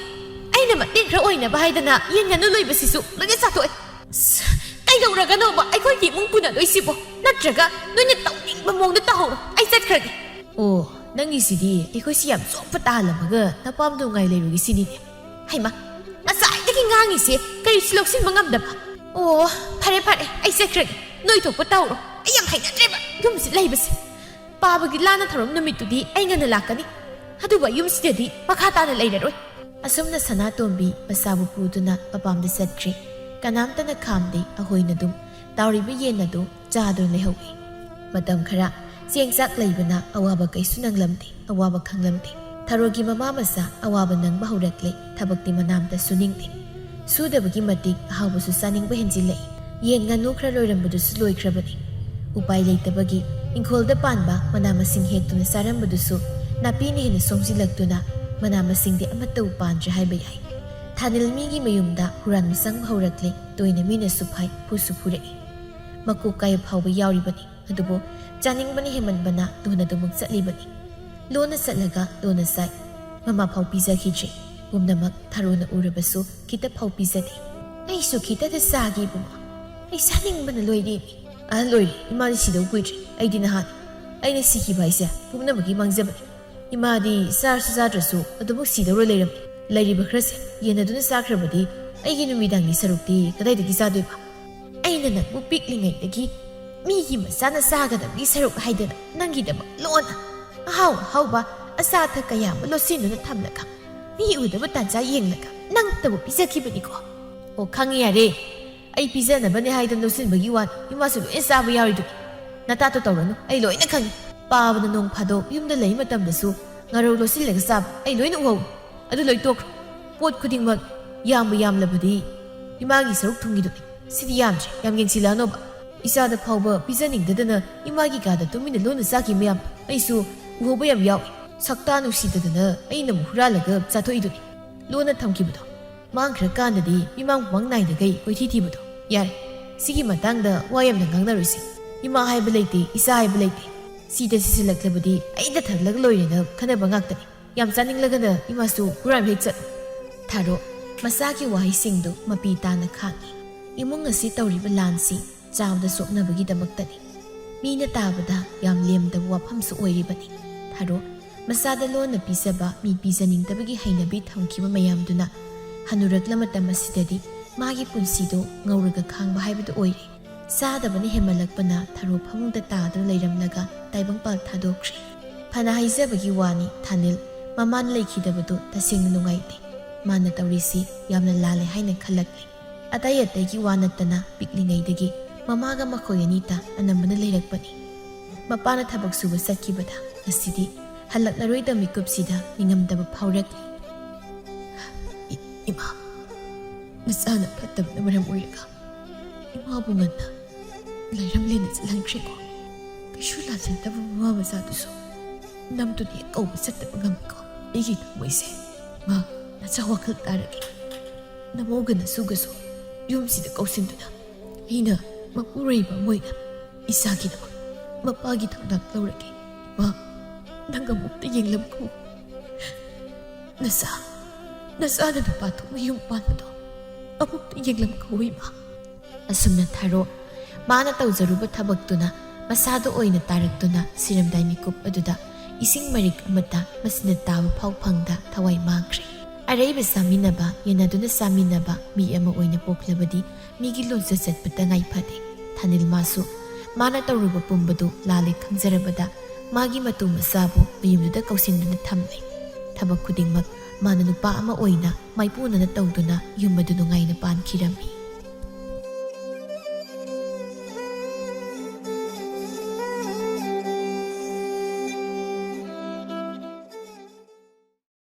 ꯑꯩꯅ ꯃꯇꯦꯡ ꯈꯔ ꯑꯣꯏꯅꯕ ꯍꯥꯏꯗꯅ ꯌꯦꯟ ꯉꯥꯅꯨ ꯂꯣꯏꯕꯁꯤꯁꯨ ꯂꯣꯏꯅ ꯆꯥꯊꯣꯛꯑꯦ꯫ ꯑꯁ, ꯀꯩꯗꯧꯔꯒꯅꯣꯕ ꯑꯩꯈꯣꯏꯒꯤ ꯏꯃꯨꯡ ꯄꯨꯅꯗꯣꯏꯁꯤꯕꯣ? ꯅꯠꯇ꯭ꯔꯒ ꯅꯣꯏꯅ ꯇꯧꯅꯤꯡꯕ ꯃꯑꯣꯡꯗ ꯇꯧꯍꯧꯔꯣ, ꯑꯩ ꯆꯠꯈ꯭ꯔꯒꯦ꯫ ꯑꯣ, ꯅꯪꯒꯤꯁꯤꯗꯤ ꯑꯩꯈꯣꯏꯁꯤ ꯌꯥꯝ ꯆꯣꯞꯄ ꯇꯥꯍꯜꯂꯝꯃꯒ ꯅꯄꯥꯝꯗꯣ ꯉꯥꯏ ꯂꯩꯔꯨꯒꯦ ꯁꯤꯅꯤꯅꯦ꯫ ꯍꯩꯃꯥ, ꯉꯁꯥꯏꯗꯒꯤ ꯉꯥꯡꯉꯤꯁꯦ ꯀꯔꯤꯁꯨ ꯂꯧꯁꯤꯟꯕ ꯉꯝꯗꯕ? ꯑꯣ, ꯐꯔꯦ ꯐꯔꯦ, ꯑꯩ ꯆꯠꯈ꯭ꯔꯒꯦ꯫ ꯅꯣꯏ ꯊꯣꯛꯄ ꯇꯧꯔꯣ꯫ ꯑꯩ ꯌꯥꯝ ꯍꯩꯅꯗ꯭ꯔꯦꯕ ꯌꯨꯝꯁꯤ ꯂꯩꯕꯁꯦ꯫ ꯄꯥꯕꯒꯤ ꯂꯥꯟꯅ ꯊꯧꯔꯝ ꯅꯨꯃꯤꯠꯇꯨꯗꯤ ꯑꯩ ꯉꯟꯅ ꯂꯥꯛꯀꯅꯤ꯫ ꯑꯗꯨꯕꯨ ꯑꯩ ꯌꯨꯝꯁꯤꯗꯗꯤ ꯃꯈꯥ ꯇꯥꯅ ꯂꯩꯔꯔꯣꯏ꯫ ꯑꯁꯨꯝꯅ ꯁꯅꯥꯇꯣꯝꯕꯤ ꯃꯆꯥꯕꯨ ꯄꯨꯗꯨꯅ ꯃꯄꯥꯝꯗ ꯆꯠꯈ꯭ꯔꯦ꯫ ꯀꯅꯥꯝꯇꯅ ꯈꯥꯝꯗꯦ, ꯑꯍꯣꯏꯅ ꯑꯗꯨꯝ ꯇꯥꯎꯔꯤꯕ ꯌꯦꯟ ꯑꯗꯨ ꯆꯥꯗꯨꯅ ꯂꯩꯍꯧꯏ꯫ ꯃꯇꯝ ꯈꯔ ꯆꯦꯡ ꯆꯥꯛ ꯂꯩꯕꯅ ꯑꯋꯥꯕ ꯀꯩꯁꯨ ꯅꯪꯂꯝꯗꯦ, ꯑꯋꯥꯕ ꯈꯪꯂꯝꯗꯦ꯫ ꯊꯔꯣꯒꯤ ꯃꯃꯥ ꯃꯆꯥ ꯑꯋꯥꯕ ꯅꯪꯕ ꯍꯧꯔꯛꯂꯦ, ꯊꯕꯛꯇꯤ ꯃꯅꯥꯝꯇ ꯁꯨꯅꯤꯡꯗꯦ꯫ ꯁꯨꯗꯕꯒꯤ ꯃꯇꯤꯛ ꯑꯍꯥꯎꯕꯁꯨ ꯆꯥꯅꯤꯡꯕ ꯍꯦꯟꯖꯤꯜꯂꯛꯏ꯫ ꯌꯦꯟ ꯉꯥꯅꯨ ꯈꯔ ꯂꯣꯏꯔꯝꯕꯗꯨꯁꯨ ꯂꯣꯏꯈ꯭ꯔꯕꯅꯤ꯫ ꯎꯄꯥꯏ ꯂꯩꯇꯕꯒꯤ ꯏꯪꯈꯣꯜꯗ ꯄꯥꯟꯕ ꯃꯅꯥ ꯃꯁꯤꯡ ꯍꯦꯛꯇꯨꯅ ꯆꯥꯔꯝꯕꯗꯨꯁꯨ ꯅꯥꯄꯤꯅ ꯍꯦꯟꯅ ꯁꯣꯡꯖꯤꯜꯂꯛꯇꯨꯅ ꯃꯅꯥ ꯃꯁꯤꯡꯗꯤ ꯑꯃꯠꯇꯕꯨ ꯄꯥꯟꯗ꯭ꯔꯦ ꯍꯥꯏꯕ ꯌꯥꯏ꯫ ꯊꯥꯅꯤꯜ ꯃꯤꯒꯤ ꯃꯌꯨꯝꯗ ꯍꯨꯔꯥꯟꯕ ꯆꯪꯕ ꯍꯧꯔꯛꯂꯦ, ꯇꯣꯏꯅ ꯃꯤꯅꯁꯨ ꯐꯥꯏ, ꯐꯨꯁꯨ ꯐꯨꯔꯛꯏ꯫ ꯃꯀꯣꯛ ꯀꯥꯏꯕ ꯐꯥꯎꯕ ꯌꯥꯎꯔꯤꯕꯅꯤ꯫ ꯑꯗꯨꯕꯨ ꯆꯥꯅꯤꯡꯕꯅ ꯍꯦꯟꯃꯟꯕꯅ ꯂꯣꯟꯅ ꯑꯗꯨꯃꯛ ꯆꯠꯂꯤꯕꯅꯤ꯫ ꯂꯣꯟꯅ ꯆꯠꯂꯒ ꯂꯣꯟꯅ ꯆꯥꯏ꯫ ꯃꯃꯥ ꯐꯥꯎ ꯄꯤꯖꯈꯤꯗ꯭ꯔꯦ꯫ ꯄꯨꯝꯅꯃꯛ ꯊꯔꯣꯅ ꯎꯔꯕꯁꯨ ꯈꯤꯇ ꯐꯥꯎ ꯄꯤꯖꯗꯦ꯫ "ꯑꯩꯁꯨ ꯈꯤꯇꯗ ꯆꯥꯒꯦ ꯏꯕꯨꯡꯉꯣ꯫ ꯑꯩ ꯆꯥꯅꯤꯡꯕꯅ ꯂꯣꯏꯔꯦ ꯃꯤ꯫ ꯑꯍꯜ ꯑꯣꯏꯔꯦ, ꯏꯃꯥꯗꯤ ꯁꯤꯗꯧ ꯀꯨꯏꯗ꯭ꯔꯦ꯫ ꯑꯩꯗꯤ ꯅꯍꯥꯟ ꯑꯩꯅ ꯁꯤꯈꯤꯕ ꯍꯥꯏꯁꯦ ꯄꯨꯝꯅꯃꯛꯀꯤ ꯃꯥꯡꯖꯕꯅꯤ꯫ ꯏꯃꯥꯗꯤ ꯆꯥꯔꯁꯨ ꯆꯥꯗ꯭ꯔꯁꯨ ꯑꯗꯨꯃꯛ ꯁꯤꯗꯧꯔ ꯂꯩꯔꯝꯃꯤ꯫ ꯂꯩꯔꯤꯕ ꯈꯔꯁꯦ ꯌꯦꯟꯅꯗꯨꯅ ꯆꯥꯈ꯭ꯔꯕꯗꯤ ꯑꯩꯒꯤ ꯅꯨꯃꯤꯗꯥꯡꯒꯤ ꯁꯔꯨꯛꯇꯤ ꯀꯗꯥꯏꯗꯒꯤ ꯆꯥꯗꯣꯏꯕ?" "ꯑꯩꯅ ꯅꯪꯕꯨ ꯄꯤꯛꯂꯤꯉꯩꯗꯒꯤ ꯃꯤꯒꯤ ꯃꯆꯥꯅ ꯆꯥꯒꯗꯕꯒꯤ ꯁꯔꯨꯛ ꯍꯥꯏꯗꯅ ꯅꯪꯒꯤꯗꯃꯛ ꯂꯣꯟꯅ ꯑꯍꯥꯎ ꯑꯍꯥꯎꯕ ꯑꯆꯥ ꯑꯊꯛ ꯀꯌꯥ ꯑꯃ ꯂꯣꯠꯁꯤꯟꯗꯨꯅ ꯊꯝꯂꯒ ꯃꯤ ꯎꯗꯕ ꯇꯥꯟꯖꯥ ꯌꯦꯡꯂꯒ ꯅꯪꯇꯕꯨ ꯄꯤꯖꯈꯤꯕꯅꯤꯀꯣ꯫ ꯑꯣ, ꯈꯪꯉꯤ ꯌꯥꯔꯦ꯫ ꯑꯩ ꯄꯤꯖꯅꯕꯅꯦ ꯍꯥꯏꯗꯅ ꯂꯣꯠꯁꯤꯟꯕꯒꯤ ꯋꯥꯅꯤ, ꯏꯃꯥꯁꯨ ꯂꯣꯏꯅ ꯆꯥꯕ ꯌꯥꯎꯔꯤꯗꯨꯅꯤ꯫ ꯅꯇꯥꯇꯣ ꯇꯧꯔꯅꯨ, ꯑꯩ ꯂꯣꯏꯅ ꯈꯪꯉꯤ꯫ ꯄꯥꯕꯅ ꯅꯣꯡ ꯐꯥꯗꯣꯛ ꯌꯨꯝꯗ ꯂꯩ ꯃꯇꯝꯗꯁꯨ ꯉꯥꯔꯧ ꯂꯣꯠꯁꯤꯜꯂꯒ ꯆꯥꯕ ꯑꯩ ꯂꯣꯏꯅ ꯎꯍꯧꯏ꯫ ꯑꯗꯨ ꯂꯣꯏ ꯇꯣꯛꯈ꯭ꯔꯣ꯫ ꯄꯣꯠ ꯈꯨꯗꯤꯡꯃꯛ ꯌꯥꯝꯕꯨ ꯌꯥꯝꯂꯕꯗꯤ ꯏꯃꯥꯒꯤ ꯁꯔꯨꯛ ꯊꯨꯡꯒꯤꯗꯨꯅꯤ꯫ ꯁꯤꯗꯤ ꯌꯥꯝꯗ꯭ꯔꯦ, ꯌꯥꯝ ꯌꯦꯡꯁꯤꯜꯂꯛꯑꯅꯣꯕ꯫ ꯏꯆꯥꯗ ꯐꯥꯎꯕ ꯄꯤꯖꯅꯤꯡꯗꯗꯅ ꯏꯃꯥꯒꯤ ꯀꯥꯗ ꯇꯨꯃꯤꯟꯅ ꯂꯣꯟꯅ ꯆꯥꯈꯤ ꯃꯌꯥꯝ ꯑꯩꯁꯨ ꯎꯍꯧꯕ ꯌꯥꯝ ꯌꯥꯎꯏ꯫ ꯁꯛꯇꯥ ꯅꯨꯡꯁꯤꯗꯗꯅ ꯑꯩꯅ ꯑꯃꯨꯛ ꯍꯨꯔꯥꯜꯂꯒ ꯆꯥꯊꯣꯛꯏꯗꯨꯅꯤ꯫ ꯂꯣꯟꯅ ꯊꯝꯈꯤꯕꯗꯣ ꯃꯥꯡꯈ꯭ꯔꯀꯥꯟꯗꯗꯤ ꯃꯤꯃꯥꯡ ꯄꯨꯃꯥꯡ ꯅꯥꯏꯗꯈꯩ ꯀꯣꯏꯊꯤ ꯊꯤꯕꯗꯣ꯫ ꯌꯥꯔꯦ, ꯁꯤꯒꯤ ꯃꯇꯥꯡꯗ ꯋꯥ ꯌꯥꯝꯅ ꯉꯥꯡꯅꯔꯣꯏꯁꯦ꯫ ꯏꯃꯥ ꯍꯥꯏꯕ ꯂꯩꯇꯦ, ꯏꯆꯥ ꯍꯥꯏꯕ ꯂꯩꯇꯦ꯫ ꯁꯤꯗ ꯁꯤꯖꯤꯜꯂꯛꯂꯕꯗꯤ ꯑꯩꯗ ꯊꯜꯂꯒ ꯂꯣꯏꯔꯦꯅ ꯈꯟꯅꯕ ꯉꯥꯛꯇꯅꯤ꯫ ꯌꯥꯝ ꯆꯥꯅꯤꯡꯂꯒꯅ ꯏꯃꯥꯁꯨ ꯍꯨꯔꯥꯟꯕ ꯍꯦꯛ ꯆꯠꯂꯨ꯫ ꯊꯥꯔꯣ ꯃꯆꯥꯒꯤ ꯋꯥꯍꯩꯁꯤꯡꯗꯨ ꯃꯄꯤ ꯇꯥꯅ ꯈꯥꯡꯏ꯫ ꯏꯃꯨꯡ ꯑꯁꯤ ꯇꯧꯔꯤꯕ ꯂꯥꯟꯁꯤ ꯆꯥꯕꯗ ꯁꯣꯛꯅꯕꯒꯤꯗꯃꯛꯇꯅꯤ꯫ ꯃꯤꯅ ꯇꯥꯕꯗ ꯌꯥꯝ ꯂꯦꯝꯗꯕ ꯋꯥꯐꯝꯁꯨ ꯑꯣꯏꯔꯤꯕꯅꯤ꯫ ꯊꯥꯔꯣ ꯃꯆꯥꯗ ꯂꯣꯟꯅ ꯄꯤꯖꯕ, ꯃꯤ ꯄꯤꯖꯅꯤꯡꯗꯕꯒꯤ ꯍꯩꯅꯕꯤ ꯊꯝꯈꯤꯕ ꯃꯌꯥꯝꯗꯨꯅ ꯍꯅꯨꯔꯛꯂ ꯃꯇꯝ ꯑꯁꯤꯗꯗꯤ ꯃꯥꯒꯤ ꯄꯨꯟꯁꯤꯗꯨ ꯉꯧꯔꯒ ꯈꯥꯡꯕ ꯍꯥꯏꯕꯗꯨ ꯑꯣꯏꯔꯦ꯫ ꯆꯥꯗꯕꯅ ꯍꯦꯟꯃꯜꯂꯛꯄꯅ ꯊꯔꯣ ꯐꯃꯨꯡꯗ ꯇꯥꯗꯨꯅ ꯂꯩꯔꯝꯂꯒ ꯇꯥꯏꯕꯪꯄꯥꯜ ꯊꯥꯗꯣꯛꯈ꯭ꯔꯦ꯫ ꯐꯅ ꯍꯥꯏꯖꯕꯒꯤ ꯋꯥꯅꯤ, ꯊꯥꯅꯤꯜ ꯃꯃꯥꯅ ꯂꯩꯈꯤꯗꯕꯗꯨ ꯇꯁꯦꯡꯅ ꯅꯨꯡꯉꯥꯏꯇꯦ꯫ ꯃꯥꯅ ꯇꯧꯔꯤꯁꯤ ꯌꯥꯝꯅ ꯂꯥꯜꯂꯦ ꯍꯥꯏꯅ ꯈꯜꯂꯛꯂꯦ꯫ ꯑꯇꯩ ꯑꯇꯩꯒꯤ ꯋꯥ ꯅꯠꯇꯅ ꯄꯤꯛꯂꯤꯉꯩꯗꯒꯤ ꯃꯃꯥꯒ ꯃꯈꯣꯏ ꯑꯅꯤꯇ ꯑꯅꯝꯕꯅ ꯂꯩꯔꯛꯄꯅꯤ꯫ ꯃꯄꯥꯅ ꯊꯕꯛ ꯁꯨꯕ ꯆꯠꯈꯤꯕꯗ ꯉꯁꯤꯗꯤ ꯍꯜꯂꯛꯂꯔꯣꯏꯗ ꯃꯤꯀꯨꯞꯁꯤꯗ ꯅꯤꯡꯉꯝꯗꯕ ꯐꯥꯎꯔꯛꯂꯤ꯫ "ꯏ-, ꯏꯃꯥ, ꯅꯆꯥꯅ ꯐꯠꯇꯕꯅ ꯃꯔꯝ ꯑꯣꯏꯔꯒ ꯏꯃꯥꯕꯨ ꯉꯟꯅ ꯂꯥꯏꯔꯝꯂꯦꯟꯗ ꯆꯠꯍꯟꯈ꯭ꯔꯦꯀꯣ꯫ ꯀꯩꯁꯨ ꯂꯥꯟꯖꯗꯕ ꯃꯃꯥ ꯃꯆꯥꯗꯨꯁꯨ ꯅꯝꯗꯨꯅ ꯍꯦꯛ ꯀꯧꯕ ꯆꯠꯇꯕ ꯉꯝꯃꯤꯀꯣ꯫ ꯑꯩꯒꯤ ꯊꯃꯣꯏꯁꯦ, ꯃꯥ, ꯅꯆꯥ ꯋꯥꯈꯜ ꯇꯥꯔꯒꯦ꯫ ꯅꯃꯧꯒ ꯅꯁꯨꯒꯁꯨ ꯌꯨꯝꯁꯤꯗ ꯀꯧꯁꯤꯟꯗꯨꯅ ꯑꯩꯅ ꯃꯄꯨꯔꯣꯏꯕ ꯑꯃ ꯑꯣꯏꯅ ꯏꯆꯥꯒꯤꯗꯃꯛ ꯃꯄꯥꯒꯤ ꯊꯧꯗꯥꯡ ꯂꯧꯔꯒꯦ꯫ ꯏꯃꯥ, ꯅꯪ ꯑꯃꯨꯛꯇ ꯌꯦꯡꯂꯝꯈꯣ꯫ ꯅꯆꯥ, ꯅꯆꯥꯅ ꯅꯨꯄꯥ ꯊꯣꯛꯅ ꯌꯨꯝ ꯄꯥꯟꯕꯗꯣ ꯑꯃꯨꯛꯇ ꯌꯦꯡꯂꯝꯈꯣ, ꯏꯃꯥ꯫" ꯑꯁꯨꯝꯅ ꯊꯥꯔꯣ ꯃꯥꯅ ꯇꯧꯖꯔꯨꯕ ꯊꯕꯛꯇꯨꯅ ꯃꯁꯥꯗ ꯑꯣꯏꯅ ꯇꯥꯔꯛꯇꯨꯅ ꯁꯤꯔꯝꯗꯥꯏ ꯃꯤꯀꯨꯞ ꯑꯗꯨꯗ ꯏꯁꯤꯡ ꯃꯔꯤꯛ ꯑꯃꯠꯇ ꯃꯁꯤꯅ ꯇꯥꯕ ꯐꯥꯎ ꯐꯪꯗ ꯊꯋꯥꯏ ꯃꯥꯡꯈ꯭ꯔꯦ꯫ ꯑꯔꯩꯕ ꯆꯥꯃꯤꯟꯅꯕ, ꯌꯦꯟꯅꯗꯨꯅ ꯆꯥꯃꯤꯟꯅꯕ ꯃꯤ ꯑꯃ ꯑꯣꯏꯅ ꯄꯣꯛꯂꯕꯗꯤ ꯃꯤꯒꯤ ꯂꯣꯟꯆꯠ ꯆꯠꯄ ꯇꯉꯥꯏ ꯐꯗꯦ꯫ ꯊꯥꯅꯤꯜ ꯃꯥꯁꯨ ꯃꯥꯅ ꯇꯧꯔꯨꯕ ꯄꯨꯝꯕꯗꯨ ꯂꯥꯜꯂꯦ ꯈꯪꯖꯔꯕꯗ ꯃꯥꯒꯤ ꯃꯇꯨ ꯃꯆꯥꯕꯨ ꯃꯌꯨꯝꯗꯨꯗ ꯀꯧꯁꯤꯟꯗꯨꯅ ꯊꯝꯂꯦ꯫ ꯊꯕꯛ ꯈꯨꯗꯤꯡꯃꯛ ꯃꯥꯅ ꯅꯨꯄꯥ ꯑꯃ ꯑꯣꯏꯅ ꯃꯥꯏꯄꯨꯅꯅ ꯇꯧꯗꯨꯅ ꯌꯨꯝ ꯑꯗꯨ ꯅꯨꯡꯉꯥꯏꯅ ꯄꯥꯟꯈꯤꯔꯝꯃꯤ꯫